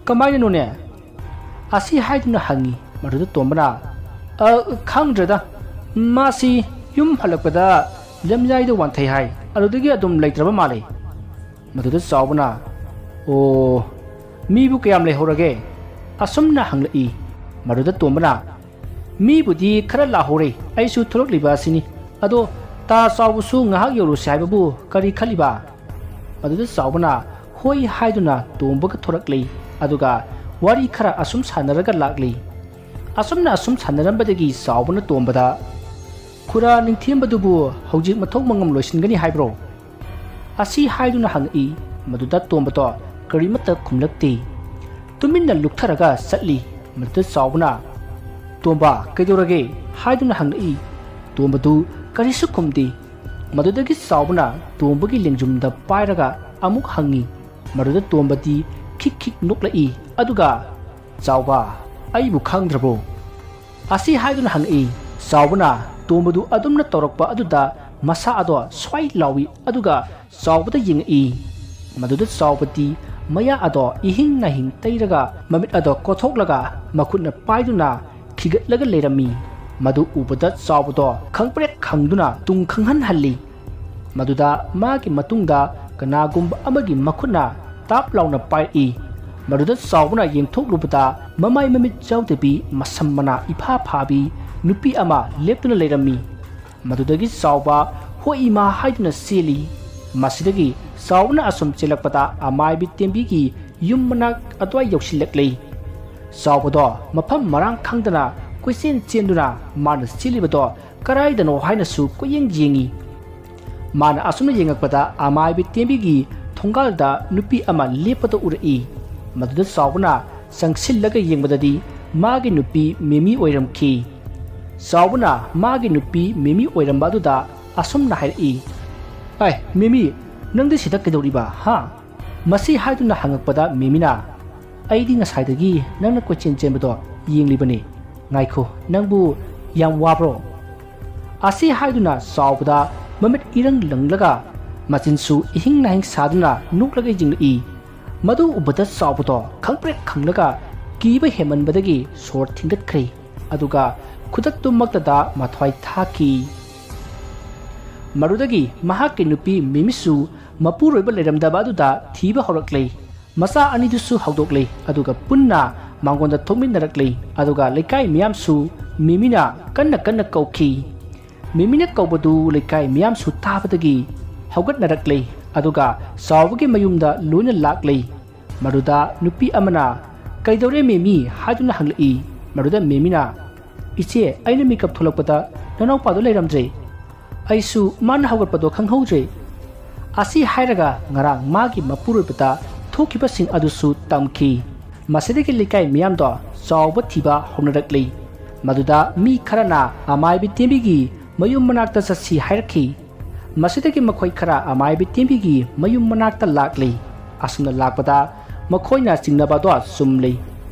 ꯀꯃꯥꯏꯅꯅꯣꯅꯦ?" ꯑꯁꯤ ꯍꯥꯏꯗꯨꯅ ꯍꯪꯉꯤ꯫ ꯃꯗꯨꯗ ꯇꯣꯝꯕꯅ, "ꯑ, ꯈꯪꯗ꯭ꯔꯦꯗ, ꯃꯥꯁꯤ ꯌꯨꯝ ꯍꯜꯂꯛꯄꯗ ꯂꯝꯌꯥꯏꯗ ꯋꯥꯟꯊꯩ ꯍꯥꯏ, ꯑꯗꯨꯗꯒꯤ ꯑꯗꯨꯝ ꯂꯩꯇ꯭ꯔꯕ ꯃꯥꯜꯂꯦ꯫" ꯃꯗꯨꯗ ꯆꯥꯎꯕꯅ, "ꯑꯣ, ꯃꯤꯕꯨ ꯀꯌꯥꯝ ꯂꯩꯍꯧꯔꯒꯦ?" ꯑꯁꯨꯝꯅ ꯍꯪꯂꯛꯏ꯫ ꯃꯗꯨꯗ ꯇꯣꯝꯕꯅ, "ꯃꯤꯕꯨꯗꯤ ꯈꯔ ꯂꯥꯛꯍꯧꯔꯦ, ꯑꯩꯁꯨ ꯊꯣꯛꯂꯛꯂꯤꯕ ꯑꯁꯤꯅꯤ꯫ ꯑꯗꯣ ꯇꯥ ꯆꯥꯎꯕꯁꯨ ꯉꯥꯏꯍꯥꯛ ꯌꯧꯔꯨꯁꯤ ꯍꯥꯏꯕꯕꯨ ꯀꯔꯤ ꯈꯜꯂꯤꯕ?" ꯃꯗꯨꯗ ꯆꯥꯎꯕꯅ ꯍꯣꯏ ꯍꯥꯏꯗꯨꯅ ꯇꯣꯝꯕꯒ ꯊꯣꯔꯛꯂꯦ꯫ ꯑꯗꯨꯒ ꯋꯥꯔꯤ ꯈꯔ ꯑꯁꯨꯝ ꯁꯥꯟꯅꯔꯒ ꯂꯥꯛꯂꯤ꯫ ꯑꯁꯨꯝꯅ ꯑꯁꯨꯝ ꯁꯥꯟꯅꯔꯝꯕꯗꯒꯤ ꯆꯥꯎꯕꯅ ꯇꯣꯝꯕꯗ, "ꯈꯨꯔꯥ ꯅꯤꯡꯊꯦꯝꯕꯗꯨꯕꯨ ꯍꯧꯖꯤꯛ ꯃꯊꯧ ꯃꯉꯝ ꯂꯣꯏꯁꯤꯟꯒꯅꯤ ꯍꯥꯏꯕ꯭ꯔꯣ?" ꯑꯁꯤ ꯍꯥꯏꯗꯨꯅ ꯍꯪꯉꯛꯏ꯫ ꯃꯗꯨꯗ ꯇꯣꯝꯕꯗꯣ ꯀꯔꯤꯃꯠꯇ ꯈꯨꯝꯂꯛꯇꯦ꯫ ꯇꯨꯃꯤꯟꯅ ꯂꯨꯞꯊꯔꯒ ꯆꯠꯂꯤ꯫ ꯃꯗꯨꯗ ꯆꯥꯎꯕꯅ, "ꯇꯣꯝꯕ, ꯀꯩꯗꯧꯔꯒꯦ?" ꯍꯥꯏꯗꯨꯅ ꯍꯪꯂꯛꯏ꯫ ꯇꯣꯝꯕꯗꯨ ꯀꯔꯤꯁꯨ ꯈꯨꯝꯗꯦ꯫ ꯃꯗꯨꯗꯒꯤ ꯆꯥꯎꯕꯅ ꯇꯣꯝꯕꯒꯤ ꯂꯦꯡꯖꯨꯝꯗ ꯄꯥꯏꯔꯒ ꯑꯃꯨꯛ ꯍꯪꯉꯤ꯫ ꯃꯗꯨꯗ ꯇꯣꯝꯕꯗꯤ ꯈꯤꯛ ꯈꯤꯛ ꯅꯣꯛꯂꯛꯏ꯫ ꯑꯗꯨꯒ, "ꯆꯥꯎꯕ, ꯑꯩꯕꯨ ꯈꯪꯗ꯭ꯔꯕꯣ?" ꯑꯁꯤ ꯍꯥꯏꯗꯨꯅ ꯍꯪꯉꯛꯏ꯫ ꯆꯥꯎꯕꯅ ꯇꯣꯝꯕꯗꯨ ꯑꯗꯨꯝꯅ ꯇꯧꯔꯛꯄ ꯑꯗꯨꯗ ꯃꯁꯥ ꯑꯗꯣ ꯁ꯭ꯋꯥꯏ ꯂꯥꯎꯏ꯫ ꯑꯗꯨꯒ ꯆꯥꯎꯕꯗ ꯌꯦꯡꯉꯛꯏ꯫ ꯃꯗꯨꯗ ꯆꯥꯎꯕꯗꯤ ꯃꯌꯥ ꯑꯗꯣ ꯏꯍꯤꯡ ꯅꯥꯍꯤꯡ ꯇꯩꯔꯒ ꯃꯃꯤꯠ ꯑꯗꯣ ꯀꯣꯊꯣꯛꯂꯒ ꯃꯈꯨꯠꯅ ꯄꯥꯏꯗꯨꯅ ꯈꯤꯒꯠꯂꯒ ꯂꯩꯔꯝꯃꯤ꯫ ꯃꯗꯨ ꯎꯕꯗ ꯆꯥꯎꯕꯗꯣ ꯈꯪꯄ꯭ꯔꯦꯛ ꯈꯪꯗꯨꯅ ꯇꯨꯡ ꯈꯪꯍꯟꯍꯜꯂꯤ꯫ ꯃꯗꯨꯗ ꯃꯥꯒꯤ ꯃꯇꯨꯡꯗ ꯀꯅꯥꯒꯨꯝꯕ ꯑꯃꯒꯤ ꯃꯈꯨꯠꯅ ꯇꯥꯞ ꯂꯥꯎꯅ ꯄꯥꯏꯔꯛꯏ꯫ ꯃꯗꯨꯗ ꯆꯥꯎꯕꯅ ꯌꯦꯡꯊꯣꯛꯂꯨꯕꯗ ꯃꯃꯥꯏ ꯃꯃꯤꯠ ꯌꯥꯎꯗꯕꯤ ꯃꯁꯝ ꯃꯅꯥ ꯏꯐꯥ ꯐꯥꯕꯤ ꯅꯨꯄꯤ ꯑꯃ ꯂꯦꯞꯇꯨꯅ ꯂꯩꯔꯝꯃꯤ꯫ ꯃꯗꯨꯗꯒꯤ ꯆꯥꯎꯕ "ꯍꯣꯏ ꯏꯃꯥ" ꯍꯥꯏꯗꯨꯅ ꯆꯦꯜꯂꯤ꯫ ꯃꯁꯤꯗꯒꯤ ꯆꯥꯎꯕꯅ ꯑꯁꯨꯝ ꯆꯦꯜꯂꯛꯄꯗ ꯑꯃꯥꯏꯕꯤ ꯇꯦꯝꯕꯤꯒꯤ ꯌꯨꯝ ꯃꯅꯥꯛ ꯑꯗꯨꯋꯥꯏ ꯌꯧꯁꯤꯜꯂꯛꯂꯦ꯫ ꯆꯥꯎꯕꯗꯣ ꯃꯐꯝ ꯃꯔꯥꯡ ꯈꯪꯗꯅ ꯀꯣꯏꯆꯦꯟ ꯆꯦꯟꯗꯨꯅ ꯃꯥꯅ ꯆꯦꯜꯂꯤꯕꯗꯣ ꯀꯗꯥꯏꯗꯅꯣ ꯍꯥꯏꯅꯁꯨ ꯀꯣꯏꯌꯦꯡ ꯌꯦꯡꯉꯤ꯫ ꯃꯥꯅ ꯑꯁꯨꯝꯅ ꯌꯦꯡꯉꯛꯄꯗ ꯑꯃꯥꯏꯕꯤ ꯇꯦꯝꯕꯤꯒꯤ ꯊꯣꯡꯒꯥꯜꯗ ꯅꯨꯄꯤ ꯑꯃ ꯂꯦꯞꯄꯗ ꯎꯔꯛꯏ꯫ ꯃꯗꯨꯗ ꯆꯥꯎꯕꯅ ꯆꯪꯁꯤꯜꯂꯒ ꯌꯦꯡꯕꯗꯗꯤ ꯃꯥꯒꯤ ꯅꯨꯄꯤ ꯃꯤꯃꯤ ꯑꯣꯏꯔꯝꯈꯤ꯫ ꯆꯥꯎꯕꯅ ꯃꯥꯒꯤ ꯅꯨꯄꯤ ꯃꯤꯃꯤ ꯑꯣꯏꯔꯝꯕ ꯑꯗꯨꯗ ꯑꯁꯨꯝꯅ ꯍꯥꯏꯔꯛꯏ, "ꯑꯥꯏ, ꯃꯤꯃꯤ, ꯅꯪꯗꯤ ꯁꯤꯗ ꯀꯩꯗꯧꯔꯤꯕ, ꯍꯥ?" ꯃꯁꯤ ꯍꯥꯏꯗꯨꯅ ꯍꯪꯉꯛꯄꯗ ꯃꯤꯃꯤꯅ, "ꯑꯩꯗꯤ ꯉꯁꯥꯏꯗꯒꯤ ꯅꯪꯅ ꯀꯣꯏꯆꯦꯟ ꯆꯦꯟꯕꯗꯣ ꯌꯦꯡꯂꯤꯕꯅꯤ꯫ ꯉꯥꯏꯈꯣ, ꯅꯪꯕꯨ ꯌꯥꯝ ꯋꯥꯕ꯭ꯔꯣ?" ꯑꯁꯤ ꯍꯥꯏꯗꯨꯅ ꯆꯥꯎꯕꯗ ꯃꯃꯤꯠ ꯏꯔꯪ ꯂꯪꯂꯒ ꯃꯆꯤꯟꯁꯨ ꯏꯍꯤꯡ ꯅꯥꯍꯤꯡ ꯁꯥꯗꯨꯅ ꯅꯣꯛꯂꯒ ꯌꯦꯡꯂꯛꯏ꯫ ꯃꯗꯨ ꯎꯕꯗ ꯆꯥꯎꯕꯗꯣ ꯈꯪꯄ꯭ꯔꯦꯛ ꯈꯪꯂꯒ ꯀꯤꯕ ꯍꯦꯟꯃꯟꯕꯗꯒꯤ ꯁꯣꯔ ꯊꯤꯡꯒꯠꯈ꯭ꯔꯦ꯫ ꯑꯗꯨꯒ ꯈꯨꯗꯛꯇꯨꯃꯛꯇꯗ ꯃꯊ꯭ꯋꯥꯏ ꯊꯥꯈꯤ꯫ ꯃꯗꯨꯗꯒꯤ ꯃꯍꯥꯛꯀꯤ ꯅꯨꯄꯤ ꯃꯤꯃꯤꯁꯨ ꯃꯄꯨꯔꯣꯏꯕ ꯂꯩꯔꯝꯗꯕ ꯑꯗꯨꯗ ꯊꯤꯕ ꯍꯧꯔꯛꯂꯦ꯫ ꯃꯆꯥ ꯑꯅꯤꯗꯨꯁꯨ ꯍꯧꯗꯣꯛꯂꯦ, ꯑꯗꯨꯒ ꯄꯨꯟꯅ ꯃꯥꯡꯒꯣꯟꯗ ꯊꯣꯛꯃꯤꯟꯅꯔꯛꯂꯦ꯫ ꯑꯗꯨꯒ ꯂꯩꯀꯥꯏ ꯃꯤꯌꯥꯝꯁꯨ ꯃꯤꯃꯤꯅ ꯀꯟꯅ ꯀꯟꯅ ꯀꯧꯈꯤ꯫ ꯃꯤꯃꯤꯅ ꯀꯧꯕꯗꯨ ꯂꯩꯀꯥꯏ ꯃꯤꯌꯥꯝꯁꯨ ꯇꯥꯕꯗꯒꯤ ꯍꯧꯒꯠꯅꯔꯛꯂꯦ, ꯑꯗꯨꯒ ꯆꯥꯎꯕꯒꯤ ꯃꯌꯨꯝꯗ ꯂꯣꯏꯅ ꯂꯥꯛꯂꯦ꯫ ꯃꯗꯨꯗ ꯅꯨꯄꯤ ꯑꯃꯅ, "ꯀꯩꯗꯧꯔꯦ ꯃꯤꯃꯤ?" ꯍꯥꯏꯗꯨꯅ ꯍꯪꯂꯛꯏ꯫ ꯃꯗꯨꯗ ꯃꯤꯃꯤꯅ, "ꯏꯆꯦ, ꯑꯩꯅ ꯃꯤꯀꯞ ꯊꯣꯛꯂꯛꯄꯗ ꯅꯅꯥꯎꯄꯥꯗꯣ ꯂꯩꯔꯝꯗ꯭ꯔꯦ꯫ ꯑꯩꯁꯨ ꯃꯥꯅ ꯍꯧꯒꯠꯄꯗꯣ ꯈꯪꯍꯧꯗ꯭ꯔꯦ꯫" ꯑꯁꯤ ꯍꯥꯏꯔꯒ ꯉꯔꯥꯡ ꯃꯥꯒꯤ ꯃꯄꯨꯔꯣꯏꯕꯗ ꯊꯣꯛꯈꯤꯕꯁꯤꯡ ꯑꯗꯨꯁꯨ ꯇꯝꯈꯤ꯫ ꯃꯁꯤꯗꯒꯤ ꯂꯩꯀꯥꯏ ꯃꯤꯌꯥꯝꯗꯣ ꯆꯥꯎꯕ ꯊꯤꯕ ꯍꯧꯅꯔꯛꯂꯤ꯫ ꯃꯗꯨꯗ ꯃꯤ ꯈꯔꯅ ꯑꯃꯥꯏꯕꯤ ꯇꯦꯝꯕꯤꯒꯤ ꯃꯌꯨꯝ ꯃꯅꯥꯛꯇ ꯆꯠꯁꯤ ꯍꯥꯏꯔꯛꯈꯤ꯫ ꯃꯁꯤꯗꯒꯤ ꯃꯈꯣꯏ ꯈꯔ ꯑꯃꯥꯏꯕꯤ ꯇꯦꯝꯕꯤꯒꯤ ꯃꯌꯨꯝ ꯃꯅꯥꯛꯇ ꯂꯥꯛꯂꯤ꯫ ꯑꯁꯨꯝꯅ ꯂꯥꯛꯄꯗ ꯃꯈꯣꯏꯅ ꯆꯤꯡꯅꯕꯗꯣ ꯆꯨꯝꯂꯤ꯫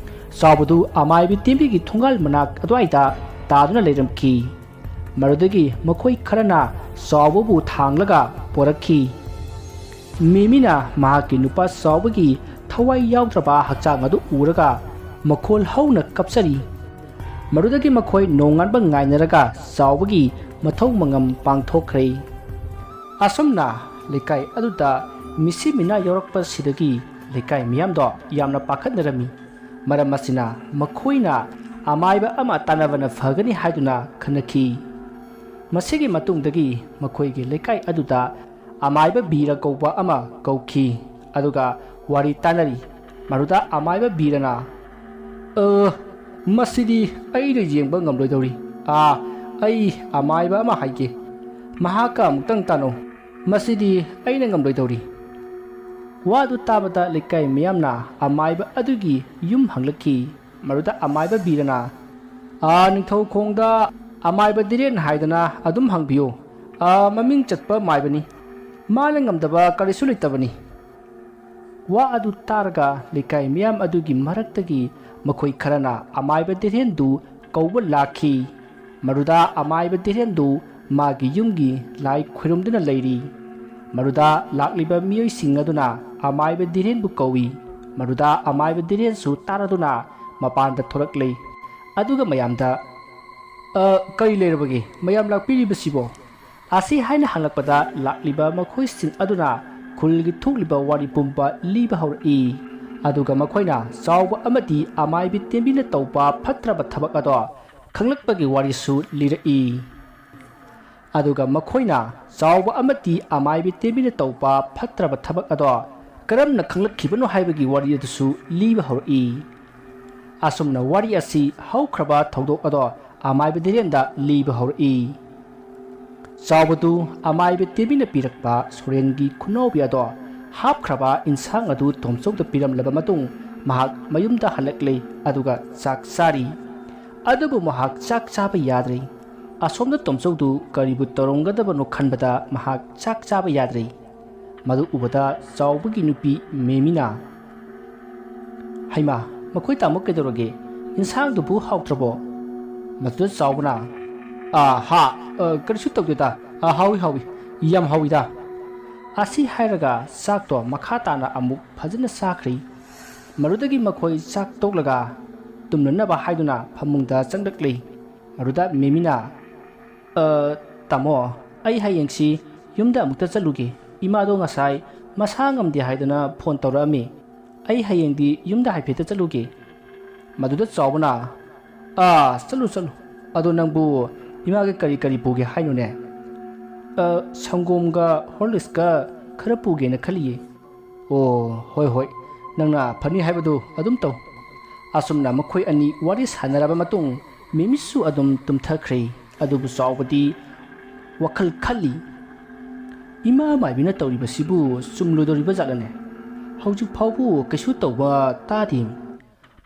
ꯆꯥꯎꯕꯗꯨ ꯑꯃꯥꯏꯕꯤ ꯇꯦꯝꯕꯤꯒꯤ ꯊꯣꯡꯒꯥꯜ ꯃꯅꯥꯛ ꯑꯗꯨꯋꯥꯏꯗ ꯇꯥꯗꯨꯅ ꯂꯩꯔꯝꯈꯤ꯫ ꯃꯗꯨꯗꯒꯤ ꯃꯈꯣꯏ ꯈꯔꯅ ꯆꯥꯎꯕꯕꯨ ꯊꯥꯡꯂꯒ ꯄꯣꯔꯛꯈꯤ꯫ ꯃꯤꯃꯤꯅ ꯃꯍꯥꯛꯀꯤ ꯅꯨꯄꯥ ꯆꯥꯎꯕꯒꯤ ꯊꯋꯥꯏ ꯌꯥꯎꯗ꯭ꯔꯕ ꯍꯛꯆꯥꯡ ꯑꯗꯨ ꯎꯔꯒ ꯃꯈꯣꯜ ꯍꯧꯅ ꯀꯞꯆꯔꯤ꯫ ꯃꯗꯨꯗꯒꯤ ꯃꯈꯣꯏ ꯅꯣꯡꯉꯥꯟꯕ ꯉꯥꯏꯅꯔꯒ ꯆꯥꯎꯕꯒꯤ ꯃꯊꯧ ꯃꯉꯝ ꯄꯥꯡꯊꯣꯛꯈ꯭ꯔꯦ꯫ ꯑꯁꯨꯝꯅ ꯂꯩꯀꯥꯏ ꯑꯗꯨꯗ ꯃꯤꯁꯤ ꯃꯤꯅꯥ ꯌꯥꯎꯔꯛꯄꯁꯤꯗꯒꯤ ꯂꯩꯀꯥꯏ ꯃꯤꯌꯥꯝꯗꯣ ꯌꯥꯝꯅ ꯄꯥꯈꯠꯅꯔꯝꯃꯤ꯫ ꯃꯔꯝ ꯑꯁꯤꯅ ꯃꯈꯣꯏꯅ ꯑꯃꯥꯏꯕ ꯑꯃ ꯇꯥꯟꯅꯕꯅ ꯐꯒꯅꯤ ꯍꯥꯏꯗꯨꯅ ꯈꯟꯅꯈꯤ꯫ ꯃꯁꯤꯒꯤ ꯃꯇꯨꯡꯗꯒꯤ ꯃꯈꯣꯏꯒꯤ ꯂꯩꯀꯥꯏ ꯑꯗꯨꯗ ꯑꯃꯥꯏꯕ ꯕꯤꯔ ꯀꯧꯕ ꯑꯃ ꯀꯧꯈꯤ꯫ ꯑꯗꯨꯒ ꯋꯥꯔꯤ ꯇꯥꯟꯅꯔꯤ꯫ ꯃꯗꯨꯗ ꯑꯃꯥꯏꯕ ꯕꯤꯔꯅ, "ꯑ, ꯃꯁꯤꯗꯤ ꯑꯩꯅ ꯌꯦꯡꯕ ꯉꯝꯂꯣꯏꯗꯧꯔꯤ꯫ ꯑꯥ, ꯑꯩ ꯑꯃꯥꯏꯕ ꯑꯃ ꯍꯥꯏꯒꯦ꯫ ꯃꯍꯥꯛꯀ ꯑꯃꯨꯛꯇꯪ ꯇꯥꯟꯅꯧ꯫ ꯃꯁꯤꯗꯤ ꯑꯩꯅ ꯉꯝꯂꯣꯏꯗꯧꯔꯤ꯫" ꯋꯥꯗꯨ ꯇꯥꯕꯗ ꯂꯩꯀꯥꯏ ꯃꯤꯌꯥꯝꯅ ꯑꯃꯥꯏꯕ ꯑꯗꯨꯒꯤ ꯌꯨꯝ ꯍꯪꯂꯛꯈꯤ꯫ ꯃꯗꯨꯗ ꯑꯃꯥꯏꯕ ꯕꯤꯔꯅ, "ꯑꯥ, ꯅꯤꯡꯊꯧ ꯈꯣꯡꯗ ꯑꯃꯥꯏꯕ ꯙꯤꯔꯦꯟ ꯍꯥꯏꯗꯅ ꯑꯗꯨꯝ ꯍꯪꯕꯤꯌꯨ꯫ ꯑꯥ, ꯃꯃꯤꯡ ꯆꯠꯄ ꯃꯥꯏꯕꯅꯤ꯫ ꯃꯥꯅ ꯉꯝꯗꯕ ꯀꯔꯤꯁꯨ ꯂꯩꯇꯕꯅꯤ꯫" ꯋꯥ ꯑꯗꯨ ꯇꯥꯔꯒ ꯂꯩꯀꯥꯏ ꯃꯤꯌꯥꯝ ꯑꯗꯨꯒꯤ ꯃꯔꯛꯇꯒꯤ ꯃꯈꯣꯏ ꯈꯔꯅ ꯑꯃꯥꯏꯕ ꯙꯤꯔꯦꯟꯗꯨ ꯀꯧꯕ ꯂꯥꯛꯈꯤ꯫ ꯃꯗꯨꯗ ꯑꯃꯥꯏꯕ ꯙꯤꯔꯦꯟꯗꯨ ꯃꯥꯒꯤ ꯌꯨꯝꯒꯤ ꯂꯥꯏ ꯈꯨꯔꯨꯝꯗꯨꯅ ꯂꯩꯔꯤ꯫ ꯃꯗꯨꯗ ꯂꯥꯛꯂꯤꯕ ꯃꯤꯑꯣꯏꯁꯤꯡ ꯑꯗꯨꯅ ꯑꯃꯥꯏꯕ ꯙꯤꯔꯦꯟꯕꯨ ꯀꯧꯏ꯫ ꯃꯗꯨꯗ ꯑꯃꯥꯏꯕ ꯙꯤꯔꯦꯟꯁꯨ ꯇꯥꯔꯗꯨꯅ ꯃꯄꯥꯟꯗ ꯊꯣꯔꯛꯂꯦ꯫ ꯑꯗꯨꯒ ꯃꯌꯥꯝꯗ, "ꯑ, ꯀꯔꯤ ꯂꯩꯔꯕꯒꯦ? ꯃꯌꯥꯝ ꯂꯥꯛꯄꯤꯔꯤꯕꯁꯤꯕꯣ?" ꯑꯁꯤ ꯍꯥꯏꯅ ꯍꯪꯂꯛꯄꯗ ꯂꯥꯛꯂꯤꯕ ꯃꯈꯣꯏꯁꯤꯡ ꯑꯗꯨꯅ ꯈꯨꯜꯒꯤ ꯊꯣꯛꯂꯤꯕ ꯋꯥꯔꯤ ꯄꯨꯝꯕ ꯂꯤꯕ ꯍꯧꯔꯛꯏ꯫ ꯑꯗꯨꯒ ꯃꯈꯣꯏꯅ ꯆꯥꯎꯕ ꯑꯃꯗꯤ ꯑꯃꯥꯏꯕꯤ ꯇꯦꯝꯕꯤꯅ ꯇꯧꯕ ꯐꯠꯇ꯭ꯔꯕ ꯊꯕꯛ ꯑꯗꯣ ꯈꯪꯂꯛꯄꯒꯤ ꯋꯥꯔꯤꯁꯨ ꯂꯤꯔꯛꯏ꯫ ꯑꯗꯨꯒ ꯃꯈꯣꯏꯅ ꯆꯥꯎꯕ ꯑꯃꯗꯤ ꯑꯃꯥꯏꯕꯤ ꯇꯦꯝꯕꯤꯅ ꯇꯧꯕ ꯐꯠꯇ꯭ꯔꯕ ꯊꯕꯛ ꯑꯗꯣ ꯀꯔꯝꯅ ꯈꯪꯂꯛꯈꯤꯕꯅꯣ ꯍꯥꯏꯕꯒꯤ ꯋꯥꯔꯤ ꯑꯗꯨꯁꯨ ꯂꯤꯕ ꯍꯧꯔꯛꯏ꯫ ꯑꯁꯨꯝꯅ ꯋꯥꯔꯤ ꯑꯁꯤ ꯍꯧꯈ꯭ꯔꯕ ꯊꯧꯗꯣꯛ ꯑꯗꯣ ꯑꯃꯥꯏꯕ ꯙꯤꯔꯦꯟꯗ ꯂꯤꯕ ꯍꯧꯔꯛꯏ꯫ ꯆꯥꯎꯕꯗꯨ ꯑꯃꯥꯏꯕ ꯇꯦꯝꯕꯤꯅ ꯄꯤꯔꯛꯄ ꯁꯣꯔꯦꯟꯒꯤ ꯈꯨꯅꯥꯎꯕꯤ ꯑꯗꯣ ꯍꯥꯞꯈ꯭ꯔꯕ ꯏꯟꯁꯥꯡ ꯑꯗꯨ ꯇꯣꯝꯆꯧꯗ ꯄꯤꯔꯝꯂꯕ ꯃꯇꯨꯡ ꯃꯍꯥꯛ ꯃꯌꯨꯝꯗ ꯍꯜꯂꯛꯂꯦ꯫ ꯑꯗꯨꯒ ꯆꯥꯛ ꯆꯥꯔꯤ꯫ ꯑꯗꯨꯕꯨ ꯃꯍꯥꯛ ꯆꯥꯛ ꯆꯥꯕ ꯌꯥꯗ꯭ꯔꯦ꯫ ꯑꯁꯣꯝꯗ ꯇꯣꯝꯆꯧꯗꯨ ꯀꯔꯤꯕꯨ ꯇꯧꯔꯝꯒꯗꯕꯅꯣ ꯈꯟꯕꯗ ꯃꯍꯥꯛ ꯆꯥꯛ ꯆꯥꯕ ꯌꯥꯗ꯭ꯔꯦ꯫ ꯃꯗꯨ ꯎꯕꯗ ꯆꯥꯎꯕꯒꯤ ꯅꯨꯄꯤ ꯃꯦꯃꯤꯅ, "ꯍꯩꯃꯥ, ꯃꯈꯣꯏ ꯇꯥꯃꯣ ꯀꯩꯗꯧꯔꯒꯦ? ꯏꯟꯁꯥꯡꯗꯨꯕꯨ ꯍꯥꯎꯇ꯭ꯔꯕꯣ?" ꯃꯗꯨꯗ ꯆꯥꯎꯕꯅ, "ꯑꯥ, ꯍꯥ, ꯑ, ꯀꯔꯤꯁꯨ ꯇꯧꯗꯦꯗ꯫ ꯑ, ꯍꯥꯎꯏ, ꯍꯥꯎꯏ, ꯌꯥꯝ ꯍꯥꯎꯏꯗ꯫" ꯑꯁꯤ ꯍꯥꯏꯔꯒ ꯆꯥꯛꯇꯣ ꯃꯈꯥ ꯇꯥꯅ ꯑꯃꯨꯛ ꯐꯖꯅ ꯆꯥꯈ꯭ꯔꯦ꯫ ꯃꯗꯨꯗꯒꯤ ꯃꯈꯣꯏ ꯆꯥꯛ ꯇꯣꯛꯂꯒ ꯇꯨꯝꯅꯅꯕ ꯍꯥꯏꯗꯨꯅ ꯐꯃꯨꯡꯗ ꯆꯪꯂꯛꯂꯦ꯫ ꯃꯗꯨꯗ ꯃꯦꯃꯤꯅ, "ꯑ, ꯇꯥꯃꯣ, ꯑꯩ ꯍꯌꯦꯡꯁꯤ ꯌꯨꯝꯗ ꯑꯃꯨꯛꯇ ꯆꯠꯂꯨꯒꯦ꯫ ꯏꯃꯥꯗꯣ ꯉꯁꯥꯏ ꯃꯁꯥ ꯉꯝꯗꯦ ꯍꯥꯏꯗꯨꯅ ꯐꯣꯟ ꯇꯧꯔꯛꯑꯝꯃꯤ꯫ ꯑꯩ ꯍꯌꯦꯡꯗꯤ ꯌꯨꯝꯗ ꯍꯥꯏꯐꯦꯠꯇ ꯆꯠꯂꯨꯒꯦ꯫" ꯃꯗꯨꯗ ꯆꯥꯎꯕꯅ, "ꯑꯥ, ꯆꯠꯂꯨ, ꯆꯠꯂꯨ꯫ ꯑꯗꯣ ꯅꯪꯕꯨ ꯏꯃꯥꯒꯤ ꯀꯔꯤ ꯀꯔꯤ ꯄꯨꯒꯦ ꯍꯥꯏꯅꯣꯅꯦ?" "ꯑ, ꯁꯪꯒꯣꯝꯒ ꯍꯣꯔꯂꯤꯛꯁꯀ ꯈꯔ ꯄꯨꯒꯦꯅ ꯈꯜꯂꯤꯌꯦ꯫" "ꯑꯣ, ꯍꯣꯏ, ꯍꯣꯏ, ꯅꯪꯅ ꯐꯅꯤ ꯍꯥꯏꯕꯗꯨ ꯑꯗꯨꯝ ꯇꯧ꯫" ꯑꯁꯨꯝꯅ ꯃꯈꯣꯏ ꯑꯅꯤ ꯋꯥꯔꯤ ꯁꯥꯟꯅꯔꯕ ꯃꯇꯨꯡ ꯃꯦꯃꯤꯁꯨ ꯑꯗꯨꯝ ꯇꯨꯝꯊꯈ꯭ꯔꯦ꯫ ꯑꯗꯨꯕꯨ ꯆꯥꯎꯕꯗꯤ ꯋꯥꯈꯜ ꯈꯜꯂꯤ, "ꯏꯃꯥ ꯃꯥꯏꯕꯤꯅ ꯇꯧꯔꯤꯕꯁꯤꯕꯨ ꯆꯨꯝꯂꯣꯏꯗꯧꯔꯤꯕ ꯖꯥꯠꯂꯅꯦ?" ꯍꯧꯖꯤꯛ ꯐꯥꯎꯕ ꯀꯩꯁꯨ ꯇꯧꯕ ꯇꯥꯗꯦ꯫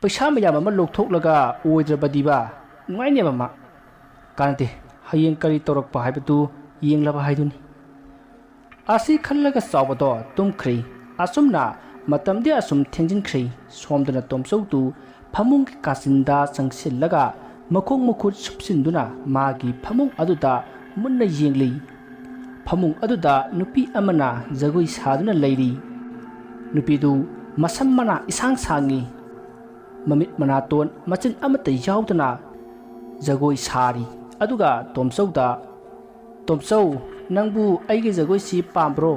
ꯄꯩꯁꯥ ꯃꯌꯥꯝ ꯑꯃ ꯂꯧꯊꯣꯛꯂꯒ ꯑꯣꯏꯗ꯭ꯔꯕꯗꯤꯕ ꯅꯨꯡꯉꯥꯏꯅꯦꯕ ꯃꯥ꯫ ꯀꯥꯟꯅꯗꯦ, ꯍꯌꯦꯡ ꯀꯔꯤ ꯇꯧꯔꯛꯄ ꯍꯥꯏꯕꯗꯨ ꯌꯦꯡꯂꯕ ꯍꯥꯏꯗꯨꯅꯤ꯫ ꯑꯁꯤ ꯈꯜꯂꯒ ꯆꯥꯎꯕꯗꯣ ꯇꯨꯝꯈ꯭ꯔꯦ꯫ ꯑꯁꯨꯝꯅ ꯃꯇꯝꯗꯤ ꯑꯁꯨꯝ ꯊꯦꯡꯖꯤꯟꯈ꯭ꯔꯦ꯫ ꯁꯣꯝꯗꯅ ꯇꯣꯝꯆꯧꯗꯨ ꯐꯃꯨꯡꯒꯤ ꯀꯥꯆꯤꯟꯗ ꯆꯪꯁꯤꯜꯂꯒ ꯃꯈꯣꯡ ꯃꯈꯨꯠ ꯁꯨꯞꯆꯤꯟꯗꯨꯅ ꯃꯥꯒꯤ ꯐꯃꯨꯡ ꯑꯗꯨꯗ ꯃꯨꯟꯅ ꯌꯦꯡꯂꯤ꯫ ꯐꯃꯨꯡ ꯑꯗꯨꯗ ꯅꯨꯄꯤ ꯑꯃꯅ ꯖꯒꯣꯏ ꯁꯥꯗꯨꯅ ꯂꯩꯔꯤ꯫ ꯅꯨꯄꯤꯗꯨ ꯃꯁꯝ ꯃꯅꯥ ꯏꯁꯥꯡ ꯁꯥꯡꯉꯤ꯫ ꯃꯃꯤꯠ ꯃꯅꯥꯇꯣꯟ ꯃꯆꯤꯟ ꯑꯃꯠꯇ ꯌꯥꯎꯗꯅ ꯖꯒꯣꯏ ꯁꯥꯔꯤ꯫ ꯑꯗꯨꯒ ꯇꯣꯝꯆꯧꯗ, "ꯇꯣꯝꯆꯧ, ꯅꯪꯕꯨ ꯑꯩꯒꯤ ꯖꯒꯣꯏꯁꯤ ꯄꯥꯝꯕ꯭ꯔꯣ?"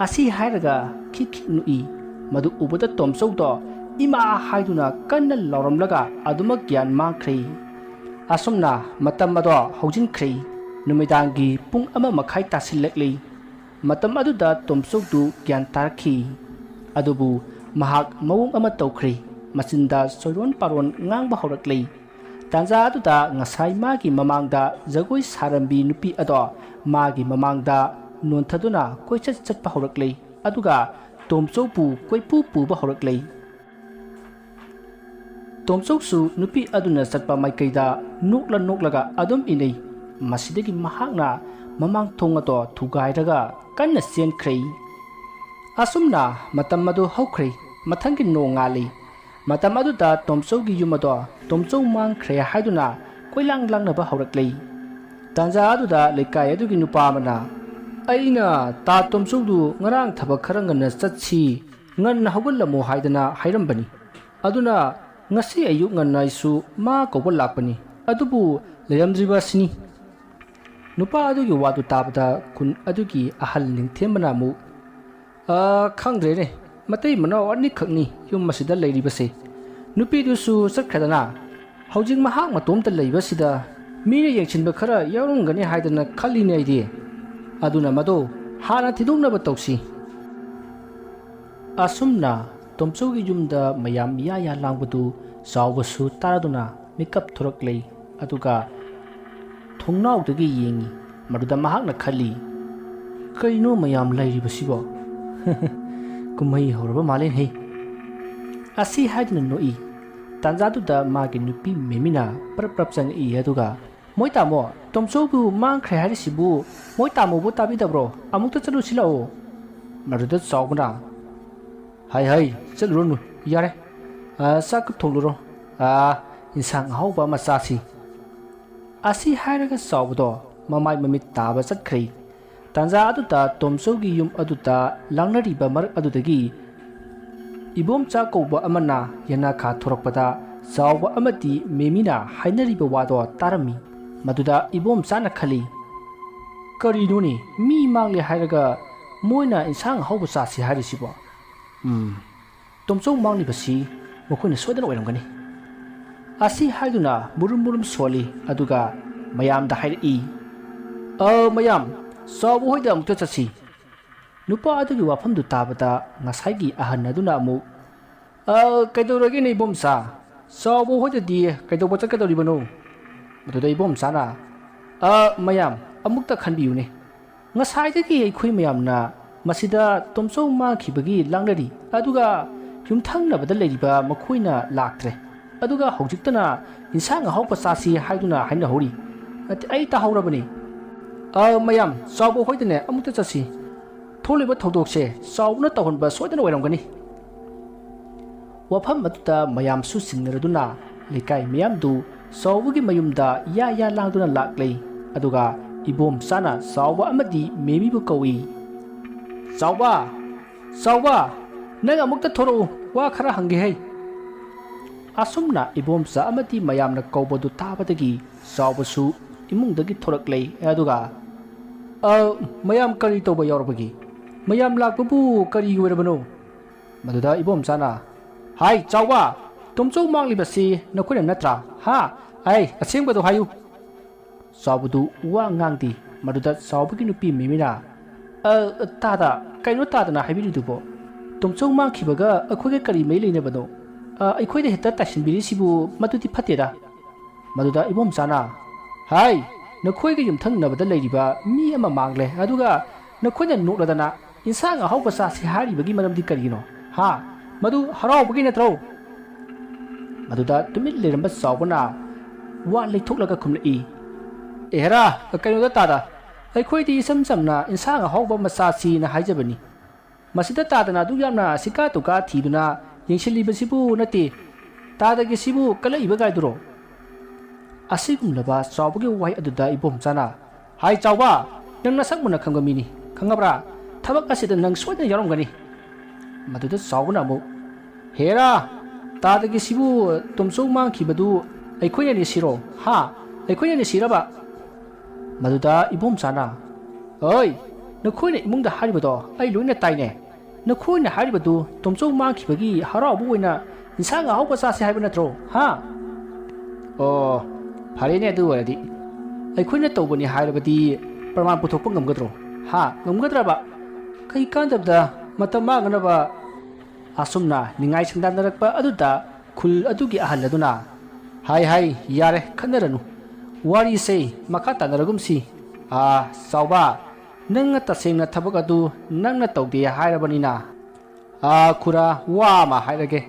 ꯑꯁꯤ ꯍꯥꯏꯔꯒ ꯈꯤꯛ ꯈꯤꯛ ꯅꯣꯛꯏ꯫ ꯃꯗꯨ ꯎꯕꯗ ꯇꯣꯝꯆꯧꯗꯣ ꯏꯃꯥ ꯍꯥꯏꯗꯨꯅ ꯀꯟꯅ ꯂꯥꯎꯔꯝꯂꯒ ꯑꯗꯨꯃꯛ ꯒ꯭ꯌꯥꯟ ꯃꯥꯡꯈ꯭ꯔꯦ꯫ ꯑꯁꯨꯝꯅ ꯃꯇꯝ ꯑꯗꯣ ꯍꯧꯖꯤꯟꯈ꯭ꯔꯦ꯫ ꯅꯨꯃꯤꯗꯥꯡꯒꯤ ꯄꯨꯡ ꯑꯃ ꯃꯈꯥꯏ ꯇꯥꯁꯤꯜꯂꯛꯂꯤ꯫ ꯃꯇꯝ ꯑꯗꯨꯗ ꯇꯣꯝꯆꯧꯗꯨ ꯒ꯭ꯌꯥꯟ ꯇꯥꯔꯛꯈꯤ꯫ ꯑꯗꯨꯕꯨ ꯃꯍꯥꯛ ꯃꯑꯣꯡ ꯑꯃ ꯇꯧꯈ꯭ꯔꯦ꯫ ꯃꯆꯤꯟꯗ ꯆꯣꯏꯔꯣꯟ ꯄꯥꯔꯣꯟ ꯉꯥꯡꯕ ꯍꯧꯔꯛꯂꯦ꯫ ꯇꯥꯟꯖꯥ ꯑꯗꯨꯗ ꯉꯁꯥꯏ ꯃꯥꯒꯤ ꯃꯃꯥꯡꯗ ꯖꯒꯣꯏ ꯁꯥꯔꯝꯕꯤ ꯅꯨꯄꯤ ꯑꯗꯣ ꯃꯥꯒꯤ ꯃꯃꯥꯡꯗ ꯅꯣꯟꯊꯗꯨꯅ ꯀꯣꯏꯆꯠ ꯆꯠꯄ ꯍꯧꯔꯛꯂꯦ꯫ ꯑꯗꯨꯒ ꯇꯣꯝꯆꯧꯕꯨ ꯀꯣꯏꯄꯨ ꯄꯨꯕ ꯍꯧꯔꯛꯂꯦ꯫ ꯇꯣꯝꯆꯧꯁꯨ ꯅꯨꯄꯤ ꯑꯗꯨꯅ ꯆꯠꯄ ꯃꯥꯏꯀꯩꯗ ꯅꯣꯛꯂ ꯅꯣꯛꯂꯒ ꯑꯗꯨꯝ ꯏꯟꯅꯩ꯫ ꯃꯁꯤꯗꯒꯤ ꯃꯍꯥꯛꯅ ꯃꯃꯥꯡ ꯊꯣꯡ ꯑꯗꯣ ꯊꯨꯒꯥꯏꯔꯒ ꯀꯟꯅ ꯆꯦꯟꯈ꯭ꯔꯦ꯫ ꯑꯁꯨꯝꯅ ꯃꯇꯝ ꯑꯗꯨ ꯍꯧꯈ꯭ꯔꯦ꯫ ꯃꯊꯪꯒꯤ ꯅꯣꯡꯉꯥꯜꯂꯤ꯫ ꯃꯇꯝ ꯑꯗꯨꯗ ꯇꯣꯝꯆꯧꯒꯤ ꯌꯨꯝ ꯑꯗꯣ ꯇꯣꯝꯆꯧ ꯃꯥꯡꯈ꯭ꯔꯦ ꯍꯥꯏꯗꯨꯅ ꯀꯣꯏꯂꯥꯡ ꯂꯥꯡꯅꯕ ꯍꯧꯔꯛꯂꯦ꯫ ꯇꯥꯟꯖꯥ ꯑꯗꯨꯗ ꯂꯩꯀꯥꯏ ꯑꯗꯨꯒꯤ ꯅꯨꯄꯥ ꯑꯃꯅ, "ꯑꯩꯅ ꯇꯥ ꯇꯣꯝꯆꯧꯗꯨ ꯉꯔꯥꯡ ꯊꯕꯛ ꯈꯔ ꯉꯟꯅ ꯆꯠꯁꯤ, ꯉꯟꯅ ꯍꯧꯒꯠꯂꯝꯃꯨ ꯍꯥꯏꯗꯅ ꯍꯥꯏꯔꯝꯕꯅꯤ꯫ ꯑꯗꯨꯅ ꯉꯁꯤ ꯑꯌꯨꯛ ꯉꯟꯅ ꯑꯩꯁꯨ ꯃꯥ ꯀꯧꯕ ꯂꯥꯛꯄꯅꯤ, ꯑꯗꯨꯕꯨ ꯂꯩꯔꯝꯗ꯭ꯔꯤꯕ ꯑꯁꯤꯅꯤ꯫" ꯅꯨꯄꯥ ꯑꯗꯨꯒꯤ ꯋꯥꯗꯨ ꯇꯥꯕꯗ ꯈꯨꯟ ꯑꯗꯨꯒꯤ ꯑꯍꯜ ꯅꯤꯡꯊꯦꯝꯕꯅ ꯑꯃꯨꯛ, "ꯑ, ꯈꯪꯗ꯭ꯔꯦꯅꯦ, ꯃꯇꯩ ꯃꯅꯥꯎ ꯑꯅꯤꯈꯛꯅꯤ ꯌꯨꯝ ꯑꯁꯤꯗ ꯂꯩꯔꯤꯕꯁꯦ꯫ ꯅꯨꯄꯤꯗꯨꯁꯨ ꯆꯠꯈ꯭ꯔꯗꯅ ꯍꯧꯖꯤꯛ ꯃꯍꯥꯛ ꯃꯇꯣꯝꯇ ꯂꯩꯕꯁꯤꯗ ꯃꯤꯅ ꯌꯦꯡꯁꯤꯟꯕ ꯈꯔ ꯌꯥꯎꯔꯝꯒꯅꯤ ꯍꯥꯏꯗꯅ ꯈꯜꯂꯤꯅꯦ ꯑꯩꯗꯤ꯫ ꯑꯗꯨꯅ ꯃꯗꯣ ꯍꯥꯟꯅ ꯊꯤꯗꯣꯛꯅꯕ ꯇꯧꯁꯤ꯫" ꯑꯁꯨꯝꯅ ꯇꯣꯝꯆꯧꯒꯤ ꯌꯨꯝꯗ ꯃꯌꯥꯝ ꯌꯥ ꯌꯥ ꯂꯥꯡꯕꯗꯨ ꯆꯥꯎꯕꯁꯨ ꯇꯥꯔꯗꯨꯅ ꯃꯤꯀꯞ ꯊꯣꯔꯛꯂꯦ꯫ ꯑꯗꯨꯒ ꯊꯣꯡꯅꯥꯎꯗꯒꯤ ꯌꯦꯡꯉꯤ꯫ ꯃꯗꯨꯗ ꯃꯍꯥꯛꯅ ꯈꯜꯂꯤ, "ꯀꯩꯅꯣ ꯃꯌꯥꯝ ꯂꯩꯔꯤꯕꯁꯤꯕꯣ? "ꯀꯨꯝꯍꯩ ꯍꯧꯔꯕ ꯃꯥꯜꯂꯦꯅꯦꯍꯦ"꯫ ꯑꯁꯤ ꯍꯥꯏꯗꯨꯅ ꯅꯣꯛꯏ꯫ ꯇꯥꯟꯖꯥꯗꯨꯗ ꯃꯥꯒꯤ ꯅꯨꯄꯤ ꯃꯦꯃꯤꯅ ꯄꯔꯞ ꯄꯔꯞ ꯆꯪꯉꯛꯏ, ꯑꯗꯨꯒ, "ꯃꯣꯏ ꯇꯥꯃꯣ, ꯇꯣꯝꯆꯧꯕꯨ ꯃꯥꯡꯈ꯭ꯔꯦ ꯍꯥꯏꯔꯤꯁꯤꯕꯨ, ꯃꯣꯏ ꯇꯥꯃꯣꯕꯨ ꯇꯥꯕꯤꯗꯕ꯭ꯔꯣ? ꯑꯃꯨꯛꯇ ꯆꯠꯂꯨꯁꯤ ꯂꯥꯛꯑꯣ"꯫ ꯃꯗꯨꯗ ꯆꯥꯎꯕꯅ, "ꯍꯥꯏ ꯍꯥꯏ, ꯆꯠꯂꯨꯔꯅꯨ, ꯌꯥꯔꯦ꯫ ꯑꯥ, ꯆꯥꯛ ꯊꯣꯡꯂꯨꯔꯣ꯫ ꯑꯥ, ꯏꯟꯁꯥꯡ ꯑꯍꯥꯎꯕ ꯑꯃ ꯆꯥꯁꯤ"꯫ ꯑꯁꯤ ꯍꯥꯏꯔꯒ ꯆꯥꯎꯕꯗꯣ ꯃꯃꯥꯏ ꯃꯃꯤꯠ ꯇꯥꯕ ꯆꯠꯈ꯭ꯔꯦ꯫ ꯇꯥꯟꯖꯥ ꯑꯗꯨꯗ ꯇꯣꯝꯆꯧꯒꯤ ꯌꯨꯝ ꯑꯗꯨꯗ ꯂꯥꯡꯅꯔꯤꯕ ꯃꯔꯛ ꯑꯗꯨꯗꯒꯤ ꯏꯕꯣꯝꯆꯥ ꯀꯧꯕ ꯑꯃꯅ ꯌꯦꯅꯥꯈꯥ ꯊꯣꯔꯛꯄꯗ ꯆꯥꯎꯕ ꯑꯃꯗꯤ ꯃꯦꯃꯤꯅ ꯍꯥꯏꯅꯔꯤꯕ ꯋꯥꯗꯣ ꯇꯥꯔꯝꯃꯤ꯫ ꯃꯗꯨꯗ ꯏꯕꯣꯝꯆꯥꯅ ꯈꯜꯂꯤ, "ꯀꯔꯤꯅꯣꯅꯦ, ꯃꯤ ꯃꯥꯡꯂꯦ ꯍꯥꯏꯔꯒ ꯃꯣꯏꯅ ꯏꯟꯁꯥꯡ ꯑꯍꯥꯎꯕ ꯆꯥꯁꯤ ꯍꯥꯏꯔꯤꯁꯤꯕꯣ? ꯎꯝ, ꯇꯣꯝꯆꯧ ꯃꯥꯡꯂꯤꯕꯁꯤ ꯃꯈꯣꯏꯅ ꯁꯣꯏꯗꯅ ꯑꯣꯏꯔꯝꯒꯅꯤ"꯫ ꯑꯁꯤ ꯍꯥꯏꯗꯨꯅ ꯃꯨꯔꯨꯝ ꯃꯨꯔꯨꯝ ꯁꯣꯜꯂꯤ, ꯑꯗꯨꯒ ꯃꯌꯥꯝꯗ ꯍꯥꯏꯔꯛꯏ, "ꯑ, ꯃꯌꯥꯝ, ꯆꯥꯎꯕ ꯍꯣꯏꯗ ꯑꯃꯨꯛꯇ ꯆꯠꯁꯤ"꯫ ꯅꯨꯄꯥ ꯑꯗꯨꯒꯤ ꯋꯥꯐꯝꯗꯨ ꯇꯥꯕꯗ ꯉꯁꯥꯏꯒꯤ ꯑꯍꯟ ꯑꯗꯨꯅ ꯑꯃꯨꯛ, "ꯑ, ꯀꯩꯗꯧꯔꯒꯦꯅꯦ ꯏꯕꯣꯝꯆꯥ? ꯆꯥꯎꯕ ꯍꯣꯏꯗꯗꯤ ꯀꯩꯗꯧꯕ ꯆꯠꯀꯗꯧꯔꯤꯕꯅꯣ?" ꯃꯗꯨꯗ ꯏꯕꯣꯝꯆꯥꯅ, "ꯑ, ꯃꯌꯥꯝ, ꯑꯃꯨꯛꯇ ꯈꯟꯕꯤꯌꯨꯅꯦ꯫ ꯉꯁꯥꯏꯗꯒꯤ ꯑꯩꯈꯣꯏ ꯃꯌꯥꯝꯅ ꯃꯁꯤꯗ ꯇꯣꯝꯆꯧ ꯃꯥꯡꯈꯤꯕꯒꯤ ꯂꯥꯡꯅꯔꯤ, ꯑꯗꯨꯒ ꯌꯨꯝꯊꯪꯅꯕꯗ ꯂꯩꯔꯤꯕ ꯃꯈꯣꯏꯅ ꯂꯥꯛꯇ꯭ꯔꯦ꯫ ꯑꯗꯨꯒ ꯍꯧꯖꯤꯛꯇꯅ ꯏꯟꯁꯥꯡ ꯑꯍꯥꯎꯕ ꯆꯥꯁꯤ ꯍꯥꯏꯗꯨꯅ ꯍꯥꯏꯅꯍꯧꯔꯤ꯫ ꯑꯩ ꯇꯥꯍꯧꯔꯕꯅꯤ꯫ ꯑ, ꯃꯌꯥꯝ, ꯆꯥꯎꯕ ꯍꯣꯏꯗꯅꯦ ꯑꯃꯨꯛꯇ ꯆꯠꯁꯤ꯫ ꯊꯣꯛꯂꯤꯕ ꯊꯧꯗꯣꯛꯁꯦ ꯆꯥꯎꯕꯅ ꯇꯧꯍꯟꯕ ꯁꯣꯏꯗꯅ ꯑꯣꯏꯔꯝꯒꯅꯤ"꯫ ꯋꯥꯐꯝ ꯑꯗꯨꯗ ꯃꯌꯥꯝꯁꯨ ꯆꯤꯡꯅꯔꯗꯨꯅ ꯂꯩꯀꯥꯏ ꯃꯤꯌꯥꯝꯗꯨ ꯆꯥꯎꯕꯒꯤ ꯃꯌꯨꯝꯗ ꯌꯥ ꯌꯥ ꯂꯥꯡꯗꯨꯅ ꯂꯥꯛꯂꯦ꯫ ꯑꯗꯨꯒ ꯏꯕꯣꯝꯆꯥꯅ ꯆꯥꯎꯕ ꯑꯃꯗꯤ ꯃꯦꯃꯤꯕꯨ ꯀꯧꯏ꯫ "ꯆꯥꯎꯕ! ꯆꯥꯎꯕ! ꯅꯪ ꯑꯃꯨꯛꯇ ꯊꯣꯔꯛꯎ, ꯋꯥ ꯈꯔ ꯍꯪꯒꯦ ꯍꯩ"꯫ ꯑꯁꯨꯝꯅ ꯏꯕꯣꯝꯆꯥ ꯑꯃꯗꯤ ꯃꯌꯥꯝꯅ ꯀꯧꯕꯗꯨ ꯇꯥꯕꯗꯒꯤ ꯆꯥꯎꯕꯁꯨ ꯏꯃꯨꯡꯗꯒꯤ ꯊꯣꯔꯛꯂꯦ꯫ ꯑꯗꯨꯒ, "ꯑ, ꯃꯌꯥꯝ ꯀꯔꯤ ꯇꯧꯕ ꯌꯥꯎꯔꯕꯒꯦ? ꯃꯌꯥꯝ ꯂꯥꯛꯄꯕꯨ ꯀꯔꯤꯒꯤ ꯑꯣꯏꯔꯕꯅꯣ?" ꯃꯗꯨꯗ ꯏꯕꯣꯝꯆꯥꯅ, "ꯍꯥꯏ ꯆꯥꯎꯕ, ꯇꯣꯝꯆꯧ ꯃꯥꯡꯂꯤꯕꯁꯤ ꯅꯈꯣꯏꯅ ꯅꯠꯇ꯭ꯔꯥ? ꯍꯥ? ꯑꯩ ꯑꯁꯦꯡꯕꯗꯨ ꯍꯥꯏꯌꯨ"꯫ ꯆꯥꯎꯕꯗꯨ ꯋꯥ ꯉꯥꯡꯗꯦ꯫ ꯃꯗꯨꯗ ꯆꯥꯎꯕꯒꯤ ꯅꯨꯄꯤ ꯃꯦꯃꯤꯅ, "ꯑ, ꯇꯥꯗ, ꯀꯩꯅꯣ ꯇꯥꯗꯅ ꯍꯥꯏꯕꯤꯔꯤꯗꯨꯕꯣ? ꯇꯣꯝꯆꯧ ꯃꯥꯡꯈꯤꯕꯒ ꯑꯩꯈꯣꯏꯒ ꯀꯔꯤ ꯃꯔꯤ ꯂꯩꯅꯕꯅꯣ? ꯑ, ꯑꯩꯈꯣꯏꯗ ꯍꯦꯛꯇ ꯇꯥꯏꯁꯤꯟꯕꯤꯔꯤꯁꯤꯕꯨ ꯃꯗꯨꯗꯤ ꯐꯠꯇꯦꯗ"꯫ ꯃꯗꯨꯗ ꯏꯕꯣꯝꯆꯥꯅ, "ꯍꯥꯏ, ꯅꯈꯣꯏꯒꯤ ꯌꯨꯝꯊꯪꯅꯕꯗ ꯂꯩꯔꯤꯕ ꯃꯤ ꯑꯃ ꯃꯥꯡꯂꯦ, ꯑꯗꯨꯒ ꯅꯈꯣꯏꯅ ꯅꯣꯛꯂꯗꯅ"꯫ "ꯏꯟꯁꯥꯡ ꯑꯍꯥꯎꯕ ꯆꯥꯁꯤ ꯍꯥꯏꯔꯤꯕꯒꯤ ꯃꯔꯝꯗꯤ ꯀꯔꯤꯒꯤꯅꯣ? ꯍꯥ? ꯃꯗꯨ ꯍꯔꯥꯎꯕꯒꯤ ꯅꯠꯇ꯭ꯔꯣ?" ꯃꯗꯨꯗ ꯇꯨꯃꯤꯟ ꯂꯩꯔꯝꯕ ꯆꯥꯎꯕꯅ ꯋꯥ ꯂꯩꯊꯣꯛꯂꯒ ꯈꯨꯝꯂꯛꯏ, "ꯑꯦꯍꯦꯔꯥ, ꯀꯩꯅꯣꯗ ꯇꯥꯗ, ꯑꯩꯈꯣꯏꯗꯤ ꯏꯆꯝ ꯆꯝꯅ ꯏꯟꯁꯥꯡ ꯑꯍꯥꯎꯕ ꯑꯃ ꯆꯥꯁꯤꯅ ꯍꯥꯏꯖꯕꯅꯤ꯫ ꯃꯁꯤꯗ ꯇꯥꯗꯅ ꯑꯗꯨꯛ ꯌꯥꯝꯅ ꯁꯤꯀꯥ ꯇꯨꯀꯥ ꯊꯤꯗꯨꯅ ꯌꯦꯡꯁꯤꯜꯂꯤꯕꯁꯤꯕꯨ ꯅꯠꯇꯦ, ꯇꯥꯗꯒꯤꯁꯤꯕꯨ ꯀꯜꯂꯛꯏꯕ ꯒꯥꯏꯗꯨꯔꯣ?" ꯑꯁꯤꯒꯨꯝꯂꯕ ꯆꯥꯎꯕꯒꯤ ꯋꯥꯍꯩ ꯑꯗꯨꯗ ꯏꯕꯣꯝꯆꯥꯅ, "ꯍꯥꯏ ꯆꯥꯎꯕ, ꯅꯪ ꯅꯁꯛ ꯃꯨꯟꯅ ꯈꯪꯕ ꯃꯤꯅꯤ, ꯈꯪꯉꯕ꯭ꯔꯥ? ꯊꯕꯛ ꯑꯁꯤꯗ ꯅꯪ ꯁꯣꯏꯗꯅ ꯌꯥꯎꯔꯝꯒꯅꯤ꯫" ꯃꯗꯨꯗ ꯆꯥꯎꯕꯅ ꯑꯃꯨꯛ, "ꯍꯦꯔꯥ, ꯇꯥꯗꯒꯤꯁꯤꯕꯨ ꯇꯣꯝꯆꯧ ꯃꯥꯡꯈꯤꯕꯗꯨ ꯑꯩꯈꯣꯏꯅꯅꯤ ꯁꯤꯔꯣ? ꯍꯥ? ꯑꯩꯈꯣꯏꯅꯅꯤ ꯁꯤꯔꯕ?" ꯃꯗꯨꯗ ꯏꯕꯣꯝꯆꯥꯅ, "ꯑꯣꯏ, ꯅꯈꯣꯏꯅ ꯏꯃꯨꯡꯗ ꯍꯥꯏꯔꯤꯕꯗꯣ ꯑꯩ ꯂꯣꯏꯅ ꯇꯥꯏꯅꯦ꯫ ꯅꯈꯣꯏꯅ ꯍꯥꯏꯔꯤꯕꯗꯨ ꯇꯣꯝꯆꯧ ꯃꯥꯡꯈꯤꯕꯒꯤ ꯍꯔꯥꯎꯕ ꯑꯣꯏꯅ ꯏꯟꯁꯥꯡ ꯑꯍꯥꯎꯕ ꯆꯥꯁꯦ ꯍꯥꯏꯕ ꯅꯠꯇ꯭ꯔꯣ? ꯍꯥ?" "ꯑꯣ, ꯐꯔꯦꯅꯦ, ꯑꯗꯨ ꯑꯣꯏꯔꯗꯤ꯫ ꯑꯩꯈꯣꯏꯅ ꯇꯧꯕꯅꯤ ꯍꯥꯏꯔꯕꯗꯤ ꯄ꯭ꯔꯃꯥꯟ ꯄꯨꯊꯣꯛꯄ ꯉꯝꯒꯗ꯭ꯔꯣ? ꯍꯥ, ꯉꯝꯒꯗ꯭ꯔꯕ? ꯀꯩ ꯀꯥꯟꯗꯕꯗ ꯃꯇꯝ ꯃꯥꯡꯅꯅꯕ?" ꯑꯁꯨꯝꯅ ꯅꯤꯡꯉꯥꯏ ꯁꯪꯗꯥꯟꯅꯔꯛꯄ ꯑꯗꯨꯗ ꯈꯨꯜ ꯑꯗꯨꯒꯤ ꯑꯍꯜ ꯑꯗꯨꯅ, "ꯍꯥꯏ, ꯍꯥꯏ, ꯌꯥꯔꯦ, ꯈꯠꯅꯔꯅꯨ꯫ ꯋꯥꯔꯤꯁꯦ ꯃꯈꯥ ꯇꯥꯟꯅꯔꯒꯨꯝꯁꯤ꯫ ꯑꯥ, ꯆꯥꯎꯕ, ꯅꯪꯅ ꯇꯁꯦꯡꯅ ꯊꯕꯛ ꯑꯗꯨ ꯅꯪꯅ ꯇꯧꯗꯦ ꯍꯥꯏꯔꯕꯅꯤꯅ, ꯑꯥ, ꯈꯨꯔꯥ, ꯋꯥ ꯑꯃ ꯍꯥꯏꯔꯒꯦ꯫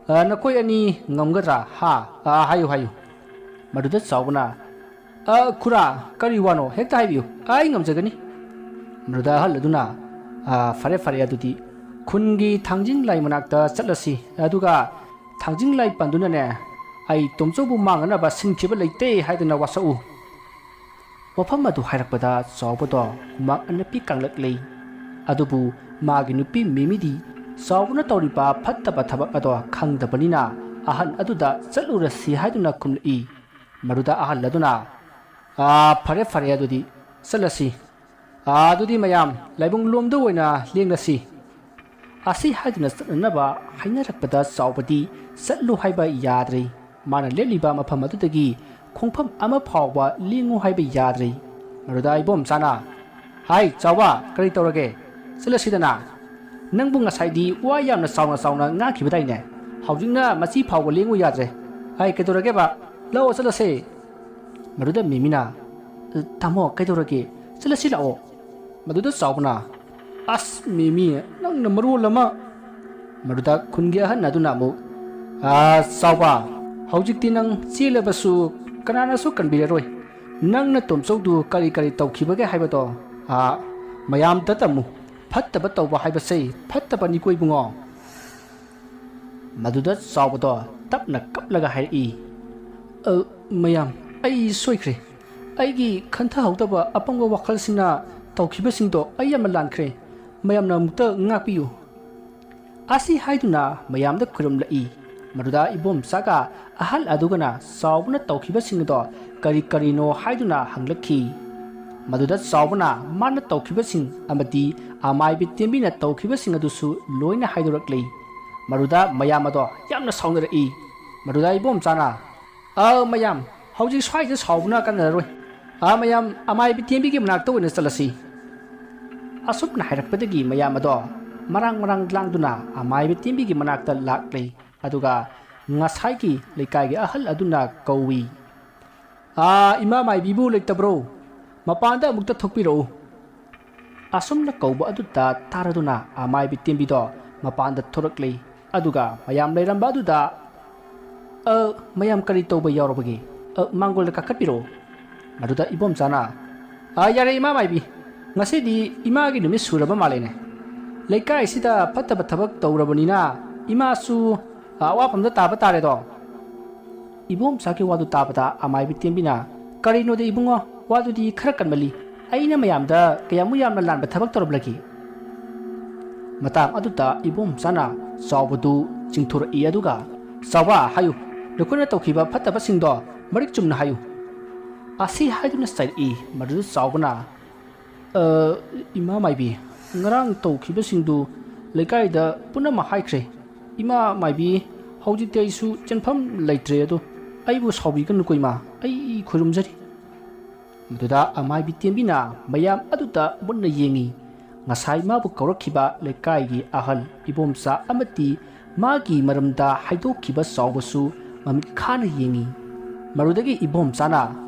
ꯑꯥ, ꯅꯈꯣꯏ ꯑꯅꯤ ꯉꯝꯒꯗ꯭ꯔꯥ? ꯍꯥ? ꯑꯥ, ꯍꯥꯏꯌꯨ, ꯍꯥꯏꯌꯨ꯫" ꯃꯗꯨꯗ ꯆꯥꯎꯕꯅ, "ꯑ, ꯈꯨꯔꯥ, ꯀꯔꯤ ꯋꯥꯅꯣ? ꯍꯦꯛꯇ ꯍꯥꯏꯕꯤꯌꯨ꯫ ꯑꯩ ꯉꯝꯖꯒꯅꯤ꯫" ꯃꯗꯨꯗ ꯑꯍꯜ ꯑꯗꯨꯅ, "ꯑ, ꯐꯔꯦ, ꯐꯔꯦ, ꯑꯗꯨꯗꯤ ꯈꯨꯟꯒꯤ ꯊꯥꯡꯖꯤꯡ ꯂꯥꯏ ꯃꯅꯥꯛꯇ ꯆꯠꯂꯁꯤ꯫ ꯑꯗꯨꯒ ꯊꯥꯡꯖꯤꯡ ꯂꯥꯏ ꯄꯟꯗꯨꯅꯅꯦ, ꯑꯩ ꯇꯣꯝꯆꯧꯕꯨ ꯃꯥꯡꯅꯅꯕ ꯁꯤꯟꯈꯤꯕ ꯂꯩꯇꯦ ꯍꯥꯏꯗꯨꯅ ꯋꯥꯁꯛꯎ꯫" ꯋꯥꯐꯝ ꯑꯗꯨ ꯍꯥꯏꯔꯛꯄꯗ ꯆꯥꯎꯕꯗꯣ ꯍꯨꯃꯥꯡ ꯑꯅꯞꯄꯤ ꯀꯥꯡꯂꯛꯂꯦ꯫ ꯑꯗꯨꯕꯨ ꯃꯥꯒꯤ ꯅꯨꯄꯤ ꯃꯤꯃꯤꯗꯤ ꯆꯥꯎꯕꯅ ꯇꯧꯔꯤꯕ ꯐꯠꯇꯕ ꯊꯕꯛ ꯑꯗꯣ ꯈꯪꯗꯕꯅꯤꯅ ꯑꯍꯜ ꯑꯗꯨꯗ ꯆꯠꯂꯨꯔꯁꯤ ꯍꯥꯏꯗꯨꯅ ꯈꯨꯝꯂꯛꯏ꯫ ꯃꯗꯨꯗ ꯑꯍꯜ ꯑꯗꯨꯅ, "ꯑꯥ, ꯐꯔꯦ, ꯐꯔꯦ, ꯑꯗꯨꯗꯤ ꯆꯠꯂꯁꯤ꯫ ꯑꯥ, ꯑꯗꯨꯗꯤ ꯃꯌꯥꯝ ꯂꯥꯏꯕꯨꯡ ꯂꯣꯝꯗ ꯑꯣꯏꯅ ꯂꯦꯡꯂꯁꯤ꯫" ꯑꯁꯤ ꯍꯥꯏꯗꯨꯅ ꯆꯠꯅꯅꯕ ꯍꯥꯏꯅꯔꯛꯄꯗ ꯆꯥꯎꯕꯗꯤ ꯆꯠꯂꯨ ꯍꯥꯏꯕ ꯌꯥꯗ꯭ꯔꯦ꯫ ꯃꯥꯅ ꯂꯦꯞꯂꯤꯕ ꯃꯐꯝ ꯑꯗꯨꯗꯒꯤ ꯈꯣꯡꯐꯝ ꯑꯃ ꯐꯥꯎꯕ ꯂꯦꯡꯉꯨ ꯍꯥꯏꯕ ꯌꯥꯗ꯭ꯔꯦ꯫ ꯃꯗꯨꯗ ꯏꯕꯣꯝꯆꯥꯅ, "ꯍꯥꯏ, ꯆꯥꯎꯕ, ꯀꯔꯤ ꯇꯧꯔꯒꯦ? ꯆꯠꯂꯁꯤꯗꯅ꯫ ꯅꯪꯕꯨ ꯉꯁꯥꯏꯗꯤ ꯋꯥ ꯌꯥꯝꯅ ꯆꯥꯎꯅ ꯆꯥꯎꯅ ꯉꯥꯡꯈꯤꯕꯗꯥꯏꯅꯦ? ꯍꯧꯖꯤꯛꯅ ꯃꯆꯤ ꯐꯥꯎꯕ ꯂꯦꯡꯉꯨ ꯌꯥꯗ꯭ꯔꯦ꯫ ꯍꯥꯏ, ꯀꯩꯗꯧꯔꯒꯦꯕ? ꯂꯥꯛꯑꯣ, ꯆꯠꯂꯁꯦ꯫" ꯃꯗꯨꯗ ꯃꯤꯃꯤꯅ, "ꯇꯥꯃꯣ, ꯀꯩꯗꯧꯔꯒꯦ? ꯆꯠꯂꯁꯤ ꯂꯥꯛꯑꯣ꯫" ꯃꯗꯨꯗ ꯆꯥꯎꯕꯅ, "ꯑꯁ ꯃꯦꯃꯤ, ꯅꯪꯅ ꯃꯔꯣꯜ ꯑꯃ!" ꯃꯗꯨꯗ ꯈꯨꯟꯒꯤ ꯑꯍꯟ ꯑꯗꯨꯅ ꯑꯃꯨꯛ, "ꯑꯥ, ꯆꯥꯎꯕ, ꯍꯧꯖꯤꯛꯇꯤ ꯅꯪ ꯆꯦꯜꯂꯕꯁꯨ ꯀꯅꯥꯅꯁꯨ ꯀꯟꯕꯤꯔꯔꯣꯏ꯫ ꯅꯪꯅ ꯇꯣꯝꯆꯧꯗꯨ ꯀꯔꯤ ꯀꯔꯤ ꯇꯧꯈꯤꯕꯒꯦ ꯍꯥꯏꯕꯗꯣ, ꯑꯥ, ꯃꯌꯥꯝꯗ ꯇꯝꯃꯨ꯫ ꯐꯠꯇꯕ ꯇꯧꯕ ꯍꯥꯏꯕꯁꯦ ꯐꯠꯇꯕꯅꯤꯀꯣ ꯏꯕꯨꯡꯉꯣ꯫" ꯃꯗꯨꯗ ꯆꯥꯎꯕꯗꯣ ꯇꯞꯅ ꯀꯞꯂꯒ ꯍꯥꯏꯔꯛꯏ, "ꯑ, ꯃꯌꯥꯝ, ꯑꯩ ꯁꯣꯏꯈ꯭ꯔꯦ꯫ ꯑꯩꯒꯤ ꯈꯟꯊꯍꯧꯗꯕ ꯑꯄꯪꯕ ꯋꯥꯈꯜꯁꯤꯅ ꯇꯧꯈꯤꯕꯁꯤꯡꯗꯣ ꯑꯩ ꯌꯥꯝꯅ ꯂꯥꯟꯈ꯭ꯔꯦ꯫ ꯃꯌꯥꯝꯅ ꯑꯃꯨꯛꯇ ꯉꯥꯛꯄꯤꯌꯨ꯫" ꯑꯁꯤ ꯍꯥꯏꯗꯨꯅ ꯃꯌꯥꯝꯗ ꯈꯨꯔꯨꯝꯂꯛꯏ꯫ ꯃꯗꯨꯗ ꯏꯕꯣꯝꯆꯥꯒ ꯑꯍꯜ ꯑꯗꯨꯒꯅ ꯆꯥꯎꯕꯅ ꯇꯧꯈꯤꯕꯁꯤꯡ ꯑꯗꯣ ꯀꯔꯤ ꯀꯔꯤꯅꯣ ꯍꯥꯏꯗꯨꯅ ꯍꯪꯂꯛꯈꯤ꯫ ꯃꯗꯨꯗ ꯆꯥꯎꯕꯅ ꯃꯥꯅ ꯇꯧꯈꯤꯕꯁꯤꯡ ꯑꯃꯗꯤ ꯑꯃꯥꯏꯕꯤ ꯇꯦꯝꯕꯤꯅ ꯇꯧꯈꯤꯕꯁꯤꯡ ꯑꯗꯨꯁꯨ ꯂꯣꯏꯅ ꯍꯥꯏꯗꯣꯔꯛꯂꯤ꯫ ꯃꯗꯨꯗ ꯃꯌꯥꯝ ꯑꯗꯣ ꯌꯥꯝꯅ ꯁꯥꯎꯅꯔꯛꯏ꯫ ꯃꯗꯨꯗ ꯏꯕꯣꯝꯆꯥꯅ, "ꯑ, ꯃꯌꯥꯝ, ꯍꯧꯖꯤꯛ ꯁ꯭ꯋꯥꯏꯗ ꯁꯥꯎꯕꯅ ꯀꯥꯟꯅꯔꯔꯣꯏ꯫ ꯑ, ꯃꯌꯥꯝ, ꯑꯃꯥꯏꯕꯤ ꯇꯦꯝꯕꯤꯒꯤ ꯃꯅꯥꯛꯇ ꯑꯣꯏꯅ ꯆꯠꯂꯁꯤ꯫" ꯑꯁꯨꯝꯅ ꯍꯥꯏꯔꯛꯄꯗꯒꯤ ꯃꯌꯥꯝ ꯑꯗꯣ ꯃꯔꯥꯡ ꯃꯔꯥꯡ ꯂꯥꯡꯗꯨꯅ ꯑꯃꯥꯏꯕꯤ ꯇꯦꯝꯕꯤꯒꯤ ꯃꯅꯥꯛꯇ ꯂꯥꯛꯂꯤ꯫ ꯑꯗꯨꯒ ꯉꯁꯥꯏꯒꯤ ꯂꯩꯀꯥꯏꯒꯤ ꯑꯍꯜ ꯑꯗꯨꯅ ꯀꯧꯏ, "ꯑꯥ, ꯏꯃꯥ ꯃꯥꯏꯕꯤꯕꯨ ꯂꯩꯇꯕ꯭ꯔꯣ? ꯃꯄꯥꯟꯗ ꯑꯃꯨꯛꯇ ꯊꯣꯛꯄꯤꯔꯛꯎ꯫" ꯑꯁꯨꯝꯅ ꯀꯧꯕ ꯑꯗꯨꯗ ꯇꯥꯔꯗꯨꯅ ꯑꯃꯥꯏꯕꯤ ꯇꯦꯝꯕꯤꯗꯣ ꯃꯄꯥꯟꯗ ꯊꯣꯔꯛꯂꯤ꯫ ꯑꯗꯨꯒ ꯃꯌꯥꯝ ꯂꯩꯔꯝꯕ ꯑꯗꯨꯗ, "ꯑ, ꯃꯌꯥꯝ ꯀꯔꯤ ꯇꯧꯕ ꯌꯥꯎꯔꯕꯒꯦ? ꯑ, ꯃꯥꯡꯒꯣꯜꯗ ꯀꯥꯈꯠꯄꯤꯔꯛꯑꯣ꯫" ꯃꯗꯨꯗ ꯏꯕꯣꯝꯆꯥꯅ, "ꯑ, ꯌꯥꯔꯦ ꯏꯃꯥ ꯃꯥꯏꯕꯤ, ꯉꯁꯤꯗꯤ ꯏꯃꯥꯒꯤ ꯅꯨꯃꯤꯠ ꯁꯨꯔꯕ ꯃꯥꯜꯂꯦꯅꯦ꯫ ꯂꯩꯀꯥꯏꯁꯤꯗ ꯐꯠꯇꯕ ꯊꯕꯛ ꯇꯧꯔꯕꯅꯤꯅ ꯏꯃꯥꯁꯨ, ꯑ, ꯑꯋꯥꯐꯝꯗ ꯇꯥꯕ ꯇꯥꯔꯦꯗꯣ꯫" ꯏꯕꯣꯝꯆꯥꯒꯤ ꯋꯥꯗꯨ ꯇꯥꯕꯗ ꯑꯃꯥꯏꯕꯤ ꯇꯦꯝꯕꯤꯅ, "ꯀꯔꯤꯅꯣꯗ ꯏꯕꯨꯡꯉꯣ, ꯋꯥꯗꯨꯗꯤ ꯈꯔ ꯀꯟꯃꯜꯂꯤ꯫ ꯑꯩꯅ ꯃꯌꯥꯝꯗ ꯀꯌꯥꯃꯨꯛ ꯌꯥꯝꯅ ꯂꯥꯟꯕ ꯊꯕꯛ ꯇꯧꯔꯝꯂꯒꯦ?" ꯃꯇꯥꯡ ꯑꯗꯨꯗ ꯏꯕꯣꯝꯆꯥꯅ ꯆꯥꯎꯕꯗꯨ ꯆꯤꯡꯊꯣꯔꯛꯏ꯫ ꯑꯗꯨꯒ, "ꯆꯥꯎꯕ, ꯍꯥꯏꯌꯨ, ꯅꯈꯣꯏꯅ ꯇꯧꯈꯤꯕ ꯐꯠꯇꯕꯁꯤꯡꯗꯣ ꯃꯔꯤꯛ ꯆꯨꯝꯅ ꯍꯥꯏꯌꯨ꯫" ꯑꯁꯤ ꯍꯥꯏꯗꯨꯅ ꯆꯩꯔꯛꯏ꯫ ꯃꯗꯨꯗ ꯆꯥꯎꯕꯅ, "ꯑ, ꯏꯃꯥ ꯃꯥꯏꯕꯤ, ꯉꯔꯥꯡ ꯇꯧꯈꯤꯕꯁꯤꯡꯗꯨ ꯂꯩꯀꯥꯏꯗ ꯄꯨꯝꯅꯃꯛ ꯍꯥꯏꯈ꯭ꯔꯦ꯫ ꯏꯃꯥ ꯃꯥꯏꯕꯤ, ꯍꯧꯖꯤꯛꯇꯤ ꯑꯩꯁꯨ ꯆꯦꯟꯐꯝ ꯂꯩꯇ꯭ꯔꯦ꯫ ꯑꯗꯣ ꯑꯩꯕꯨ ꯁꯥꯎꯕꯤꯒꯅꯨꯀꯣ ꯏꯃꯥ, ꯑꯩ ꯈꯨꯔꯨꯝꯖꯔꯤ꯫" ꯃꯗꯨꯗ ꯑꯃꯥꯏꯕꯤ ꯇꯦꯝꯕꯤꯅ ꯃꯌꯥꯝ ꯑꯗꯨꯗ ꯃꯨꯟꯅ ꯌꯦꯡꯉꯤ꯫ ꯉꯁꯥꯏ ꯃꯥꯕꯨ ꯀꯧꯔꯛꯈꯤꯕ ꯂꯩꯀꯥꯏꯒꯤ ꯑꯍꯜ ꯏꯕꯣꯝꯆꯥ ꯑꯃꯗꯤ ꯃꯥꯒꯤ ꯃꯔꯝꯗ ꯍꯥꯏꯗꯣꯛꯈꯤꯕ ꯆꯥꯎꯕꯁꯨ ꯃꯃꯤꯠ ꯈꯥꯅ ꯌꯦꯡꯉꯤ꯫ ꯃꯗꯨꯗꯒꯤ ꯏꯕꯣꯝꯆꯥꯅ,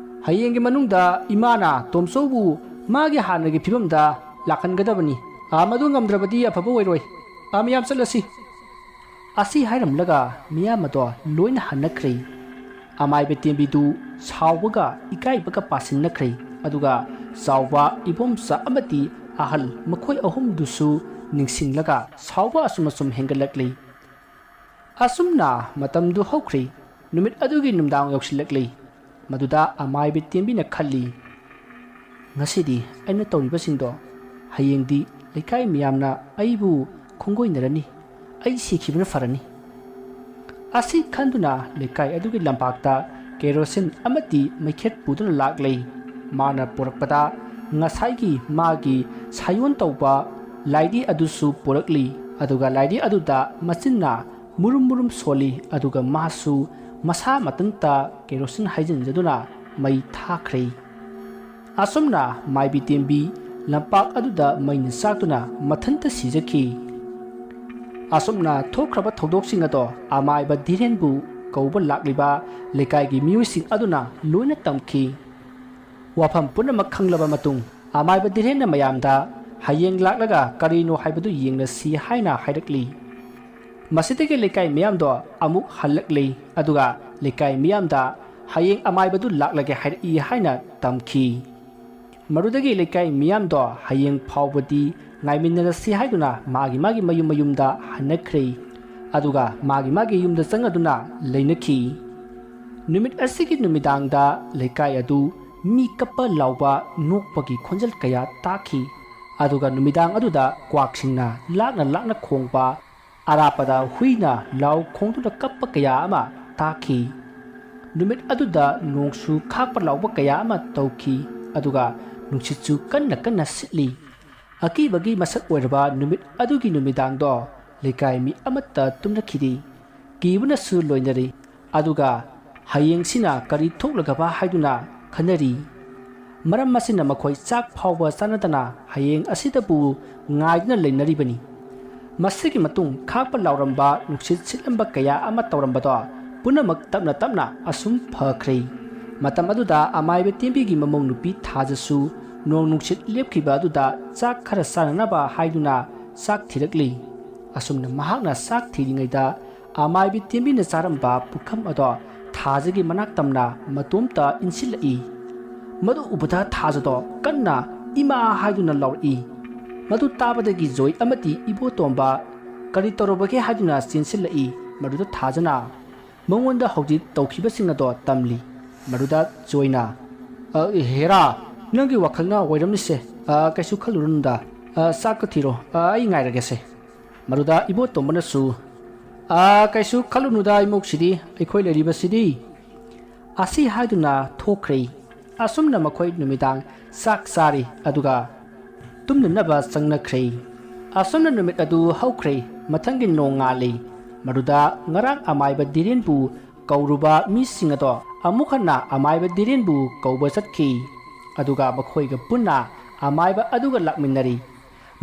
"ꯍꯌꯦꯡꯒꯤ ꯃꯅꯨꯡꯗ ꯏꯃꯥꯅ ꯇꯣꯝꯆꯧꯕꯨ ꯃꯥꯒꯤ ꯍꯥꯟꯅꯒꯤ ꯐꯤꯕꯝꯗ ꯂꯥꯛꯍꯟꯒꯗꯕꯅꯤ꯫ "ꯑꯥ, ꯃꯗꯨ ꯉꯝꯗ꯭ꯔꯕꯗꯤ ꯑꯐꯕ ꯑꯣꯏꯔꯣꯏ꯫ ꯑꯥ, ꯃꯤꯌꯥꯝ ꯆꯠꯂꯁꯤ꯫" ꯑꯁꯤ ꯍꯥꯏꯔꯝꯂꯒ ꯃꯤꯌꯥꯝ ꯑꯗꯣ ꯂꯣꯏꯅ ꯍꯟꯅꯈ꯭ꯔꯦ꯫ ꯑꯃꯥꯏꯕ ꯇꯦꯝꯕꯤꯗꯨ ꯁꯥꯎꯕꯒ ꯏꯀꯥꯏꯕꯒ ꯄꯥꯁꯤꯟꯅꯈ꯭ꯔꯦ꯫ ꯑꯗꯨꯒ ꯆꯥꯎꯕ, ꯏꯕꯣꯝꯆꯥ ꯑꯃꯗꯤ ꯑꯍꯜ ꯃꯈꯣꯏ ꯑꯍꯨꯝꯗꯨꯁꯨ ꯅꯤꯡꯁꯤꯡꯂꯒ ꯁꯥꯎꯕ ꯑꯁꯨꯝ ꯑꯁꯨꯝ ꯍꯦꯟꯒꯠꯂꯛꯂꯤ꯫ ꯑꯁꯨꯝꯅ ꯃꯇꯝꯗꯨ ꯍꯧꯈ꯭ꯔꯦ꯫ ꯅꯨꯃꯤꯠ ꯑꯗꯨꯒꯤ ꯅꯨꯡꯗꯥꯡ ꯌꯧꯁꯤꯜꯂꯛꯂꯤ꯫ ꯃꯗꯨꯗ ꯑꯃꯥꯏꯕ ꯇꯦꯝꯕꯤꯅ ꯈꯜꯂꯤ, "ꯉꯁꯤꯗꯤ ꯑꯩꯅ ꯇꯧꯔꯤꯕꯁꯤꯡꯗꯣ ꯍꯌꯦꯡꯗꯤ ꯂꯩꯀꯥꯏ ꯃꯤꯌꯥꯝꯅ ꯑꯩꯕꯨ ꯈꯣꯡꯒꯣꯏꯅꯔꯅꯤ꯫ ꯑꯩ ꯁꯤꯈꯤꯕꯅ ꯐꯔꯅꯤ꯫" ꯑꯁꯤ ꯈꯟꯗꯨꯅ ꯂꯩꯀꯥꯏ ꯑꯗꯨꯒꯤ ꯂꯝꯄꯥꯛꯇ ꯀꯦꯔꯣꯁꯤꯟ ꯑꯃꯗꯤ ꯃꯩꯈꯦꯠ ꯄꯨꯗꯨꯅ ꯂꯥꯛꯂꯤ꯫ ꯃꯥꯅ ꯄꯨꯔꯛꯄꯗ ꯉꯁꯥꯏꯒꯤ ꯃꯥꯒꯤ ꯁꯥꯌꯣꯟ ꯇꯧꯕ ꯂꯥꯏꯙꯤ ꯑꯗꯨꯁꯨ ꯄꯨꯔꯛꯂꯤ꯫ ꯑꯗꯨꯒ ꯂꯥꯏꯙꯤ ꯑꯗꯨꯗ ꯃꯆꯤꯟꯅ ꯃꯨꯔꯨꯝ ꯃꯨꯔꯨꯝ ꯁꯣꯜꯂꯤ꯫ ꯑꯗꯨꯒ ꯃꯥꯁꯨ ꯃꯁꯥ ꯃꯊꯟꯇ ꯀꯦꯔꯣꯁꯤꯟ ꯍꯩꯖꯤꯟꯖꯗꯨꯅ ꯃꯩ ꯊꯥꯈ꯭ꯔꯦ꯫ ꯑꯁꯨꯝꯅ ꯃꯥꯏꯕꯤ ꯇꯦꯝꯕꯤ ꯂꯝꯄꯥꯛ ꯑꯗꯨꯗ ꯃꯩꯅ ꯆꯥꯛꯇꯨꯅ ꯃꯊꯟꯇ ꯁꯤꯖꯈꯤ꯫ ꯑꯁꯨꯝꯅ ꯊꯣꯛꯈ꯭ꯔꯕ ꯊꯧꯗꯣꯛꯁꯤꯡ ꯑꯗꯣ ꯑꯃꯥꯏꯕ ꯙꯤꯔꯦꯟꯕꯨ ꯀꯧꯕ ꯂꯥꯛꯂꯤꯕ ꯂꯩꯀꯥꯏꯒꯤ ꯃꯤꯑꯣꯏꯁꯤꯡ ꯑꯗꯨꯅ ꯂꯣꯏꯅ ꯇꯝꯈꯤ꯫ ꯋꯥꯐꯝ ꯄꯨꯝꯅꯃꯛ ꯈꯪꯂꯕ ꯃꯇꯨꯡ, ꯑꯃꯥꯏꯕ ꯙꯤꯔꯦꯟꯅ ꯃꯌꯥꯝꯗ ꯍꯌꯦꯡ ꯂꯥꯛꯂꯒ ꯀꯔꯤꯅꯣ ꯍꯥꯏꯕꯗꯨ ꯌꯦꯡꯂꯁꯤ ꯍꯥꯏꯅ ꯍꯥꯏꯔꯛꯂꯤ꯫ ꯃꯁꯤꯗꯒꯤ ꯂꯩꯀꯥꯏ ꯃꯤꯌꯥꯝꯗꯣ ꯑꯃꯨꯛ ꯍꯜꯂꯛꯂꯤ꯫ ꯑꯗꯨꯒ ꯂꯩꯀꯥꯏ ꯃꯤꯌꯥꯝꯗ ꯍꯌꯦꯡ ꯑꯃꯥꯏꯕꯗꯨ ꯂꯥꯛꯂꯒꯦ ꯍꯥꯏꯔꯛꯏ ꯍꯥꯏꯅ ꯇꯝꯈꯤ꯫ ꯃꯗꯨꯗꯒꯤ ꯂꯩꯀꯥꯏ ꯃꯤꯌꯥꯝꯗꯣ ꯍꯌꯦꯡ ꯐꯥꯎꯕꯗꯤ ꯉꯥꯏꯃꯤꯟꯅꯔꯁꯤ ꯍꯥꯏꯗꯨꯅ ꯃꯥꯒꯤ ꯃꯥꯒꯤ ꯃꯌꯨꯝ ꯃꯌꯨꯝꯗ ꯍꯟꯅꯈ꯭ꯔꯦ꯫ ꯑꯗꯨꯒ ꯃꯥꯒꯤ ꯃꯥꯒꯤ ꯌꯨꯝꯗ ꯆꯪꯉꯗꯨꯅ ꯂꯩꯅꯈꯤ꯫ ꯅꯨꯃꯤꯠ ꯑꯁꯤꯒꯤ ꯅꯨꯃꯤꯗꯥꯡꯗ ꯂꯩꯀꯥꯏ ꯑꯗꯨ ꯃꯤ ꯀꯞꯄ ꯂꯥꯎꯕ, ꯅꯣꯛꯄꯒꯤ ꯈꯣꯟꯖꯦꯜ ꯀꯌꯥ ꯇꯥꯈꯤ꯫ ꯑꯗꯨꯒ ꯅꯨꯃꯤꯗꯥꯡ ꯑꯗꯨꯗ ꯀ꯭ꯋꯥꯛꯁꯤꯡꯅ ꯂꯥꯛꯅ ꯂꯥꯛꯅ ꯈꯣꯡꯕ, ꯑꯔꯥꯞꯄꯗ ꯍꯨꯏꯅ ꯂꯥꯎ ꯈꯣꯡꯗꯨꯅ ꯀꯞꯄ ꯀꯌꯥ ꯑꯃ ꯇꯥꯈꯤ꯫ ꯅꯨꯃꯤꯠ ꯑꯗꯨꯗ ꯅꯣꯡꯁꯨ ꯈꯥꯛꯄ ꯂꯥꯎꯕ ꯀꯌꯥ ꯑꯃ ꯇꯧꯈꯤ꯫ ꯑꯗꯨꯒ ꯅꯨꯡꯁꯤꯠꯁꯨ ꯀꯟꯅ ꯀꯟꯅ ꯁꯤꯠꯂꯤ꯫ ꯑꯀꯤꯕꯒꯤ ꯃꯁꯛ ꯑꯣꯏꯔꯕ ꯅꯨꯃꯤꯠ ꯑꯗꯨꯒꯤ ꯅꯨꯃꯤꯗꯥꯡꯗꯣ ꯂꯩꯀꯥꯏ ꯃꯤ ꯑꯃꯠꯇ ꯇꯨꯝꯅꯈꯤꯗꯦ꯫ ꯀꯤꯕꯅꯁꯨ ꯂꯣꯏꯅꯔꯤ꯫ ꯑꯗꯨꯒ ꯍꯌꯦꯡꯁꯤꯅ ꯀꯔꯤ ꯊꯣꯛꯂꯒꯕ ꯍꯥꯏꯗꯨꯅ ꯈꯟꯅꯔꯤ꯫ ꯃꯔꯝ ꯑꯁꯤꯅ ꯃꯈꯣꯏ ꯆꯥꯛ ꯐꯥꯎꯕ ꯆꯥꯅꯗꯅ ꯍꯌꯦꯡ ꯑꯁꯤꯗꯕꯨ ꯉꯥꯏꯗꯨꯅ ꯂꯩꯅꯔꯤꯕꯅꯤ꯫ ꯃꯁꯤꯒꯤ ꯃꯇꯨꯡ ꯈꯥꯛꯄ ꯂꯥꯎꯔꯝꯕ, ꯅꯨꯡꯁꯤꯠ ꯁꯤꯠꯂꯝꯕ ꯀꯌꯥ ꯑꯃ ꯇꯧꯔꯝꯕꯗꯣ ꯄꯨꯝꯅꯃꯛ ꯇꯞꯅ ꯇꯞꯅ ꯑꯁꯨꯝ ꯐꯈ꯭ꯔꯦ꯫ ꯃꯇꯝ ꯑꯗꯨꯗ ꯑꯃꯥꯏꯕ ꯇꯦꯝꯕꯤꯒꯤ ꯃꯃꯧ ꯅꯨꯄꯤ ꯊꯥꯖꯁꯨ ꯅꯣꯡ ꯅꯨꯡꯁꯤꯠ ꯂꯦꯞꯈꯤꯕ ꯑꯗꯨꯗ ꯆꯥꯛ ꯈꯔ ꯆꯥꯅꯅꯕ ꯍꯥꯏꯗꯨꯅ ꯆꯥꯛ ꯊꯤꯔꯛꯂꯤ꯫ ꯑꯁꯨꯝꯅ ꯃꯍꯥꯛꯅ ꯆꯥꯛ ꯊꯤꯔꯤꯉꯩꯗ ꯑꯃꯥꯏꯕꯤ ꯇꯦꯝꯕꯤꯅ ꯆꯥꯔꯝꯕ ꯄꯨꯈꯝ ꯑꯗꯣ ꯊꯥꯖꯒꯤ ꯃꯅꯥꯛ ꯇꯝꯅ ꯃꯇꯣꯝꯇ ꯏꯟꯁꯤꯜꯂꯛꯏ꯫ ꯃꯗꯨ ꯎꯕꯗ ꯊꯥꯖꯗꯣ ꯀꯟꯅ "ꯏꯃꯥ" ꯍꯥꯏꯗꯨꯅ ꯂꯥꯎꯔꯛꯏ꯫ ꯃꯗꯨ ꯇꯥꯕꯗꯒꯤ ꯖꯣꯏ ꯑꯃꯗꯤ ꯏꯕꯣꯇꯣꯝꯕ ꯀꯔꯤ ꯇꯧꯔꯕꯒꯦ ꯍꯥꯏꯗꯨꯅ ꯆꯦꯟꯁꯤꯜꯂꯛꯏ꯫ ꯃꯗꯨꯗ ꯊꯥꯖꯅ ꯃꯉꯣꯟꯗ ꯍꯧꯖꯤꯛ ꯇꯧꯈꯤꯕꯁꯤꯡ ꯑꯗꯣ ꯇꯝꯂꯤ꯫ ꯃꯗꯨꯗ ꯖꯣꯏꯅ, "ꯑ, ꯍꯦꯔꯥ, ꯅꯪꯒꯤ ꯋꯥꯈꯜꯅ ꯑꯣꯏꯔꯝꯅꯤꯁꯦ꯫ ꯑ, ꯀꯩꯁꯨ ꯈꯜꯂꯨꯔꯅꯨꯗ꯫ ꯑ, ꯆꯥꯛꯀ ꯊꯤꯔꯣ꯫ ꯑ, ꯑꯩ ꯉꯥꯏꯔꯒꯦꯁꯦ꯫" ꯃꯗꯨꯗ ꯏꯕꯣꯇꯣꯝꯕꯅꯁꯨ, "ꯑ, ꯀꯩꯁꯨ ꯈꯜꯂꯨꯅꯨꯗ ꯏꯃꯧꯁꯤꯗꯤ, ꯑꯩꯈꯣꯏ ꯂꯩꯔꯤꯕꯁꯤꯗꯤ꯫" ꯑꯁꯤ ꯍꯥꯏꯗꯨꯅ ꯊꯣꯛꯈ꯭ꯔꯦ꯫ ꯑꯁꯨꯝꯅ ꯃꯈꯣꯏ ꯅꯨꯃꯤꯗꯥꯡ ꯆꯥꯛ ꯆꯥꯔꯤ, ꯑꯗꯨꯒ ꯇꯨꯝꯅꯅꯕ ꯆꯪꯅꯈ꯭ꯔꯦ꯫ ꯑꯁꯨꯝꯅ ꯅꯨꯃꯤꯠ ꯑꯗꯨ ꯍꯧꯈ꯭ꯔꯦ꯫ ꯃꯊꯪꯒꯤ ꯅꯣꯡ ꯉꯥꯜꯂꯤ꯫ ꯃꯗꯨꯗ ꯉꯔꯥꯡ ꯑꯃꯥꯏꯕ ꯙꯤꯔꯦꯟꯕꯨ ꯀꯧꯔꯨꯕ ꯃꯤꯁꯤꯡ ꯑꯗꯣ ꯑꯃꯨꯛ ꯍꯟꯅ ꯑꯃꯥꯏꯕ ꯙꯤꯔꯦꯟꯕꯨ ꯀꯧꯕ ꯆꯠꯈꯤ꯫ ꯑꯗꯨꯒ ꯃꯈꯣꯏꯒ ꯄꯨꯟꯅ ꯑꯃꯥꯏꯕ ꯑꯗꯨꯒ ꯂꯥꯛꯃꯤꯟꯅꯔꯤ꯫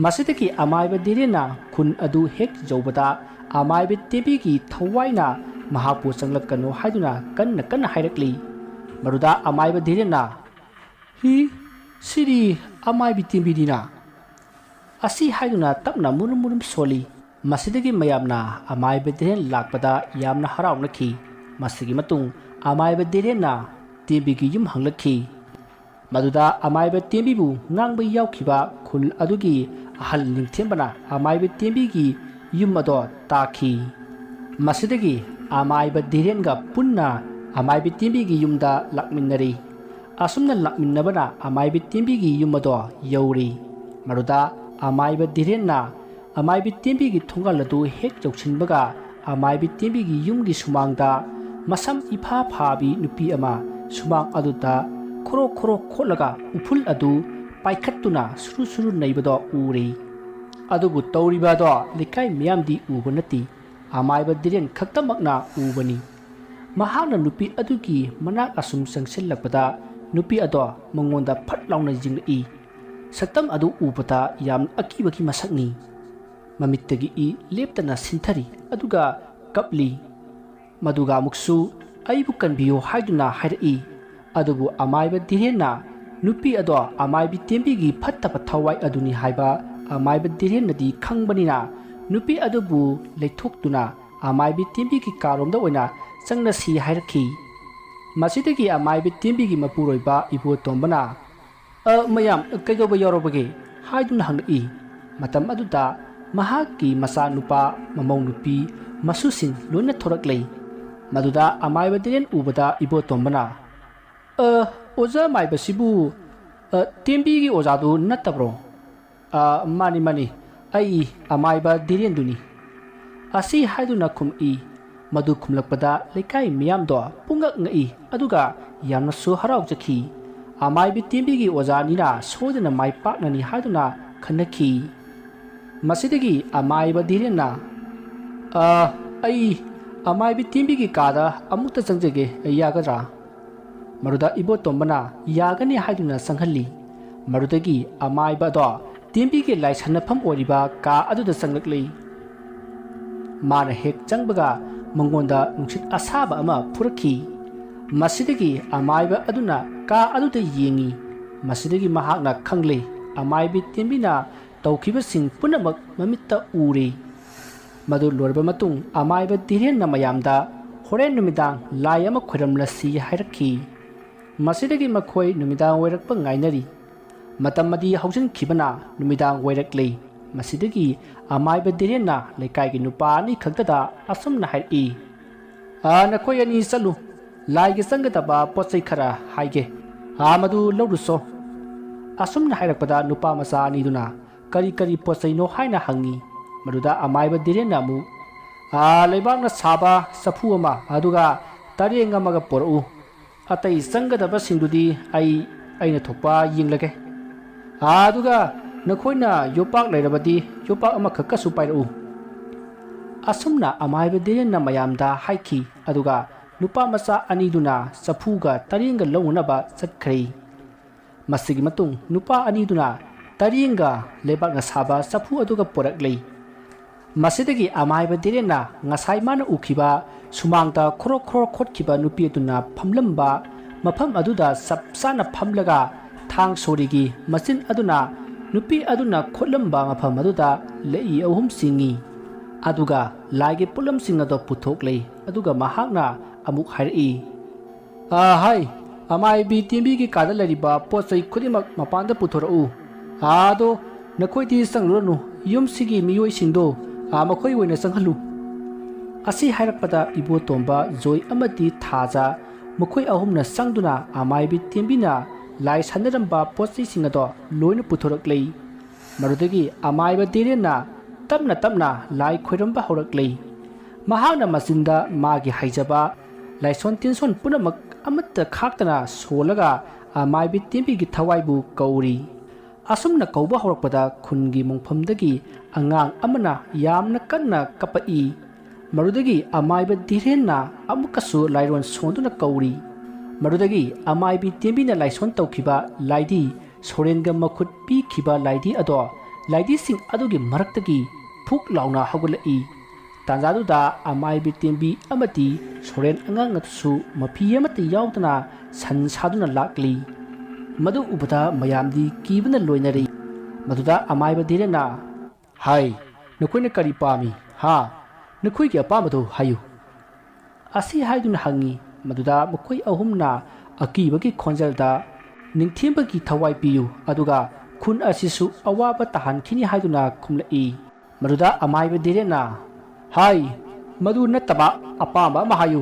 ꯃꯁꯤꯗꯒꯤ ꯑꯃꯥꯏꯕ ꯙꯤꯔꯦꯟꯅ ꯈꯨꯟ ꯑꯗꯨ ꯍꯦꯛ ꯌꯧꯕꯗ, ꯑꯃꯥꯏꯕ ꯇꯦꯝꯕꯤꯒꯤ ꯊꯋꯥꯏꯅ ꯃꯍꯥꯛꯄꯨ ꯆꯪꯂꯛꯀꯅꯨ ꯍꯥꯏꯗꯨꯅ ꯀꯟꯅ ꯀꯟꯅ ꯍꯥꯏꯔꯛꯂꯤ꯫ ꯃꯗꯨꯗ ꯑꯃꯥꯏꯕ ꯙꯤꯔꯦꯟꯅ, "ꯍꯤ, ꯁꯤꯗꯤ ꯑꯃꯥꯏꯕꯤ ꯇꯦꯝꯕꯤꯅꯤꯅ" ꯑꯁꯤ ꯍꯥꯏꯗꯨꯅ ꯇꯞꯅ ꯃꯨꯔꯨꯝ ꯃꯨꯔꯨꯝ ꯁꯣꯜꯂꯤ꯫ ꯃꯁꯤꯗꯒꯤ ꯃꯌꯥꯝꯅ ꯑꯃꯥꯏꯕ ꯙꯤꯔꯦꯟ ꯂꯥꯛꯄꯗ ꯌꯥꯝꯅ ꯍꯔꯥꯎꯅꯈꯤ꯫ ꯃꯁꯤꯒꯤ ꯃꯇꯨꯡ ꯑꯃꯥꯏꯕ ꯙꯤꯔꯦꯟꯅ ꯇꯦꯝꯕꯤꯒꯤ ꯌꯨꯝ ꯍꯪꯂꯛꯈꯤ꯫ ꯃꯗꯨꯗ ꯑꯃꯥꯏꯕ ꯇꯦꯝꯕꯤꯕꯨ ꯉꯥꯡꯕ ꯌꯥꯎꯈꯤꯕ ꯈꯨꯜ ꯑꯗꯨꯒꯤ ꯑꯍꯜ ꯅꯤꯡꯊꯦꯝꯕꯅ ꯑꯃꯥꯏꯕ ꯇꯦꯝꯕꯤꯒꯤ ꯌꯨꯝ ꯑꯗꯣ ꯇꯥꯈꯤ꯫ ꯃꯁꯤꯗꯒꯤ ꯑꯃꯥꯏꯕ ꯙꯤꯔꯦꯟꯒ ꯄꯨꯟꯅ ꯑꯃꯥꯏꯕ ꯇꯦꯝꯕꯤꯒꯤ ꯌꯨꯝꯗ ꯂꯥꯛꯃꯤꯟꯅꯔꯤ꯫ ꯑꯁꯨꯝꯅ ꯂꯥꯛꯃꯤꯟꯅꯕꯅ ꯑꯃꯥꯏꯕ ꯇꯦꯝꯕꯤꯒꯤ ꯌꯨꯝ ꯑꯗꯣ ꯌꯧꯔꯤ꯫ ꯃꯗꯨꯗ ꯑꯃꯥꯏꯕ ꯙꯤꯔꯦꯟꯅ ꯑꯃꯥꯏꯕꯤ ꯇꯦꯝꯕꯤꯒꯤ ꯊꯣꯡꯒꯥꯜ ꯑꯗꯨ ꯍꯦꯛ ꯌꯧꯁꯤꯟꯕꯒ, ꯑꯃꯥꯏꯕꯤ ꯇꯦꯝꯕꯤꯒꯤ ꯌꯨꯝꯒꯤ ꯁꯨꯃꯥꯡꯗ ꯃꯁꯝ ꯏꯐꯥ ꯐꯥꯕꯤ ꯅꯨꯄꯤ ꯑꯃ ꯁꯨꯃꯥꯡ ꯑꯗꯨꯗ ꯈꯣꯔꯣ ꯈꯣꯔꯣ ꯈꯣꯠꯂꯒ ꯎꯐꯨꯜ ꯑꯗꯨ ꯄꯥꯏꯈꯠꯇꯨꯅ ꯁꯨꯔꯨ ꯁꯨꯔꯨ ꯅꯩꯕꯗꯣ ꯎꯔꯦ꯫ ꯑꯗꯨꯕꯨ ꯇꯧꯔꯤꯕ ꯑꯗꯣ ꯂꯩꯀꯥꯏ ꯃꯤꯌꯥꯝꯗꯤ ꯎꯕ ꯅꯠꯇꯦ, ꯑꯃꯥꯏꯕ ꯙꯤꯔꯦꯟ ꯈꯛꯇꯃꯛꯅ ꯎꯕꯅꯤ꯫ ꯃꯍꯥꯛꯅ ꯅꯨꯄꯤ ꯑꯗꯨꯒꯤ ꯃꯅꯥꯛ ꯑꯁꯨꯝ ꯆꯪꯁꯤꯜꯂꯛꯄꯗ, ꯅꯨꯄꯤ ꯑꯗꯣ ꯃꯉꯣꯟꯗ ꯐꯠ ꯂꯥꯎꯅ ꯌꯦꯡꯂꯛꯏ꯫ ꯁꯛꯇꯝ ꯑꯗꯨ ꯎꯕꯗ ꯌꯥꯝꯅ ꯑꯀꯤꯕꯒꯤ ꯃꯁꯛꯅꯤ꯫ ꯃꯃꯤꯠꯇꯒꯤ ꯏ ꯂꯦꯞꯇꯅ ꯁꯤꯟꯊꯔꯤ, ꯑꯗꯨꯒ ꯀꯞꯂꯤ꯫ ꯃꯗꯨꯒ ꯑꯃꯨꯛꯁꯨ "ꯑꯩꯕꯨ ꯀꯟꯕꯤꯌꯨ" ꯍꯥꯏꯗꯨꯅ ꯍꯥꯏꯔꯛꯏ꯫ ꯑꯗꯨꯕꯨ ꯑꯃꯥꯏꯕ ꯙꯤꯔꯦꯟꯅ ꯅꯨꯄꯤ ꯑꯗꯣ ꯑꯃꯥꯏꯕꯤ ꯇꯦꯝꯕꯤꯒꯤ ꯐꯠꯇꯕ ꯊꯋꯥꯏ ꯑꯗꯨꯅꯤ ꯍꯥꯏꯕ ꯑꯃꯥꯏꯕ ꯙꯤꯔꯦꯟꯅꯗꯤ ꯈꯪꯕꯅꯤꯅ, ꯅꯨꯄꯤ ꯑꯗꯨꯕꯨ ꯂꯩꯊꯣꯛꯇꯨꯅ ꯑꯃꯥꯏꯕꯤ ꯇꯦꯝꯕꯤꯒꯤ ꯀꯥꯔꯣꯝꯗ ꯑꯣꯏꯅ ꯆꯪꯅꯁꯤ ꯍꯥꯏꯔꯛꯈꯤ꯫ ꯃꯁꯤꯗꯒꯤ ꯑꯃꯥꯏꯕꯤ ꯇꯦꯝꯕꯤꯒꯤ ꯃꯄꯨꯔꯣꯏꯕ ꯏꯕꯣꯇꯣꯝꯕꯅ, "ꯑ, ꯃꯌꯥꯝ, ꯀꯩꯗꯧꯕ ꯌꯥꯎꯔꯕꯒꯦ?" ꯍꯥꯏꯗꯨꯅ ꯍꯪꯂꯛꯏ꯫ ꯃꯇꯝ ꯑꯗꯨꯗ ꯃꯍꯥꯛꯀꯤ ꯃꯆꯥꯅꯨꯄꯥ, ꯃꯃꯧ ꯅꯨꯄꯤ, ꯃꯁꯨꯁꯤꯡ ꯂꯣꯏꯅ ꯊꯣꯔꯛꯂꯦ꯫ ꯃꯗꯨꯗ ꯑꯃꯥꯏꯕ ꯙꯤꯔꯦꯟ ꯎꯕꯗ ꯏꯕꯣꯇꯣꯝꯕꯅ, "ꯑ, ꯑꯣꯖꯥ ꯃꯥꯏꯕꯁꯤꯕꯨ, ꯑ, ꯇꯦꯝꯕꯤꯒꯤ ꯑꯣꯖꯥꯗꯨ ꯅꯠꯇꯕ꯭ꯔꯣ?" "ꯑ, ꯃꯥꯅꯤ, ꯃꯥꯅꯤ, ꯑꯩ ꯑꯃꯥꯏꯕ ꯙꯤꯔꯦꯟꯗꯨꯅꯤ" ꯑꯁꯤ ꯍꯥꯏꯗꯨꯅ ꯈꯨꯝꯃꯛꯏ꯫ ꯃꯗꯨ ꯈꯨꯝꯂꯛꯄꯗ ꯂꯩꯀꯥꯏ ꯃꯤꯌꯥꯝꯗꯣ ꯄꯨꯡꯉꯛ ꯉꯛꯏ, ꯑꯗꯨꯒ ꯌꯥꯝꯅꯁꯨ ꯍꯔꯥꯎꯖꯈꯤ꯫ ꯑꯃꯥꯏꯕꯤ ꯇꯦꯝꯕꯤꯒꯤ ꯑꯣꯖꯥꯅꯤꯅ ꯁꯣꯏꯗꯅ ꯃꯥꯏ ꯄꯥꯛꯅꯅꯤ ꯍꯥꯏꯗꯨꯅ ꯈꯟꯅꯈꯤ꯫ ꯃꯁꯤꯗꯒꯤ ꯑꯃꯥꯏꯕ ꯙꯤꯔꯦꯟꯅ, "ꯑ, ꯑꯩ ꯑꯃꯥꯏꯕꯤ ꯇꯦꯝꯕꯤꯒꯤ ꯀꯥꯗ ꯑꯃꯨꯛꯇ ꯆꯪꯖꯒꯦ, ꯌꯥꯒꯗ꯭ꯔꯥ?" ꯃꯗꯨꯗ ꯏꯕꯣꯇꯣꯝꯕꯅ ꯌꯥꯒꯅꯤ ꯍꯥꯏꯗꯨꯅ ꯆꯪꯍꯜꯂꯤ꯫ ꯃꯗꯨꯗꯒꯤ ꯑꯃꯥꯏꯕ ꯑꯗꯣ ꯇꯦꯝꯕꯤꯒꯤ ꯂꯥꯏ ꯁꯥꯟꯅꯐꯝ ꯑꯣꯏꯔꯤꯕ ꯀꯥ ꯑꯗꯨꯗ ꯆꯪꯂꯛꯂꯤ꯫ ꯃꯥꯅ ꯍꯦꯛ ꯆꯪꯕꯒ ꯃꯉꯣꯟꯗ ꯅꯨꯡꯁꯤꯠ ꯑꯁꯥꯕ ꯑꯃ ꯐꯨꯔꯛꯈꯤ꯫ ꯃꯁꯤꯗꯒꯤ ꯑꯃꯥꯏꯕ ꯑꯗꯨꯅ ꯀꯥ ꯑꯗꯨꯗ ꯌꯦꯡꯉꯤ꯫ ꯃꯁꯤꯗꯒꯤ ꯃꯍꯥꯛꯅ ꯈꯪꯂꯦ, ꯑꯃꯥꯏꯕꯤ ꯇꯦꯝꯕꯤꯅ ꯇꯧꯈꯤꯕꯁꯤꯡ ꯄꯨꯝꯅꯃꯛ ꯃꯃꯤꯠꯇ ꯎꯔꯦ꯫ ꯃꯗꯨ ꯂꯣꯏꯔꯕ ꯃꯇꯨꯡ ꯑꯃꯥꯏꯕ ꯙꯤꯔꯦꯟꯅ ꯃꯌꯥꯝꯗ ꯍꯣꯔꯦꯟ ꯅꯨꯃꯤꯗꯥꯡ ꯂꯥꯏ ꯑꯃ ꯈꯣꯏꯔꯝꯂꯁꯤ ꯍꯥꯏꯔꯛꯈꯤ꯫ ꯃꯁꯤꯗꯒꯤ ꯃꯈꯣꯏ ꯅꯨꯃꯤꯗꯥꯡ ꯑꯣꯏꯔꯛꯄ ꯉꯥꯏꯅꯔꯤ꯫ ꯃꯇꯝ ꯑꯗꯤ ꯍꯧꯖꯤꯟꯈꯤꯕꯅ ꯅꯨꯃꯤꯗꯥꯡ ꯑꯣꯏꯔꯛꯂꯦ꯫ ꯃꯁꯤꯗꯒꯤ ꯑꯃꯥꯏꯕ ꯙꯤꯔꯦꯟꯅ ꯂꯩꯀꯥꯏꯒꯤ ꯅꯨꯄꯥ ꯑꯅꯤ ꯈꯛꯇꯗ ꯑꯁꯨꯝꯅ ꯍꯥꯏꯔꯛꯏ, "ꯑ, ꯅꯈꯣꯏ ꯑꯅꯤ ꯆꯠꯂꯨ, ꯂꯥꯏꯒꯤ ꯆꯪꯒꯗꯕ ꯄꯣꯠ ꯆꯩ ꯈꯔ ꯍꯥꯏꯒꯦ, ꯑ, ꯃꯗꯨ ꯂꯧꯔꯨꯁꯣ"꯫ ꯑꯁꯨꯝꯅ ꯍꯥꯏꯔꯛꯄꯗ ꯅꯨꯄꯥ ꯃꯆꯥ ꯑꯅꯤꯗꯨꯅ ꯀꯔꯤ ꯀꯔꯤ ꯄꯣꯠ ꯆꯩꯅꯣ ꯍꯥꯏꯅ ꯍꯪꯉꯤ꯫ ꯃꯗꯨꯗ ꯑꯃꯥꯏꯕ ꯙꯤꯔꯦꯟꯅ ꯑꯃꯨꯛ, "ꯑ, ꯂꯩꯕꯥꯛꯅ ꯁꯥꯕ ꯆꯐꯨ ꯑꯃ, ꯑꯗꯨꯒ ꯇꯔꯦꯡ ꯑꯃꯒ ꯄꯣꯔꯛꯎ꯫ ꯑꯇꯩ ꯆꯪꯒꯗꯕꯁꯤꯡꯗꯨꯗꯤ ꯑꯩ, ꯑꯩꯅ ꯊꯣꯛꯄ ꯌꯦꯡꯂꯒꯦ꯫ ꯑꯗꯨꯒ ꯅꯈꯣꯏꯅ ꯌꯣꯄꯥꯛ ꯂꯩꯔꯕꯗꯤ ꯌꯣꯄꯥꯛ ꯑꯃꯈꯛꯀꯁꯨ ꯄꯥꯏꯔꯛꯎ"꯫ ꯑꯁꯨꯝꯅ ꯑꯃꯥꯏꯕ ꯙꯤꯔꯦꯟꯅ ꯃꯌꯥꯝꯗ ꯍꯥꯏꯈꯤ꯫ ꯑꯗꯨꯒ ꯅꯨꯄꯥ ꯃꯆꯥ ꯑꯅꯤꯗꯨꯅ ꯆꯐꯨꯒ ꯇꯔꯦꯡꯒ ꯂꯧꯅꯅꯕ ꯆꯠꯈ꯭ꯔꯦ꯫ ꯃꯁꯤꯒꯤ ꯃꯇꯨꯡ ꯅꯨꯄꯥ ꯑꯅꯤꯗꯨꯅ ꯇꯔꯦꯡꯒ ꯂꯩꯕꯥꯛꯅ ꯁꯥꯕ ꯆꯐꯨ ꯑꯗꯨꯒ ꯄꯨꯔꯛꯂꯦ꯫ ꯃꯁꯤꯗꯒꯤ ꯑꯃꯥꯏꯕ ꯙꯤꯔꯦꯟꯅ ꯉꯁꯥꯏ ꯃꯥꯅ ꯎꯈꯤꯕ ꯁꯨꯃꯥꯡꯗ ꯈꯣꯔꯣꯛ ꯈꯣꯔꯣꯛ ꯈꯣꯠꯈꯤꯕ ꯅꯨꯄꯤ ꯑꯗꯨꯅ ꯐꯝꯂꯝꯕ ꯃꯐꯝ ꯑꯗꯨꯗ ꯆꯞ ꯆꯥꯅ ꯐꯝꯂꯒ ꯊꯥꯡ ꯁꯣꯔꯤꯒꯤ ꯃꯆꯤꯟ ꯑꯗꯨꯅ ꯅꯨꯄꯤ ꯑꯗꯨꯅ ꯈꯣꯠꯂꯝꯕ ꯃꯐꯝ ꯑꯗꯨꯗ ꯂꯩꯏ ꯑꯍꯨꯝ ꯆꯤꯡꯏ꯫ ꯑꯗꯨꯒ ꯂꯥꯏꯒꯤ ꯄꯣꯠꯂꯝꯁꯤꯡ ꯑꯗꯨ ꯄꯨꯊꯣꯛꯂꯦ꯫ ꯑꯗꯨꯒ ꯃꯍꯥꯛꯅ ꯑꯃꯨꯛ ꯍꯥꯏꯔꯛꯏ, "ꯑꯥ, ꯍꯥꯏ, ꯑꯃꯥꯏꯕꯤ ꯇꯦꯝꯕꯤꯒꯤ ꯀꯥꯗ ꯂꯩꯔꯤꯕ ꯄꯣꯠ ꯆꯩ ꯈꯨꯗꯤꯡꯃꯛ ꯃꯄꯥꯟꯗ ꯄꯨꯊꯣꯔꯛꯎ꯫ ꯑꯥꯗꯣ ꯅꯈꯣꯏꯗꯤ ꯆꯪꯂꯨꯔꯅꯨ, ꯌꯨꯝꯁꯤꯒꯤ ꯃꯤꯑꯣꯏꯁꯤꯡꯗꯣ, ꯑꯥ, ꯃꯈꯣꯏ ꯑꯣꯏꯅ ꯆꯪꯍꯜꯂꯨ"꯫ ꯑꯁꯤ ꯍꯥꯏꯔꯛꯄꯗ ꯏꯕꯣꯇꯣꯝꯕ, ꯖꯣꯏ ꯑꯃꯗꯤ ꯊꯥꯖ ꯃꯈꯣꯏ ꯑꯍꯨꯝꯅ ꯆꯪꯗꯨꯅ ꯑꯃꯥꯏꯕꯤ ꯇꯦꯝꯕꯤꯅ ꯂꯥꯏ ꯁꯥꯟꯅꯔꯝꯕ ꯄꯣꯠ ꯆꯩꯁꯤꯡ ꯑꯗꯣ ꯂꯣꯏꯅ ꯄꯨꯊꯣꯔꯛꯂꯦ꯫ ꯃꯗꯨꯗꯒꯤ ꯑꯃꯥꯏꯕ ꯗꯦꯔꯦꯟꯅ ꯇꯞꯅ ꯇꯞꯅ ꯂꯥꯏ ꯈꯣꯏꯔꯝꯕ ꯍꯧꯔꯛꯂꯦ꯫ ꯃꯍꯥꯛꯅ ꯃꯆꯤꯟꯗ ꯃꯥꯒꯤ ꯍꯩꯖꯕ ꯂꯥꯏꯁꯣꯟ ꯇꯤꯟꯁꯣꯟ ꯄꯨꯝꯅꯃꯛ ꯑꯃꯠꯇ ꯈꯥꯛꯇꯅ ꯁꯣꯜꯂꯒ ꯑꯃꯥꯏꯕꯤ ꯇꯦꯝꯕꯤꯒꯤ ꯊꯋꯥꯏꯕꯨ ꯀꯧꯔꯤ꯫ ꯑꯁꯨꯝꯅ ꯀꯧꯕ ꯍꯧꯔꯛꯄꯗ ꯈꯨꯟꯒꯤ ꯃꯣꯡꯐꯝꯗꯒꯤ ꯑꯉꯥꯡ ꯑꯃꯅ ꯌꯥꯝꯅ ꯀꯟꯅ ꯀꯞꯄꯛꯏ꯫ ꯃꯗꯨꯗꯒꯤ ꯑꯃꯥꯏꯕ ꯙꯤꯔꯦꯟꯅ ꯑꯃꯨꯛꯀꯁꯨ ꯂꯥꯏꯔꯣꯟ ꯁꯣꯟꯗꯨꯅ ꯀꯧꯔꯤ꯫ ꯃꯗꯨꯗꯒꯤ ꯑꯃꯥꯏꯕꯤ ꯇꯦꯝꯕꯤꯅ ꯂꯥꯏꯁꯣꯟ ꯇꯧꯈꯤꯕ ꯂꯥꯏꯙꯤ, ꯁꯣꯔꯦꯟꯒ ꯃꯈꯨꯠ ꯄꯤꯈꯤꯕ ꯂꯥꯏꯙꯤ ꯑꯗꯣ ꯂꯥꯏꯙꯤꯁꯤꯡ ꯑꯗꯨꯒꯤ ꯃꯔꯛꯇꯒꯤ ꯐꯨꯛ ꯂꯥꯎꯅ ꯍꯧꯒꯠꯂꯛꯏ꯫ ꯇꯥꯟꯖꯥꯗꯨꯗ ꯑꯃꯥꯏꯕꯤ ꯇꯦꯝꯕꯤ ꯑꯃꯗꯤ ꯁꯣꯔꯦꯟ ꯑꯉꯥꯡ ꯑꯗꯨꯁꯨ ꯃꯐꯤ ꯑꯃꯠꯇ ꯌꯥꯎꯗꯅ ꯁꯟ ꯁꯥꯗꯨꯅ ꯂꯥꯛꯂꯤ꯫ ꯃꯗꯨ ꯎꯕꯗ ꯃꯌꯥꯝꯗꯤ ꯀꯤꯕꯅ ꯂꯣꯏꯅꯔꯤ꯫ ꯃꯗꯨꯗ ꯑꯃꯥꯏꯕ ꯙꯤꯔꯦꯟꯅ, "ꯍꯥꯏ, ꯅꯈꯣꯏꯅ ꯀꯔꯤ ꯄꯥꯝꯃꯤ? ꯍꯥ? ꯅꯈꯣꯏꯒꯤ ꯑꯄꯥꯝꯕꯗꯨ ꯍꯥꯏꯌꯨ" ꯑꯁꯤ ꯍꯥꯏꯗꯨꯅ ꯍꯪꯉꯤ꯫ ꯃꯗꯨꯗ ꯃꯈꯣꯏ ꯑꯍꯨꯝꯅ ꯑꯀꯤꯕꯒꯤ ꯈꯣꯟꯖꯦꯜꯗ, "ꯅꯤꯡꯊꯤꯕꯒꯤ ꯊꯋꯥꯏ ꯄꯤꯌꯨ, ꯑꯗꯨꯒ ꯈꯨꯟ ꯑꯁꯤꯁꯨ ꯑꯋꯥꯕ ꯇꯥꯍꯟꯈꯤꯅꯤ" ꯍꯥꯏꯗꯨꯅ ꯈꯨꯝꯂꯛꯏ꯫ ꯃꯗꯨꯗ ꯑꯃꯥꯏꯕ ꯗꯤꯔꯦꯟꯅ, "ꯍꯥꯏ, ꯃꯗꯨ ꯅꯠꯇꯕ ꯑꯄꯥꯝꯕ ꯑꯃ ꯍꯥꯏꯌꯨ"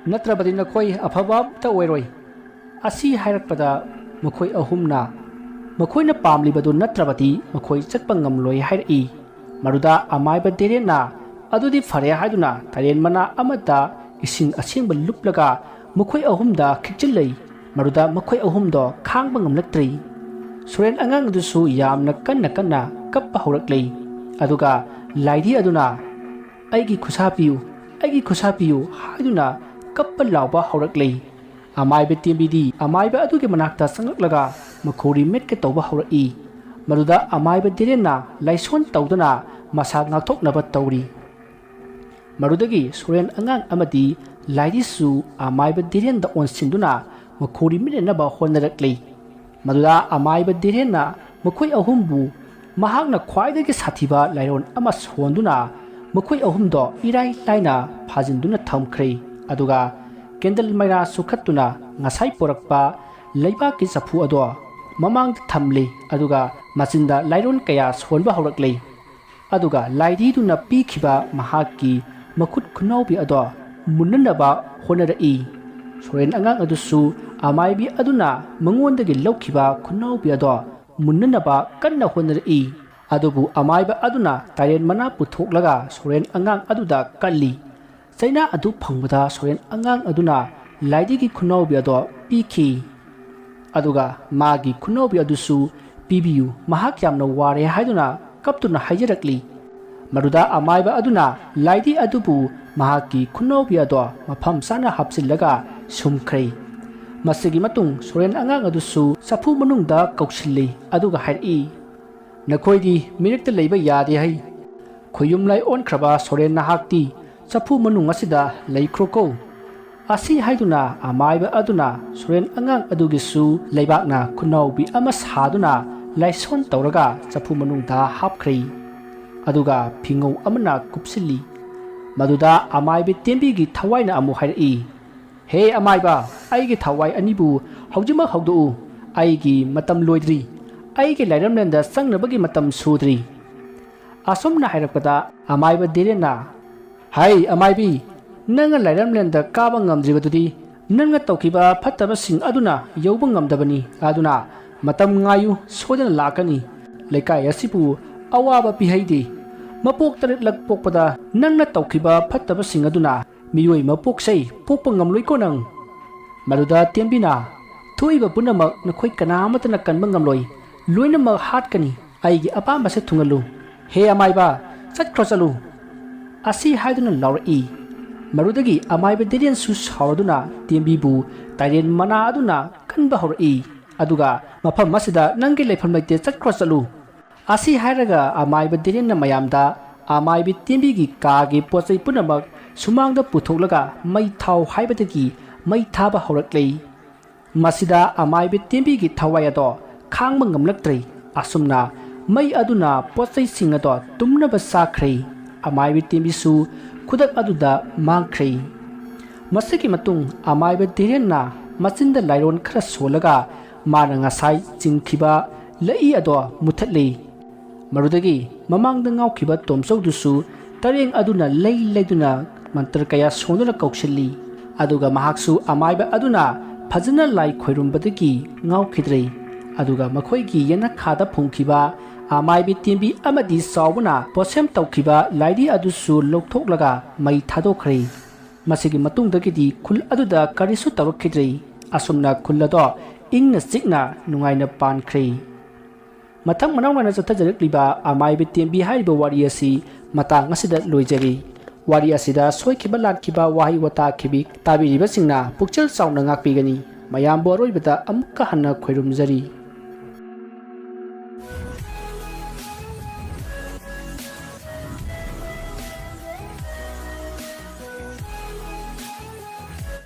"ꯅꯠꯇ꯭ꯔꯕꯗꯤ ꯅꯈꯣꯏ ꯑꯐꯕ ꯑꯝꯇ ꯑꯣꯏꯔꯣꯏ" ꯑꯁꯤ ꯍꯥꯏꯔꯛꯄꯗ ꯃꯈꯣꯏ ꯑꯍꯨꯝꯅ ꯃꯈꯣꯏꯅ ꯄꯥꯝꯂꯤꯕꯗꯨ ꯅꯠꯇ꯭ꯔꯕꯗꯤ ꯃꯈꯣꯏ ꯆꯠꯄ ꯉꯝꯂꯣꯏ ꯍꯥꯏꯔꯛꯏ꯫ ꯃꯗꯨꯗ ꯑꯃꯥꯏꯕ ꯗꯦꯔꯦꯟꯅ, "ꯑꯗꯨꯗꯤ ꯐꯔꯦ" ꯍꯥꯏꯗꯨꯅ ꯇꯔꯦꯟ ꯃꯅꯥ ꯑꯃꯗ ꯏꯁꯤꯡ ꯑꯁꯦꯡꯕ ꯂꯨꯞꯂꯒ ꯃꯈꯣꯏ ꯑꯍꯨꯝꯗ ꯈꯤꯛꯆꯤꯜꯂꯩ꯫ ꯃꯗꯨꯗ ꯃꯈꯣꯏ ꯑꯍꯨꯝꯗꯣ ꯈꯥꯡꯕ ꯉꯝꯂꯛꯇ꯭ꯔꯦ꯫ ꯁꯣꯔꯦꯟ ꯑꯉꯥꯡ ꯑꯗꯨꯁꯨ ꯌꯥꯝꯅ ꯀꯟꯅ ꯀꯟꯅ ꯀꯞꯄ ꯍꯧꯔꯛꯂꯦ꯫ ꯑꯗꯨꯒ ꯂꯥꯏꯙꯤ ꯑꯗꯨꯅ, "ꯑꯩꯒꯤ ꯈꯨꯠꯁꯥ ꯄꯤꯌꯨ, ꯑꯩꯒꯤ ꯈꯨꯠꯁꯥ ꯄꯤꯌꯨ" ꯍꯥꯏꯗꯨꯅ ꯀꯞꯄ ꯂꯥꯎꯕ ꯍꯧꯔꯛꯂꯦ꯫ ꯑꯃꯥꯏꯕ ꯇꯦꯝꯕꯤꯗꯤ ꯑꯃꯥꯏꯕ ꯑꯗꯨꯒꯤ ꯃꯅꯥꯛꯇ ꯆꯪꯂꯛꯂꯒ ꯃꯈꯧꯔꯤ ꯃꯦꯠꯀꯦ ꯇꯧꯕ ꯍꯧꯔꯛꯏ꯫ ꯃꯗꯨꯗ ꯑꯃꯥꯏꯕ ꯗꯦꯔꯦꯟꯅ ꯂꯥꯏꯁꯣꯟ ꯇꯧꯗꯨꯅ ꯃꯁꯥ ꯉꯥꯛꯊꯣꯛꯅꯕ ꯇꯧꯔꯤ꯫ ꯃꯗꯨꯗꯒꯤ ꯁꯣꯔꯦꯟ ꯑꯉꯥꯡ ꯑꯃꯗꯤ ꯂꯥꯏꯙꯤꯁꯨ ꯑꯃꯥꯏꯕ ꯗꯦꯔꯦꯟꯗ ꯑꯣꯟꯁꯤꯟꯗꯨꯅ ꯃꯈꯧꯔꯤ ꯃꯦꯠꯅꯅꯕ ꯍꯣꯠꯅꯔꯛꯂꯤ꯫ ꯃꯗꯨꯗ ꯑꯃꯥꯏꯕ ꯗꯦꯔꯦꯟꯅ ꯃꯈꯣꯏ ꯑꯍꯨꯝꯕꯨ ꯃꯍꯥꯛꯅ ꯈ꯭ꯋꯥꯏꯗꯒꯤ ꯁꯥꯊꯤꯕ ꯂꯥꯏꯔꯣꯟ ꯑꯃ ꯁꯣꯟꯗꯨꯅ ꯃꯈꯣꯏ ꯑꯍꯨꯝꯗꯣ ꯏꯔꯥꯏ ꯂꯥꯏꯅ ꯐꯥꯖꯤꯟꯗꯨꯅ ꯊꯝꯈ꯭ꯔꯦ꯫ ꯑꯗꯨꯒ ꯀꯦꯟꯗꯜ ꯃꯩꯔꯥ ꯆꯨꯈꯠꯇꯨꯅ ꯉꯁꯥꯏ ꯄꯣꯔꯛꯄ ꯂꯩꯕꯥꯛꯀꯤ ꯆꯐꯨ ꯑꯗꯣ ꯃꯃꯥꯡꯗ ꯊꯝꯂꯤ꯫ ꯑꯗꯨꯒ ꯃꯆꯤꯟꯗ ꯂꯥꯏꯔꯣꯟ ꯀꯌꯥ ꯁꯣꯟꯕ ꯍꯧꯔꯛꯂꯤ꯫ ꯑꯗꯨꯒ ꯂꯥꯏꯙꯤꯗꯨꯅ ꯄꯤꯈꯤꯕ ꯃꯍꯥꯛꯀꯤ ꯃꯈꯨꯠ ꯈꯨꯅꯥꯎꯕꯤ ꯑꯗꯣ ꯃꯨꯟꯅꯅꯕ ꯍꯣꯠꯅꯔꯛꯏ꯫ ꯁꯣꯔꯦꯟ ꯑꯉꯥꯡ ꯑꯗꯨꯁꯨ ꯑꯃꯥꯏꯕꯤ ꯑꯗꯨꯅ ꯃꯉꯣꯟꯗꯒꯤ ꯂꯧꯈꯤꯕ ꯈꯨꯅꯥꯎꯕꯤ ꯑꯗꯣ ꯃꯨꯟꯅꯅꯕ ꯀꯟꯅ ꯍꯣꯠꯅꯔꯛꯏ꯫ ꯑꯗꯨꯕꯨ ꯑꯃꯥꯏꯕ ꯑꯗꯨꯅ ꯇꯥꯏꯔꯦꯟ ꯃꯅꯥ ꯄꯨꯊꯣꯛꯂꯒ ꯁꯣꯔꯦꯟ ꯑꯉꯥꯡ ꯑꯗꯨꯗ ꯀꯜꯂꯤ꯫ ꯆꯩꯅꯥ ꯑꯗꯨ ꯐꯪꯕꯗ ꯁꯣꯔꯦꯟ ꯑꯉꯥꯡ ꯑꯗꯨꯅ ꯂꯥꯏꯙꯤꯒꯤ ꯈꯨꯅꯥꯎꯕꯤ ꯑꯗꯣ ꯄꯤꯈꯤ꯫ ꯑꯗꯨꯒ ꯃꯥꯒꯤ ꯈꯨꯅꯥꯎꯕꯤ ꯑꯗꯨꯁꯨ ꯄꯤꯕꯤꯌꯨ, ꯃꯍꯥꯛ ꯌꯥꯝꯅ ꯋꯥꯔꯦ ꯍꯥꯏꯗꯨꯅ ꯀꯞꯇꯨꯅ ꯍꯥꯏꯖꯔꯛꯂꯤ꯫ ꯃꯗꯨꯗ ꯑꯃꯥꯏꯕ ꯑꯗꯨꯅ ꯂꯥꯏꯙꯤ ꯑꯗꯨꯕꯨ ꯃꯍꯥꯛꯀꯤ ꯈꯨꯅꯥꯎꯕꯤ ꯑꯗꯣ ꯃꯐꯝ ꯆꯥꯅ ꯍꯥꯞꯆꯤꯜꯂꯒ ꯁꯨꯝꯈ꯭ꯔꯦ꯫ ꯃꯁꯤꯒꯤ ꯃꯇꯨꯡ ꯁꯣꯔꯦꯟ ꯑꯉꯥꯡ ꯑꯗꯨꯁꯨ ꯆꯐꯨ ꯃꯅꯨꯡꯗ ꯀꯧꯁꯤꯜꯂꯤ꯫ ꯑꯗꯨꯒ ꯍꯥꯏꯔꯛꯏ, "ꯅꯈꯣꯏꯗꯤ ꯃꯤꯔꯛꯇ ꯂꯩꯕ ꯌꯥꯗꯦ ꯍꯥꯏ꯫ ꯈꯣꯌꯨꯝ ꯂꯥꯏ ꯑꯣꯟꯈ꯭ꯔꯕ ꯁꯣꯔꯦꯟ ꯅꯍꯥꯛꯇꯤ ꯆꯐꯨ ꯃꯅꯨꯡ ꯑꯁꯤꯗ ꯂꯩꯈ꯭ꯔꯣꯀꯣ꯫" ꯑꯁꯤ ꯍꯥꯏꯗꯨꯅ ꯑꯃꯥꯏꯕ ꯑꯗꯨꯅ ꯁꯣꯔꯦꯟ ꯑꯉꯥꯡ ꯑꯗꯨꯒꯤꯁꯨ ꯂꯩꯕꯥꯛꯅ ꯈꯨꯅꯥꯎꯕꯤ ꯑꯃ ꯁꯥꯗꯨꯅ ꯂꯥꯏꯁꯣꯟ ꯇꯧꯔꯒ ꯆꯐꯨ ꯃꯅꯨꯡꯗ ꯍꯥꯞꯈ꯭ꯔꯦ꯫ ꯑꯗꯨꯒ ꯐꯤꯉꯧ ꯑꯃꯅ ꯀꯨꯞꯁꯤꯜꯂꯤ꯫ ꯃꯗꯨꯗ ꯑꯃꯥꯏꯕ ꯇꯦꯝꯕꯤꯒꯤ ꯊꯋꯥꯏꯅ ꯑꯃꯨꯛ ꯍꯥꯏꯔꯛꯏ, "ꯍꯦ ꯑꯃꯥꯏꯕ, ꯑꯩꯒꯤ ꯊꯋꯥꯏ ꯑꯅꯤꯕꯨ ꯍꯧꯖꯤꯛꯃꯛ ꯍꯧꯗꯣꯛꯎ꯫ ꯑꯩꯒꯤ ꯃꯇꯝ ꯂꯣꯏꯗ꯭ꯔꯤ꯫ ꯑꯩꯒꯤ ꯂꯥꯏꯔꯝꯂꯦꯟꯗ ꯆꯪꯅꯕꯒꯤ ꯃꯇꯝ ꯁꯨꯗ꯭ꯔꯤ꯫" ꯑꯁꯨꯝꯅ ꯍꯥꯏꯔꯛꯄꯗ ꯑꯃꯥꯏꯕ ꯗꯦꯔꯦꯟꯅ, "ꯍꯩ ꯑꯃꯥꯏꯕꯤ, ꯅꯪꯅ ꯂꯥꯏꯔꯝꯂꯦꯟꯗ ꯀꯥꯕ ꯉꯝꯗ꯭ꯔꯤꯕꯗꯨꯗꯤ ꯅꯪꯅ ꯇꯧꯈꯤꯕ ꯐꯠꯇꯕꯁꯤꯡ ꯑꯗꯨꯅ ꯌꯧꯕ ꯉꯝꯗꯕꯅꯤ꯫ ꯑꯗꯨꯅ ꯃꯇꯝ ꯉꯥꯏꯌꯨ, ꯁꯣꯏꯗꯅ ꯂꯥꯛꯀꯅꯤ꯫ ꯂꯩꯀꯥꯏ ꯑꯁꯤꯕꯨ ꯑꯋꯥꯕ ꯄꯤꯍꯩꯗꯦ꯫ ꯃꯄꯣꯛ ꯇꯔꯦꯠꯂꯛ ꯄꯣꯛꯄꯗ ꯅꯪꯅ ꯇꯧꯈꯤꯕ ꯐꯠꯇꯕꯁꯤꯡ ꯑꯗꯨꯅ ꯃꯤꯑꯣꯏ ꯃꯄꯣꯛꯁꯦ ꯄꯣꯛꯄ ꯉꯝꯂꯣꯏꯀꯣ ꯅꯪ꯫" ꯃꯗꯨꯗ ꯇꯦꯝꯕꯤꯅ, "ꯊꯣꯛꯏꯕ ꯄꯨꯝꯅꯃꯛ ꯅꯈꯣꯏ ꯀꯅꯥ ꯑꯃꯠꯇꯅ ꯀꯟꯕ ꯉꯝꯂꯣꯏ꯫ ꯂꯣꯏꯅꯃꯛ ꯍꯥꯠꯀꯅꯤ꯫ ꯑꯩꯒꯤ ꯑꯄꯥꯝꯕꯁꯦ ꯊꯨꯡꯍꯜꯂꯨ꯫ ꯍꯦ ꯑꯃꯥꯏꯕ, ꯆꯠꯈ꯭ꯔꯣ ꯆꯠꯂꯨ꯫" ꯑꯁꯤ ꯍꯥꯏꯗꯨꯅ ꯂꯥꯎꯔꯛꯏ꯫ ꯃꯗꯨꯗꯒꯤ ꯑꯃꯥꯏꯕ ꯗꯦꯔꯦꯟꯁꯨ ꯁꯥꯎꯔꯗꯨꯅ ꯇꯦꯝꯕꯤꯕꯨ ꯇꯥꯏꯔꯦꯟ ꯃꯅꯥ ꯑꯗꯨꯅ ꯀꯟꯕ ꯍꯧꯔꯛꯏ꯫ ꯑꯗꯨꯒ, "ꯃꯐꯝ ꯑꯁꯤꯗ ꯅꯪꯒꯤ ꯂꯩꯐꯝ ꯂꯩꯇꯦ, ꯆꯠꯈ꯭ꯔꯣ ꯆꯠꯂꯨ꯫" ꯑꯁꯤ ꯍꯥꯏꯔꯒ ꯑꯃꯥꯏꯕ ꯗꯦꯔꯦꯟꯅ ꯃꯌꯥꯝꯗ ꯑꯃꯥꯏꯕꯤ ꯇꯦꯝꯕꯤꯒꯤ ꯀꯥꯒꯤ ꯄꯣꯠ ꯆꯩ ꯄꯨꯝꯅꯃꯛ ꯁꯨꯃꯥꯡꯗ ꯄꯨꯊꯣꯛꯂꯒ ꯃꯩ ꯊꯥꯎ ꯍꯥꯏꯕꯗꯒꯤ ꯃꯩ ꯊꯥꯕ ꯍꯧꯔꯛꯂꯦ꯫ ꯃꯁꯤꯗ ꯑꯃꯥꯏꯕ ꯇꯦꯝꯕꯤꯒꯤ ꯊꯋꯥꯏ ꯑꯗꯣ ꯈꯥꯡꯕ ꯉꯝꯂꯛꯇ꯭ꯔꯦ꯫ ꯑꯁꯨꯝꯅ ꯃꯩ ꯑꯗꯨꯅ ꯄꯣꯠ ꯆꯩꯁꯤꯡ ꯑꯗꯣ ꯇꯨꯝꯅꯕ ꯆꯥꯈ꯭ꯔꯦ꯫ ꯑꯃꯥꯏꯕ ꯇꯦꯝꯕꯤꯁꯨ ꯈꯨꯗꯛ ꯑꯗꯨꯗ ꯃꯥꯡꯈ꯭ꯔꯦ꯫ ꯃꯁꯤꯒꯤ ꯃꯇꯨꯡ ꯑꯃꯥꯏꯕ ꯙꯤꯔꯦꯟꯅ ꯃꯆꯤꯟꯗ ꯂꯥꯏꯔꯣꯟ ꯈꯔ ꯁꯣꯜꯂꯒ ꯃꯥꯅ ꯉꯁꯥꯏ ꯆꯤꯡꯈꯤꯕ ꯂꯩꯏ ꯑꯗꯣ ꯃꯨꯊꯠꯂꯤ꯫ ꯃꯗꯨꯗꯒꯤ ꯃꯃꯥꯡꯗ ꯉꯥꯎꯈꯤꯕ ꯇꯣꯝꯆꯧꯗꯨꯁꯨ ꯇꯔꯦꯡ ꯑꯗꯨꯅ ꯂꯩ ꯂꯩꯗꯨꯅ ꯃꯟꯇ꯭ꯔ ꯀꯌꯥ ꯁꯣꯟꯗꯨꯅ ꯀꯧꯁꯤꯜꯂꯤ꯫ ꯑꯗꯨꯒ ꯃꯍꯥꯛꯁꯨ ꯑꯃꯥꯏꯕ ꯑꯗꯨꯅ ꯐꯖꯅ ꯂꯥꯏ ꯈꯣꯏꯔꯨꯝꯕꯗꯒꯤ ꯉꯥꯎꯈꯤꯗ꯭ꯔꯦ꯫ ꯑꯗꯨꯒ ꯃꯈꯣꯏꯒꯤ ꯌꯦꯅꯈꯥꯗ ꯐꯨꯝꯈꯤꯕ ꯑꯃꯥꯏꯕꯤ ꯇꯦꯝꯕꯤ ꯑꯃꯗꯤ ꯆꯥꯎꯕꯅ ꯄꯣꯠꯁꯦꯝ ꯇꯧꯈꯤꯕ ꯂꯥꯏꯔꯤ ꯑꯗꯨꯁꯨ ꯂꯧꯊꯣꯛꯂꯒ ꯃꯩ ꯊꯥꯗꯣꯛꯈ꯭ꯔꯦ꯫ ꯃꯁꯤꯒꯤ ꯃꯇꯨꯡꯗꯒꯤꯗꯤ ꯈꯨꯜ ꯑꯗꯨꯗ ꯀꯔꯤꯁꯨ ꯇꯧꯔꯛꯈꯤꯗ꯭ꯔꯦ꯫ ꯑꯁꯨꯝꯅ ꯈꯨꯜ ꯑꯗꯣ ꯏꯪꯅ ꯆꯤꯛꯅ ꯅꯨꯡꯉꯥꯏꯅ ꯄꯥꯟꯈ꯭ꯔꯦ꯫ ꯃꯊꯪ ꯃꯅꯥꯎ ꯅꯥꯏꯅ ꯆꯠꯊꯖꯔꯛꯂꯤꯕ ꯑꯃꯥꯏꯕ ꯇꯦꯝꯕꯤ ꯍꯥꯏꯔꯤꯕ ꯋꯥꯔꯤ ꯑꯁꯤ ꯃꯇꯥꯡ ꯑꯁꯤꯗ ꯂꯣꯏꯖꯔꯤ꯫ ꯋꯥꯔꯤ ꯑꯁꯤꯗ ꯁꯣꯏꯈꯤꯕ ꯂꯥꯟꯈꯤꯕ ꯋꯥꯍꯩ ꯋꯥꯇꯥ ꯈꯤꯕꯤ ꯇꯥꯕꯤꯔꯤꯕꯁꯤꯡꯅ ꯄꯨꯛꯆꯦꯜ ꯆꯥꯎꯅ ꯉꯥꯛꯄꯤꯒꯅꯤ꯫ ꯃꯌꯥꯝꯕꯨ ꯑꯔꯣꯏꯕꯗ ꯑꯃꯨꯛꯀ ꯍꯟꯅ ꯈꯣꯏꯔꯨꯝꯖꯔꯤ꯫